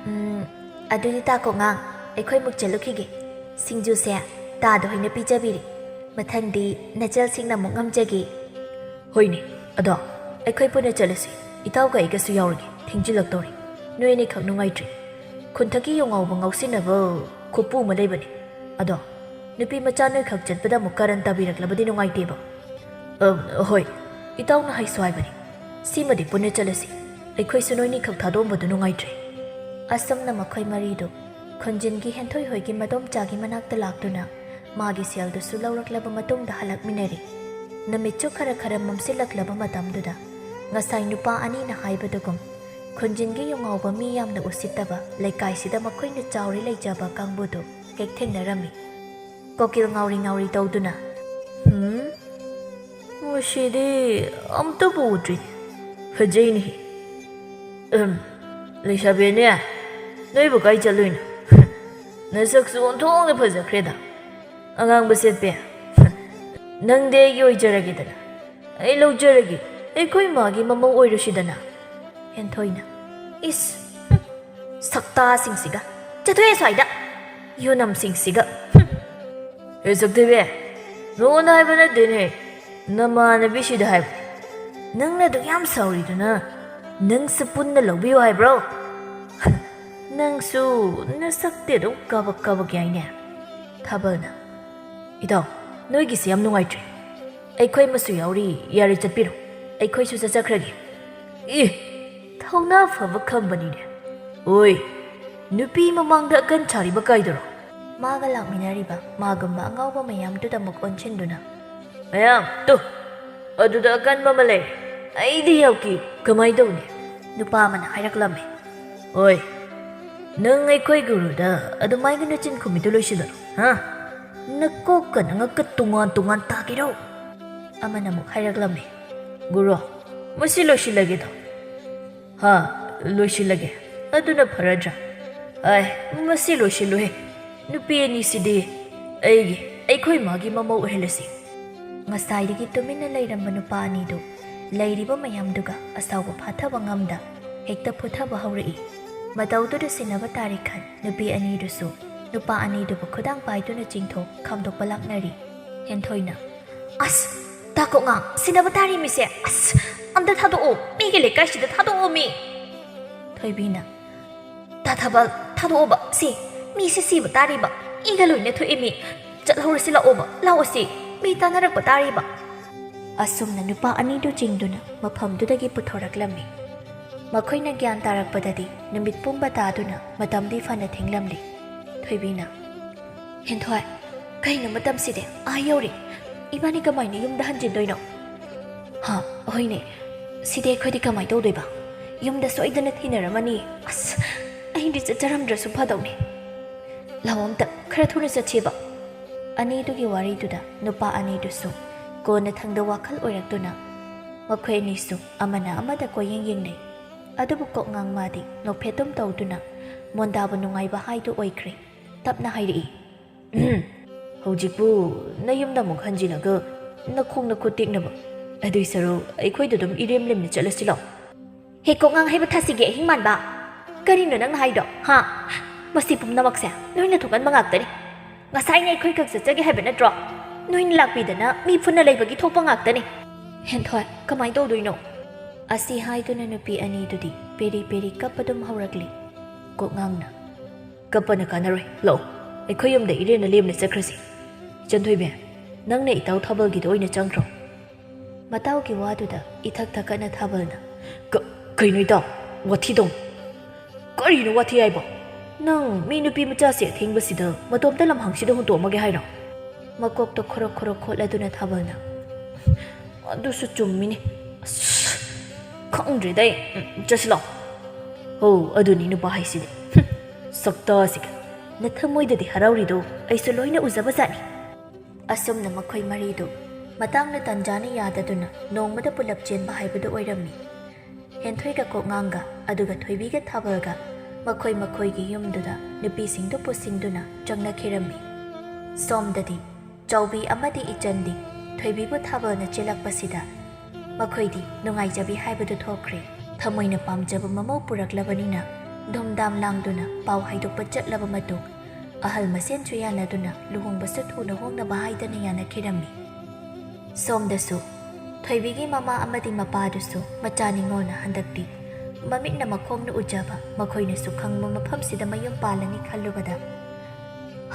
ꯎꯝ, ꯑꯗꯨꯗꯤ ꯇꯥ ꯀꯣꯛꯉꯥꯡ, ꯑꯩꯈꯣꯏ ꯑꯃꯨꯛ ꯆꯠꯂꯨꯈꯤꯒꯦ꯫ ꯁꯤꯡꯖꯨꯁꯦ ꯇꯥꯗ ꯍꯣꯏꯅ ꯄꯤꯖꯕꯤꯔꯤ꯫ ꯃꯊꯪꯗꯤ ꯅꯆꯜꯁꯤꯡꯅ ꯑꯃꯨꯛ ꯉꯝꯖꯒꯦ꯫" "ꯍꯣꯏꯅꯦ, ꯑꯗꯣ ꯑꯩꯈꯣꯏ ꯄꯨꯟꯅ ꯆꯠꯂꯁꯤ꯫ ꯏꯇꯥꯎꯒ ꯑꯩꯒꯁꯨ ꯌꯥꯎꯔꯒꯦ, ꯊꯦꯡꯖꯤꯜꯂꯛꯇꯧꯔꯦ꯫ ꯅꯣꯏ ꯑꯅꯤꯈꯛ ꯅꯨꯡꯉꯥꯏꯇ꯭ꯔꯤ꯫ ꯈꯨꯟꯊꯛꯀꯤ ꯌꯨ ꯉꯥꯎꯕ ꯉꯥꯎꯁꯤꯟꯅꯕ ꯈꯨꯄꯨ ꯑꯃ ꯂꯩꯕꯅꯤ꯫ ꯑꯗꯣ ꯅꯨꯄꯤ ꯃꯆꯥ ꯅꯣꯏꯈꯛ ꯆꯠꯄꯗ ꯑꯃꯨꯛ ꯀꯔꯟ ꯇꯥꯕꯤꯔꯛꯂꯕꯗꯤ ꯅꯨꯡꯉꯥꯏꯇꯦꯕ꯫" "ꯑ, ꯍꯣꯏ, ꯏꯇꯥꯎꯅ ꯍꯥꯏꯁꯨ ꯍꯥꯏꯕꯅꯤ꯫ ꯁꯤꯃꯗꯤ ꯄꯨꯟꯅ ꯆꯠꯂꯁꯤ꯫ ꯑꯩꯈꯣꯏꯁꯨ ꯅꯣꯏꯅꯤꯈꯛ ꯊꯥꯗꯣꯛꯑꯝꯕꯗꯨ ꯅꯨꯡꯉꯥꯏꯇ꯭ꯔꯦ꯫" ꯑꯁꯨꯝꯅ ꯃꯈꯣꯏ ꯃꯔꯤꯗꯨ ꯈꯨꯟꯖꯤꯟꯒꯤ ꯍꯦꯟꯊꯣꯏ ꯍꯣꯏꯒꯤ ꯃꯗꯣꯝꯆꯥꯒꯤ ꯃꯅꯥꯛꯇ ꯂꯥꯛꯇꯨꯅ ꯃꯥꯒꯤ ꯁꯦꯜꯗꯨꯁꯨ ꯂꯧꯔꯛꯂꯕ ꯃꯇꯨꯡꯗ ꯍꯜꯂꯛꯃꯤꯟꯅꯔꯤ꯫ ꯅꯨꯃꯤꯠꯁꯨ ꯈꯔ ꯈꯔ ꯃꯝꯁꯤꯜꯂꯛꯂꯕ ꯃꯇꯝꯗꯨꯗ ꯉꯁꯥꯏ ꯅꯨꯄꯥ ꯑꯅꯤꯅ ꯍꯥꯏꯕꯗꯨꯒꯨꯝ ꯈꯨꯟꯖꯤꯟꯒꯤ ꯌꯨ ꯉꯥꯎꯕ ꯃꯤ ꯌꯥꯝꯅ ꯎꯁꯤꯠꯇꯕ ꯂꯩꯀꯥꯏꯁꯤꯗ ꯃꯈꯣꯏꯅ ꯆꯥꯎꯔꯤ ꯂꯩꯖꯕ ꯀꯥꯡꯕꯨꯗꯨ ꯍꯦꯛ ꯊꯦꯡꯅꯔꯝꯃꯤ꯫ ꯀꯣꯀꯤꯜ ꯉꯥꯎꯔꯤ ꯉꯥꯎꯔꯤ ꯇꯧꯗꯨꯅ, "ꯍꯨꯝ, ꯉꯁꯤꯗꯤ ꯑꯝꯇꯕꯨ ꯎꯗ꯭ꯔꯤꯅꯦ꯫ ꯐꯖꯩꯅꯦꯍꯦ꯫ ꯎꯝ, ꯂꯩꯁꯥꯕꯤ ꯑꯅꯤ, ꯅꯣꯏꯕꯨ ꯀꯥꯏ ꯆꯠꯂꯨꯏꯅꯣ? ꯅꯁꯛꯁꯨ ꯑꯣꯟꯊꯣꯛꯅ ꯐꯖꯈ꯭ꯔꯦꯗ꯫ ꯑꯉꯥꯡꯕ ꯁꯦꯠꯄꯤ, ꯅꯪꯗꯤ ꯑꯩꯒꯤ ꯑꯣꯏꯖꯔꯒꯦꯗꯅ꯫ ꯑꯩ ꯂꯧꯖꯔꯒꯦ꯫ ꯑꯩꯈꯣꯏ ꯃꯥꯒꯤ ꯃꯃꯧ ꯑꯣꯏꯔꯨꯁꯤꯗꯅ꯫" ꯍꯦꯟꯊꯣꯏꯅ, "ꯏꯁ, ꯍꯨꯝ, ꯁꯛꯇꯥꯁꯤꯡꯁꯤꯒ꯫ ꯆꯠꯊꯣꯛꯑꯦ ꯁ꯭ꯋꯥꯏꯗ꯫ ꯌꯣꯅꯝꯁꯤꯡꯁꯤꯒ꯫ ꯍꯨꯝ꯫" "ꯍꯦ ꯁꯛꯊꯤꯕꯤ, ꯅꯉꯣꯟꯗ ꯍꯥꯏꯕ ꯅꯠꯇꯦꯅꯦ, ꯅꯃꯥꯟꯅꯕꯤꯁꯤꯗ ꯍꯥꯏꯕꯅꯦ꯫ ꯅꯪꯅ ꯑꯗꯨꯛ ꯌꯥꯝ ꯁꯥꯎꯔꯤꯗꯨꯅ ꯅꯪꯁꯨ ꯄꯨꯟꯅ ꯂꯧꯕꯤꯌꯨ ꯍꯥꯏꯕ꯭ꯔꯣ? ꯅꯪꯁꯨ ꯅꯁꯛꯇꯤ ꯑꯗꯨꯝ ꯀꯥꯕꯛ ꯀꯥꯕꯛ ꯌꯥꯏꯅꯦ꯫" ꯊꯥꯕꯜꯅ, "ꯏꯇꯥꯎ, ꯅꯣꯏꯒꯤꯁꯦ ꯌꯥꯝ ꯅꯨꯡꯉꯥꯏꯇ꯭ꯔꯦ꯫ ꯑꯩꯈꯣꯏ ꯑꯃꯁꯨ ꯌꯥꯎꯔꯤ, ꯌꯥꯔꯦ ꯆꯠꯄꯤꯔꯣ꯫ ꯑꯩꯈꯣꯏꯁꯨ ꯆꯠꯆꯈ꯭ꯔꯒꯦ꯫" "ꯑꯦ, ꯊꯧꯅꯥ ꯐꯕ ꯈꯝꯕꯅꯤꯅꯦ꯫ ꯑꯣꯏ, ꯅꯨꯄꯤ ꯃꯃꯥꯡꯗ ꯑꯀꯟ ꯁꯥꯔꯤꯕ ꯀꯥꯏꯗꯔꯣ?" ꯃꯥꯒ ꯂꯥꯛꯃꯤꯟꯅꯔꯤꯕ ꯃꯥꯒꯨꯝꯕ ꯑꯉꯥꯎꯕ ꯃꯌꯥꯝꯗꯨꯗ ꯑꯃꯨꯛ ꯑꯣꯟꯁꯤꯟꯗꯨꯅ, "ꯃꯌꯥꯝ, ꯇꯨ, ꯑꯗꯨꯗ ꯑꯀꯟꯕ ꯑꯃ ꯂꯩꯔꯦ꯫ ꯑꯩꯗꯤ ꯌꯥꯎꯀꯤ꯫ ꯀꯃꯥꯏ ꯇꯧꯅꯤ?" ꯅꯨꯄꯥ ꯑꯃꯅ ꯍꯥꯏꯔꯛꯂꯝꯃꯤ꯫ "ꯑꯣꯏ, "ꯅꯪ ꯑꯩꯈꯣꯏ ꯒꯨꯔꯨꯗ ꯑꯗꯨꯃꯥꯏꯅ ꯅꯆꯤꯟ ꯈꯨꯝꯃꯤꯗꯨ ꯂꯣꯏꯁꯤꯜꯂꯣ, ꯍꯥ? ꯅꯀꯣꯛꯀ ꯅꯉꯛꯀ ꯇꯣꯉꯥꯟ ꯇꯣꯉꯥꯟ ꯇꯥꯒꯦꯔꯣ?" ꯑꯃꯅ ꯑꯃꯨꯛ ꯍꯥꯏꯔꯛꯂꯝꯃꯤ꯫ "ꯒꯨꯔꯨ, ꯃꯁꯤ ꯂꯣꯏꯁꯤꯜꯂꯒꯦꯗ꯫" "ꯍꯥ, ꯂꯣꯏꯁꯤꯜꯂꯒꯦ? ꯑꯗꯨꯅ ꯐꯔꯗ꯭ꯔꯥ?" "ꯑꯥꯏ, ꯃꯁꯤ ꯂꯣꯏꯁꯤꯜꯂꯨꯍꯦ꯫ ꯅꯨꯄꯤ ꯑꯅꯤꯁꯤꯗꯤ ꯑꯩꯒꯤ, ꯑꯩꯈꯣꯏ ꯃꯥꯒꯤ ꯃꯃꯧ ꯑꯣꯏꯍꯜꯂꯁꯤ꯫" ꯉꯁꯥꯏꯗꯒꯤ ꯇꯨꯃꯤꯟꯅ ꯂꯩꯔꯝꯕ ꯅꯨꯄꯥ ꯑꯅꯤꯗꯨ ꯂꯩꯔꯤꯕ ꯃꯌꯥꯝꯗꯨꯒ ꯑꯁꯥꯎꯕ ꯐꯥꯊꯕ ꯉꯝꯗ ꯍꯦꯛꯇ ꯐꯨꯊꯕ ꯍꯧꯔꯛꯏ꯫ ꯃꯇꯧꯗꯨꯗ ꯁꯤꯟꯅꯕ ꯇꯥꯔꯦ ꯈꯟ ꯅꯨꯄꯤ ꯑꯅꯤꯗꯨꯁꯨ ꯅꯨꯄꯥ ꯑꯅꯤꯗꯨꯕꯨ ꯈꯨꯗꯥꯡ ꯄꯥꯏꯗꯨꯅ ꯆꯤꯡꯊꯣꯛ ꯈꯥꯝꯗꯣꯛꯄ ꯂꯥꯛꯅꯔꯤ꯫ ꯍꯦꯟꯊꯣꯏꯅ, "ꯑꯁ, ꯇꯥ ꯀꯣꯛꯉꯥꯡ, ꯁꯤꯟꯅꯕ ꯇꯥꯔꯤ ꯃꯤꯁꯦ, ꯑꯁ, ꯑꯝꯇ ꯊꯥꯗꯣꯛꯑꯣ, ꯃꯤꯒꯤ ꯂꯩꯀꯥꯏꯁꯤꯗ ꯊꯥꯗꯣꯛꯑꯣ ꯃꯤ꯫" ꯊꯣꯏꯕꯤꯅ, "ꯇꯥ ꯊꯥꯕꯜ, ꯊꯥꯗꯣꯛꯑꯣꯕ ꯁꯤ, ꯃꯤꯁꯦ ꯁꯤꯕ ꯇꯥꯔꯤꯕ, ꯏꯒ ꯂꯣꯏꯅ ꯊꯣꯛꯑꯦ ꯃꯤ, ꯆꯠꯍꯧꯔꯁꯤ ꯂꯥꯛꯑꯣꯕ, ꯂꯥꯛꯑꯣ ꯁꯤ, ꯃꯤ ꯇꯥꯅꯔꯛꯄ ꯇꯥꯔꯤꯕ꯫" ꯑꯁꯨꯝꯅ ꯅꯨꯄꯥ ꯑꯅꯤꯗꯨ ꯆꯤꯡꯗꯨꯅ ꯃꯐꯝꯗꯨꯗꯒꯤ ꯄꯨꯊꯣꯔꯛꯂꯝꯃꯤ꯫ ꯃꯈꯣꯏꯅ ꯒ꯭ꯌꯥꯟ ꯇꯥꯔꯛꯄꯗꯗꯤ ꯅꯨꯃꯤꯠ ꯄꯨꯝꯕ ꯇꯥꯗꯨꯅ ꯃꯇꯝꯗꯤ ꯐꯅ ꯊꯦꯡꯂꯝꯂꯤ꯫ ꯊꯣꯏꯕꯤꯅ, "ꯍꯦꯟꯊꯣꯏ, ꯀꯩꯅꯣ ꯃꯇꯝꯁꯤꯗꯤ ꯑꯥ ꯌꯧꯔꯦ, ꯏꯕꯥꯅꯤ ꯀꯃꯥꯏꯅ ꯌꯨꯝꯗ ꯍꯟꯖꯤꯟꯗꯣꯏꯅꯣ?" "ꯍꯥ, ꯍꯣꯏꯅꯦ, ꯁꯤꯗꯤ ꯑꯩꯈꯣꯏꯗꯤ ꯀꯃꯥꯏꯅ ꯇꯧꯗꯣꯏꯕ? ꯌꯨꯝꯗ ꯁꯣꯏꯗꯅ ꯊꯤꯅꯔꯝꯃꯅꯤ꯫ ꯑꯁ, ꯑꯩꯗꯤ ꯆꯠꯆꯔꯝꯗ꯭ꯔꯁꯨ ꯐꯗꯧꯅꯤ꯫ ꯂꯥꯛꯑꯣ ꯑꯝꯇ, ꯈꯔ ꯊꯨꯅ ꯆꯠꯁꯦꯕ꯫" ꯑꯅꯤꯗꯨꯒꯤ ꯋꯥꯔꯤꯗꯨꯗ ꯅꯨꯄꯥ ꯑꯅꯤꯗꯨꯁꯨ ꯀꯣꯟꯅꯊꯪꯗ ꯋꯥꯈꯜ ꯑꯣꯏꯔꯛꯇꯨꯅ ꯃꯈꯣꯏ ꯑꯅꯤꯁꯨ ꯑꯃꯅ ꯑꯃꯗ ꯀꯣꯏꯌꯦꯡ ꯌꯦꯡꯅꯩ꯫ ꯑꯗꯨꯕꯨ ꯀꯣꯛꯉꯥꯡ ꯃꯥꯗꯤ ꯅꯣꯛꯐꯦꯠꯇꯨꯝ ꯇꯧꯗꯨꯅ ꯃꯣꯟꯗꯥꯕ ꯅꯨꯡꯉꯥꯏꯕ ꯍꯥꯏꯗꯨ ꯑꯣꯏꯈ꯭ꯔꯦ꯫ ꯇꯞꯅ ꯍꯥꯏꯔꯛꯏ, "ꯎꯝ, ꯍꯧꯖꯤꯛꯄꯨ ꯅꯌꯨꯝꯗ ꯑꯃꯨꯛ ꯍꯟꯖꯤꯜꯂꯒ ꯅꯈꯣꯡ ꯅꯈꯨꯠ ꯇꯦꯛꯅꯕ? ꯑꯗꯨꯏ ꯁꯔꯨꯛ ꯑꯩꯈꯣꯏꯗ ꯑꯗꯨꯝ ꯏꯔꯦꯝ ꯂꯦꯝꯅ ꯆꯠꯂꯁꯤ ꯂꯥꯎ꯫" "ꯍꯦ ꯀꯣꯛꯉꯥꯡ ꯍꯩꯕ ꯊꯥꯁꯤꯒꯤ ꯑꯍꯤꯡ ꯃꯥꯟꯕ, ꯀꯔꯤꯅꯣ ꯅꯪꯅ ꯍꯥꯏꯗꯣ, ꯍꯥ? ꯃꯁꯤ ꯄꯨꯝꯅꯃꯛꯁꯦ ꯅꯣꯏꯅ ꯊꯣꯛꯍꯟꯕ ꯉꯥꯛꯇꯅꯤ꯫ ꯉꯁꯥꯏꯅ ꯑꯩꯈꯣꯏ ꯈꯛ ꯆꯠꯆꯒꯦ ꯍꯥꯏꯕ ꯅꯠꯇ꯭ꯔꯣ? ꯅꯣꯏꯅ ꯂꯥꯛꯄꯤꯗꯅ ꯃꯤ ꯐꯨꯟꯅ ꯂꯩꯕꯒꯤ ꯊꯣꯛꯄ ꯉꯥꯛꯇꯅꯤ꯫ ꯍꯦꯟꯊꯣꯏ, ꯀꯃꯥꯏꯅ ꯇꯧꯗꯣꯏꯅꯣ?" ꯑꯁꯤ ꯍꯥꯏꯗꯨꯅ ꯅꯨꯄꯤ ꯑꯅꯤꯗꯨꯗꯤ ꯄꯦꯔꯤ ꯄꯦꯔꯤ ꯀꯞꯄꯗꯨꯝ ꯍꯧꯔꯛꯂꯤ꯫ ꯀꯣꯛꯉꯥꯡꯅ, "ꯀꯞꯄꯅ ꯀꯥꯟꯅꯔꯣꯏ, ꯂꯥꯛꯑꯣ, ꯑꯩꯈꯣꯏ ꯌꯨꯝꯗ ꯏꯔꯦꯟꯅ ꯂꯦꯝꯅ ꯆꯠꯈ꯭ꯔꯁꯤ꯫ ꯏꯆꯟꯊꯣꯏꯕꯤ, ꯅꯪꯅ ꯏꯇꯥꯎ ꯊꯥꯕꯜꯒꯤꯗ ꯑꯣꯏꯅ ꯆꯪꯈ꯭ꯔꯣ꯫" ꯃꯇꯥꯎꯒꯤ ꯋꯥꯗꯨꯗ ꯏꯊꯛ ꯊꯛꯀꯠꯅ ꯊꯥꯕꯜꯅ, "ꯀ-, ꯀꯩꯅꯣ ꯏꯇꯥꯎ, ꯋꯥꯊꯤꯗꯧ꯫ ꯀꯔꯤꯅꯣ ꯋꯥꯊꯤ ꯍꯥꯏꯕꯣ? ꯅꯪ ꯃꯤ ꯅꯨꯄꯤ ꯃꯆꯥꯁꯦ ꯑꯊꯦꯡꯕꯁꯤꯗ ꯃꯇꯣꯝꯇ ꯂꯝꯍꯥꯡꯁꯤꯗ ꯍꯨꯟꯇꯣꯛꯑꯝꯃꯒꯦ ꯍꯥꯏꯔꯣ?" ꯃꯀꯣꯛꯇ ꯈꯣꯔꯣꯛ ꯈꯣꯔꯣꯛ ꯈꯣꯠꯂꯗꯨꯅ ꯊꯥꯕꯜꯅ, "ꯑꯗꯨꯁꯨ ꯆꯨꯝꯃꯤꯅꯦ꯫ ꯑꯁ, ꯈꯪꯗ꯭ꯔꯦꯗ ꯑꯩ꯫ ꯎꯝ, ꯆꯠꯁꯤ ꯂꯥꯛꯑꯣ꯫ ꯍꯣ, ꯑꯗꯨꯅꯤ ꯅꯨꯄꯥ ꯍꯥꯏꯁꯤꯗꯤ꯫ ꯍꯨꯝ, ꯁꯛꯇꯥꯁꯤꯒ, ꯅꯊꯃꯣꯏꯗꯗꯤ ꯍꯔꯥꯎꯔꯤꯗꯣ ꯑꯩꯁꯨ ꯂꯣꯏꯅ ꯎꯖꯕꯖꯥꯠꯅꯤ꯫ ꯑꯁꯨꯝꯅ ꯃꯈꯣꯏ ꯃꯔꯤꯗꯨ ꯃꯇꯥꯡꯅ ꯇꯥꯟꯖꯥꯅ ꯌꯥꯗꯗꯨꯅ ꯅꯣꯡꯃꯗ ꯄꯨꯂꯞ ꯆꯦꯟꯕ ꯍꯥꯏꯕꯗꯨ ꯑꯣꯏꯔꯝꯃꯤ꯫ ꯍꯦꯟꯊꯣꯏꯒ ꯀꯣꯛꯉꯥꯡꯒ ꯑꯗꯨꯒ ꯊꯣꯏꯕꯤꯒ ꯊꯥꯕꯜꯒ ꯃꯈꯣꯏ ꯃꯈꯣꯏꯒꯤ ꯌꯨꯝꯗꯨꯗ ꯅꯨꯄꯤꯁꯤꯡꯗꯨ ꯄꯨꯁꯤꯟꯗꯨꯅ ꯆꯪꯅꯈꯤꯔꯝꯃꯤ꯫ ꯁꯣꯝꯗꯗꯤ ꯆꯥꯎꯕꯤ ꯑꯃꯗꯤ ꯏꯆꯟꯗꯤ ꯊꯣꯏꯕꯤꯕꯨ ꯊꯥꯕꯜꯅ ꯆꯦꯜꯂꯛꯄꯁꯤꯗ ꯃꯈꯣꯏꯗꯤ ꯅꯨꯡꯉꯥꯏꯖꯕꯤ ꯍꯥꯏꯕꯗꯨ ꯊꯣꯛꯈ꯭ꯔꯦ꯫ ꯊꯃꯣꯏꯅ ꯄꯥꯝꯖꯕ ꯃꯃꯧ ꯄꯨꯔꯛꯂꯕꯅꯤꯅ ꯙꯨꯝꯙꯥꯝ ꯂꯥꯡꯗꯨꯅ ꯄꯥꯎ ꯍꯥꯏꯗꯣꯛꯄ ꯆꯠꯂꯕ ꯃꯇꯨꯡ ꯑꯍꯜ ꯃꯁꯦꯟꯁꯨ ꯌꯥꯅꯗꯨꯅ ꯂꯨꯍꯣꯡꯕꯁꯨ ꯊꯨꯅ ꯍꯣꯡꯅꯕ ꯍꯥꯏꯗꯅ ꯌꯥꯅꯈꯤꯔꯝꯃꯤ꯫ ꯁꯣꯝꯗꯁꯨ ꯊꯣꯏꯕꯤꯒꯤ ꯃꯃꯥ ꯑꯃꯗꯤ ꯃꯄꯥꯗꯨꯁꯨ ꯃꯆꯥ ꯅꯤꯉꯣꯜꯅ ꯍꯟꯗꯛꯇꯤ ꯃꯃꯤꯠꯅ ꯃꯈꯣꯡꯅ ꯎꯖꯕ ꯃꯈꯣꯏꯅꯁꯨ ꯈꯪꯕ ꯃꯐꯝꯁꯤꯗ ꯃꯌꯨꯝ ꯄꯥꯜꯂꯅꯤ ꯈꯜꯂꯨꯕꯗ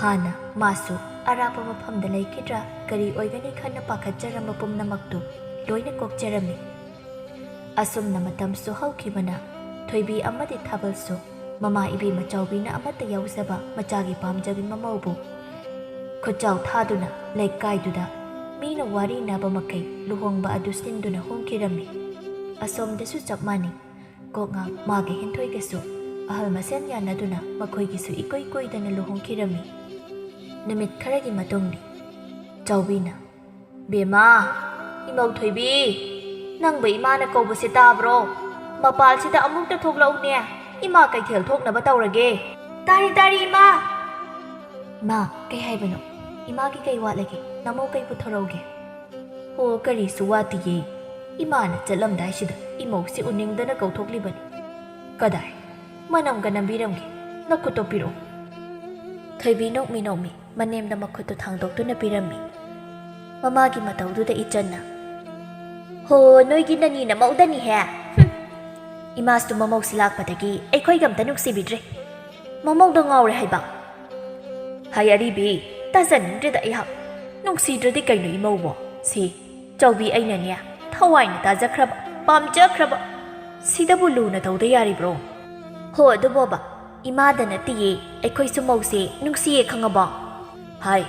ꯍꯥꯟꯅ ꯃꯥꯁꯨ ꯑꯔꯥꯞꯄ ꯃꯐꯝꯗ ꯂꯩꯈꯤꯗ꯭ꯔꯥ ꯀꯔꯤ ꯑꯣꯏꯒꯅꯤ ꯈꯟꯅ ꯄꯥꯈꯠꯆꯔꯝꯕ ꯄꯨꯝꯅꯃꯛꯇꯨ ꯂꯣꯏꯅ ꯀꯣꯛꯆꯔꯝꯃꯤ꯫ ꯑꯁꯨꯝꯅ ꯃꯇꯝꯁꯨ ꯍꯧꯈꯤꯕꯅ ꯊꯣꯏꯕꯤ ꯑꯃꯗꯤ ꯊꯥꯕꯜꯁꯨ ꯃꯃꯥ ꯏꯕꯦꯝꯃ ꯆꯥꯎꯕꯤꯅ ꯑꯃꯠꯇ ꯌꯥꯎꯖꯕ ꯃꯆꯥꯒꯤ ꯄꯥꯝꯖꯕꯤ ꯃꯃꯧꯕꯨ ꯈꯨꯠꯆꯥꯎ ꯊꯥꯗꯨꯅ ꯂꯩꯀꯥꯏꯗꯨꯗ ꯃꯤꯅ ꯋꯥꯔꯤꯅꯕ ꯃꯈꯩ ꯂꯨꯍꯣꯡꯕ ꯑꯗꯨ ꯁꯤꯟꯗꯨꯅ ꯍꯣꯡꯈꯤꯔꯝꯃꯤ꯫ ꯑꯁꯣꯝꯗꯁꯨ ꯆꯞ ꯃꯥꯟꯅꯩ꯫ ꯀꯣꯛꯉꯥꯡ ꯃꯥꯒ ꯍꯦꯟꯊꯣꯏꯒꯁꯨ ꯑꯍꯜ ꯃꯁꯦꯟ ꯌꯥꯅꯗꯨꯅ ꯃꯈꯣꯏꯒꯤꯁꯨ ꯏꯀꯨꯏ ꯀꯨꯏꯗꯅ ꯂꯨꯍꯣꯡꯈꯤꯔꯝꯃꯤ꯫ ꯅꯨꯃꯤꯠ ꯈꯔꯒꯤ ꯃꯇꯨꯡꯗꯤ ꯆꯥꯎꯕꯤꯅ, "ꯕꯦꯝꯃ, ꯏꯃꯧ ꯊꯣꯏꯕꯤ, ꯅꯪꯕꯨ ꯏꯃꯥꯅ ꯀꯧꯕꯁꯦ ꯇꯥꯕ꯭ꯔꯣ? ꯃꯄꯥꯜꯁꯤꯗ ꯑꯃꯨꯛꯇ ꯊꯣꯛꯂꯛꯎꯅꯦ, ꯏꯃꯥ ꯀꯩꯊꯦꯜ ꯊꯣꯛꯅꯕ ꯇꯧꯔꯒꯦ꯫" "ꯇꯥꯔꯦ, ꯇꯥꯔꯦ, ꯏꯃꯥ!" "ꯏꯃꯥ, ꯀꯩ ꯍꯥꯏꯕꯅꯣ? ꯏꯃꯥꯒꯤ ꯀꯩ ꯋꯥꯠꯂꯒꯦ? ꯅꯃꯧ ꯀꯩ ꯄꯨꯊꯣꯔꯛꯎꯒꯦ?" "ꯑꯣ, ꯀꯔꯤꯁꯨ ꯋꯥꯠꯇꯤꯌꯦ꯫ ꯏꯃꯥꯅ ꯆꯠꯂꯝꯗꯥꯏꯁꯤꯗ ꯏꯃꯧꯁꯤ ꯎꯅꯤꯡꯗꯅ ꯀꯧꯊꯣꯛꯂꯤꯕꯅꯤ꯫ ꯀꯗꯥꯏ? ꯃꯅꯝꯒ ꯅꯝꯕꯤꯔꯝꯒꯦ꯫ ꯅꯈꯨꯠꯇꯣ ꯄꯤꯔꯛꯎ꯫" ꯊꯣꯏꯕꯤ ꯅꯣꯛꯃꯤ ꯅꯣꯛꯃꯤ ꯃꯅꯦꯝꯗ ꯃꯈꯨꯠꯇꯨ ꯊꯥꯡꯗꯣꯛꯇꯨꯅ ꯄꯤꯔꯝꯃꯤ꯫ ꯃꯃꯥꯒꯤ ꯃꯇꯧꯗꯨꯗ ꯏꯆꯟꯅ, "ꯍꯣ, ꯅꯣꯏꯒꯤ ꯅꯅꯤ ꯅꯃꯧꯗꯅꯤꯍꯦ꯫ ꯍꯨꯝ꯫ ꯏꯃꯥꯁꯨ ꯃꯃꯧꯁꯤ ꯂꯥꯛꯄꯗꯒꯤ ꯑꯩꯈꯣꯏꯒ ꯑꯝꯇ ꯅꯨꯡꯁꯤꯕꯤꯗ꯭ꯔꯦ꯫ ꯃꯃꯧꯗ ꯉꯥꯎꯔꯦ ꯍꯥꯏꯕ꯫" "ꯍꯥꯏ ꯑꯔꯤꯕꯤ, ꯇꯥꯖꯅꯤꯡꯗ꯭ꯔꯦꯗ ꯑꯩꯍꯥꯛ꯫ ꯅꯨꯡꯁꯤꯗ꯭ꯔꯗꯤ ꯀꯩꯅꯣ ꯏꯃꯧꯕꯣ? ꯁꯤ ꯆꯥꯎꯕꯤ ꯑꯩꯅꯅꯦ ꯊꯋꯥꯏꯅ ꯇꯥꯖꯈ꯭ꯔꯕ, ꯄꯥꯝꯖꯈ꯭ꯔꯕ꯫ ꯁꯤꯗꯕꯨ ꯂꯨꯅ ꯇꯧꯗ ꯌꯥꯔꯤꯕ꯭ꯔꯣ?" "ꯍꯣ ꯑꯗꯨꯕꯣꯕ, ꯏꯃꯥꯗ ꯅꯠꯇꯤꯌꯦ, ꯑꯩꯈꯣꯏꯁꯨ ꯃꯧꯁꯦ ꯅꯨꯡꯁꯤꯌꯦ ꯈꯪꯉꯕꯣ?" "ꯍꯥꯏ,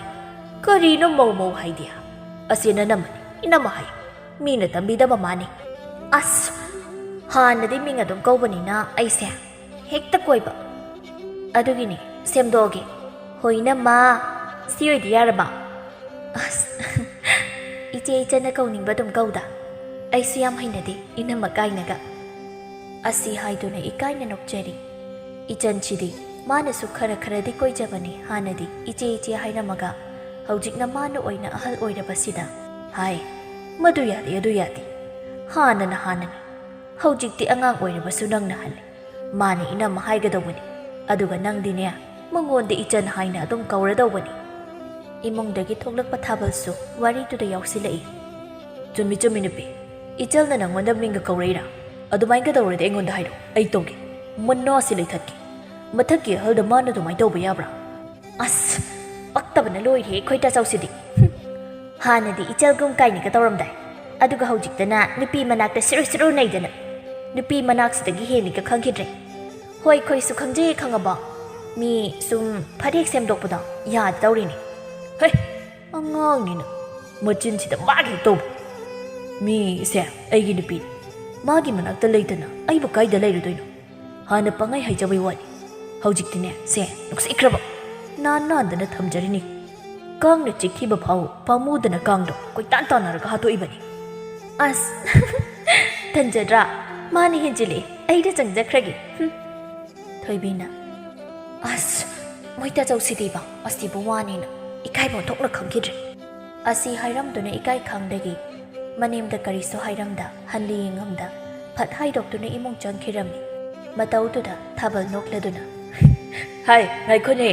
ꯀꯔꯤꯅꯣ ꯃꯧ ꯃꯧ ꯍꯥꯏꯗꯤ? ꯑꯁꯤ ꯅꯅꯝꯃꯅꯤ, ꯏꯅꯝꯃ ꯍꯥꯏ꯫ ꯃꯤꯅ ꯇꯝꯕꯤꯗꯕ ꯃꯥꯅꯤ꯫" "ꯑꯁ, ꯍꯥꯟꯅꯗꯤ ꯃꯤꯡ ꯑꯗꯨꯝ ꯀꯧꯕꯅꯤꯅ ꯑꯩꯁꯦ ꯍꯦꯛꯇ ꯀꯣꯏꯕ꯫" ꯑꯗꯨꯒꯤꯅꯤ, ꯁꯦꯝꯗꯣꯛꯑꯒꯦ꯫ ꯍꯣꯏ, ꯏꯅꯝꯃ, ꯁꯤ ꯑꯣꯏꯗꯤ ꯌꯥꯔꯕ? ꯑꯁ, ꯏꯆꯦ ꯏꯆꯟꯅ ꯀꯧꯅꯤꯡꯕ ꯑꯗꯨꯝ ꯀꯧꯗ꯫ ꯑꯩꯁꯨ ꯌꯥꯝ ꯍꯩꯅꯗꯦ ꯏꯅꯝꯃ ꯀꯥꯏꯅꯒ꯫ ꯑꯁꯤ ꯍꯥꯏꯗꯨꯅ ꯏꯀꯥꯏꯅ ꯅꯣꯛꯆꯔꯤ꯫ ꯏꯆꯟꯁꯤꯗꯤ ꯃꯥꯅꯁꯨ ꯈꯔ ꯈꯔꯗꯤ ꯀꯣꯏꯖꯕꯅꯤ ꯍꯥꯟꯅꯗꯤ ꯏꯆꯦ ꯏꯆꯦ ꯍꯥꯏꯔꯝꯃꯒ, ꯍꯧꯖꯤꯛꯅ ꯃꯥꯅ ꯑꯣꯏꯅ ꯑꯍꯜ ꯑꯣꯏꯔꯕꯁꯤꯗ꯫ ꯍꯥꯏ, ꯃꯗꯨ ꯌꯥꯗꯦ, ꯑꯗꯨ ꯌꯥꯗꯦ꯫ ꯍꯥꯟꯅꯅ ꯍꯥꯟꯅꯅꯤ꯫ ꯍꯧꯖꯤꯛꯇꯤ ꯑꯉꯥꯡ ꯑꯣꯏꯔꯕꯁꯨ ꯅꯪꯅ ꯍꯜꯂꯤ꯫ ꯃꯥꯅ ꯏꯅꯝꯃ ꯍꯥꯏꯒꯗꯧꯕꯅꯤ꯫ ꯑꯗꯨꯒ ꯅꯪꯗꯤꯅꯦ, ꯃꯉꯣꯟꯗ ꯏꯆꯟ ꯍꯥꯏꯅ ꯑꯗꯨꯝ ꯀꯧꯔꯗꯧꯕꯅꯤ꯫ ꯏꯃꯨꯡꯗꯒꯤ ꯊꯣꯛꯂꯛꯄ ꯊꯥꯕꯜꯁꯨ ꯋꯥꯔꯤꯗꯨꯗ ꯌꯥꯎꯁꯤꯜꯂꯛꯏ꯫ ꯆꯨꯝꯃꯤ, ꯆꯨꯝꯃꯤ ꯅꯨꯄꯤ꯫ ꯏꯆꯜꯅ ꯅꯪꯉꯣꯟꯗ ꯃꯤꯡꯒ ꯀꯧꯔꯛꯏꯔꯥ? ꯑꯗꯨꯃꯥꯏꯅ ꯇꯧꯔꯗꯤ ꯑꯩꯉꯣꯟꯗ ꯍꯥꯏꯔꯣ, ꯑꯩ ꯇꯧꯒꯦ꯫ ꯃꯨꯟꯅꯣ ꯑꯁꯤ ꯂꯩꯊꯠꯀꯦ꯫ ꯃꯊꯛꯀꯤ ꯑꯍꯜꯗ ꯃꯥꯅ ꯑꯗꯨꯃꯥꯏꯅ ꯇꯧꯕ ꯌꯥꯕ꯭ꯔꯥ? ꯑꯁ, ꯄꯛꯇꯕꯅ ꯂꯣꯏꯔꯦ ꯑꯩꯈꯣꯏ ꯇꯥꯆꯧꯁꯤꯗꯤ꯫ ꯍꯨꯝ꯫ ꯍꯥꯟꯅꯗꯤ ꯏꯆꯜꯒꯨꯝ ꯀꯥꯏꯅꯒ ꯇꯧꯔꯝꯗꯥꯏ꯫ ꯑꯗꯨꯒ ꯍꯧꯖꯤꯛꯇꯅ ꯅꯨꯄꯤ ꯃꯅꯥꯛꯇ ꯁꯤꯔꯨ ꯁꯤꯔꯨ ꯅꯩꯗꯅ꯫ ꯅꯨꯄꯤ ꯃꯅꯥꯛꯁꯤꯗꯒꯤ ꯍꯦꯟꯅꯤꯒ ꯈꯪꯈꯤꯗ꯭ꯔꯦ꯫ ꯍꯣꯏ, ꯑꯩꯈꯣꯏꯁꯨ ꯈꯪꯖꯩ ꯈꯪꯉꯕꯣ? ꯃꯤ ꯁꯨꯝ ꯐꯅꯦꯛ ꯁꯦꯝꯗꯣꯛꯄꯗꯣ ꯌꯥꯗ ꯇꯧꯔꯤꯅꯤ꯫ ꯍꯩ, ꯑꯉꯥꯡꯅꯤꯅ ꯃꯆꯤꯟꯁꯤꯗ ꯃꯥꯒꯤ ꯇꯧꯕ꯫ ꯃꯤꯁꯦ ꯑꯩꯒꯤ ꯅꯨꯄꯤꯅꯤ꯫ ꯃꯥꯒꯤ ꯃꯅꯥꯛꯇ ꯂꯩꯇꯅ ꯑꯩꯕꯨ ꯀꯥꯏꯗ ꯂꯩꯔꯨꯗꯣꯏꯅꯣ? ꯍꯥꯟꯅ ꯄꯪꯍꯥꯏ ꯍꯥꯏꯖꯕꯩ ꯋꯥꯅꯤ꯫ ꯍꯧꯖꯤꯛꯇꯤꯅꯦ, ꯁꯦ, ꯅꯨꯡꯁꯤꯈ꯭ꯔꯕ꯫ ꯅꯥꯟ ꯅꯥꯟꯗꯅ ꯊꯝꯖꯔꯤꯅꯤ꯫ ꯀꯥꯡꯅ ꯆꯤꯛꯈꯤꯕ ꯐꯥꯎ ꯄꯥꯝꯃꯨꯗꯅ ꯀꯥꯡꯗꯣ ꯀꯣꯏꯇꯥꯟ ꯇꯥꯟꯅꯔꯒ ꯍꯥꯠꯇꯣꯛꯏꯕꯅꯤ꯫ ꯑꯁ, ꯇꯟꯖꯗ꯭ꯔꯥ? ꯃꯥꯅ ꯍꯦꯟꯖꯤꯜꯂꯛꯑꯦ꯫ ꯑꯩꯗ ꯆꯪꯖꯈ꯭ꯔꯒꯦ꯫ ꯍꯨꯝ꯫ ꯊꯣꯏꯕꯤꯅ, ꯑꯁ, ꯃꯣꯏ ꯇꯥꯆꯧꯁꯤꯗꯤꯕ, ꯑꯁꯤꯕꯨ ꯋꯥꯅꯦꯅ ꯏꯀꯥꯏꯕ ꯑꯣꯟꯊꯣꯛꯅ ꯈꯪꯈꯤꯗ꯭ꯔꯦ꯫ ꯑꯁꯤ ꯍꯥꯏꯔꯝꯗꯨꯅ ꯏꯀꯥꯏ ꯈꯪꯗꯒꯤ ꯃꯅꯦꯝꯗ ꯀꯔꯤꯁꯨ ꯍꯥꯏꯔꯝꯗ, ꯍꯜꯂꯤ ꯌꯦꯡꯉꯝꯗ, ꯐꯠ ꯍꯥꯏꯗꯣꯛꯇꯨꯅ ꯏꯃꯨꯡ ꯆꯪꯈꯤꯔꯝꯃꯤ꯫ ꯃꯇꯧꯗꯨꯗ ꯊꯥꯕꯜ ꯅꯣꯛꯂꯗꯨꯅ, ꯍꯥꯏ, ꯉꯥꯏꯈꯣꯅꯦ,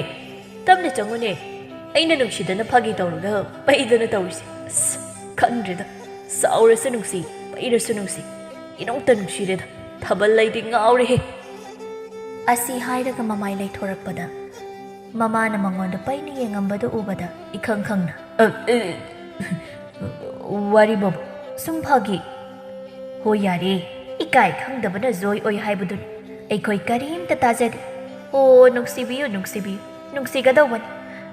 ꯇꯞꯅ ꯆꯪꯉꯨꯅꯦ꯫ ꯑꯩꯅ ꯅꯨꯡꯁꯤꯗꯅ ꯐꯥꯒꯤ ꯇꯧꯔꯒ ꯄꯩꯗꯅ ꯇꯧꯔꯤꯁꯦ꯫ ꯑꯁ, ꯈꯪꯗ꯭ꯔꯦꯗ꯫ ꯆꯥꯎꯔꯁꯨ ꯅꯨꯡꯁꯤ, ꯄꯩꯔꯁꯨ ꯅꯨꯡꯁꯤ꯫ ꯏꯅꯨꯡꯇ ꯅꯨꯡꯁꯤꯔꯦꯗ꯫ ꯊꯥꯕꯜ ꯑꯩꯗꯤ ꯉꯥꯎꯔꯦꯍꯦ꯫ ꯑꯁꯤ ꯍꯥꯏꯔꯒ ꯃꯃꯥꯏ ꯂꯩꯊꯣꯔꯛꯄꯗ ꯃꯃꯥꯅ ꯃꯉꯣꯟꯗ ꯄꯩꯅ ꯌꯦꯡꯉꯝꯕꯗꯨ ꯎꯕꯗ ꯏꯈꯪ ꯈꯪꯅ, "ꯑ, ꯑ, ꯋꯥꯔꯤꯕꯣꯕ, ꯁꯨꯝ ꯐꯥꯒꯤ꯫ ꯍꯣꯏ ꯌꯥꯔꯦ, ꯏꯀꯥꯏ ꯈꯪꯗꯕꯅ ꯖꯣꯏ ꯑꯣꯏ ꯍꯥꯏꯕꯗꯨꯅꯤ꯫ ꯑꯩꯈꯣꯏ ꯀꯔꯤꯝꯇ ꯇꯥꯖꯗꯦ꯫ ꯑꯣ, ꯅꯨꯡꯁꯤꯕꯤꯌꯨ, ꯅꯨꯡꯁꯤꯕꯤꯌꯨ, ꯅꯨꯡꯁꯤꯒꯗꯧꯕꯅꯤ꯫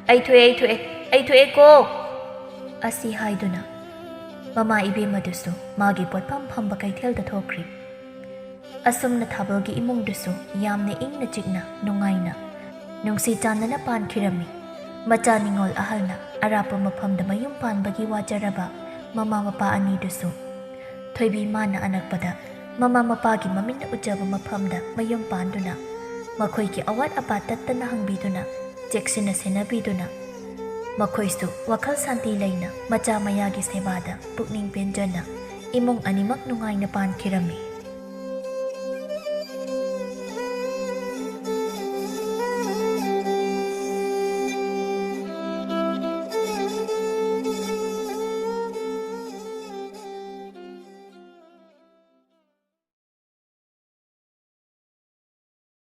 ꯑꯩ ꯊꯣꯛꯑꯦ, ꯑꯩ ꯊꯣꯛꯑꯦ, ꯑꯩ ꯊꯣꯛꯑꯦꯀꯣ"꯫ ꯑꯁꯤ ꯍꯥꯏꯗꯨꯅ ꯃꯃꯥ ꯏꯕꯦꯝꯃꯗꯨꯁꯨ ꯃꯥꯒꯤ ꯄꯣꯠꯐꯝ ꯐꯝꯕ ꯀꯩꯊꯦꯜꯗ ꯊꯣꯛꯈ꯭ꯔꯤ꯫ ꯑꯁꯨꯝꯅ ꯊꯥꯕꯜꯒꯤ ꯏꯃꯨꯡꯗꯨꯁꯨ ꯌꯥꯝꯅ ꯏꯪꯅ ꯆꯤꯛꯅ ꯅꯨꯡꯉꯥꯏꯅ ꯅꯨꯡꯁꯤ ꯆꯥꯟꯅꯅ ꯄꯥꯟꯈꯤꯔꯝꯃꯤ꯫ ꯃꯆꯥ ꯅꯤꯉꯣꯜ ꯑꯍꯜꯅ ꯑꯔꯥꯞꯄ ꯃꯐꯝꯗ ꯃꯌꯨꯝ ꯄꯥꯟꯕꯒꯤ ꯋꯥꯖꯔꯕ ꯃꯃꯥ ꯃꯄꯥ ꯑꯅꯤꯗꯨꯁꯨ ꯊꯣꯏꯕꯤ ꯃꯥꯅ ꯑꯅꯛꯄꯗ ꯃꯃꯥ ꯃꯄꯥꯒꯤ ꯃꯃꯤꯡꯅ ꯎꯠꯆꯕ ꯃꯐꯝꯗ ꯃꯌꯨꯝ ꯄꯥꯟꯗꯨꯅ ꯃꯈꯣꯏꯒꯤ ꯑꯋꯥꯠ ꯑꯄꯥ ꯇꯠꯇꯅ ꯍꯪꯕꯤꯗꯨꯅ ꯆꯦꯛꯁꯤꯟꯅ ꯁꯦꯟꯅꯕꯤꯗꯨꯅ ꯃꯈꯣꯏꯁꯨ ꯋꯥꯈꯜ ꯁꯥꯟꯇꯤ ꯂꯩꯅ ꯃꯆꯥ ꯃꯌꯥꯒꯤ ꯁꯦꯕꯥꯗ ꯄꯨꯛꯅꯤꯡ ꯄꯦꯟꯖꯅ ꯏꯃꯨꯡ ꯑꯅꯤꯃꯛ ꯅꯨꯡꯉꯥꯏꯅ ꯄꯥꯟꯈꯤꯔꯝꯃꯤ꯫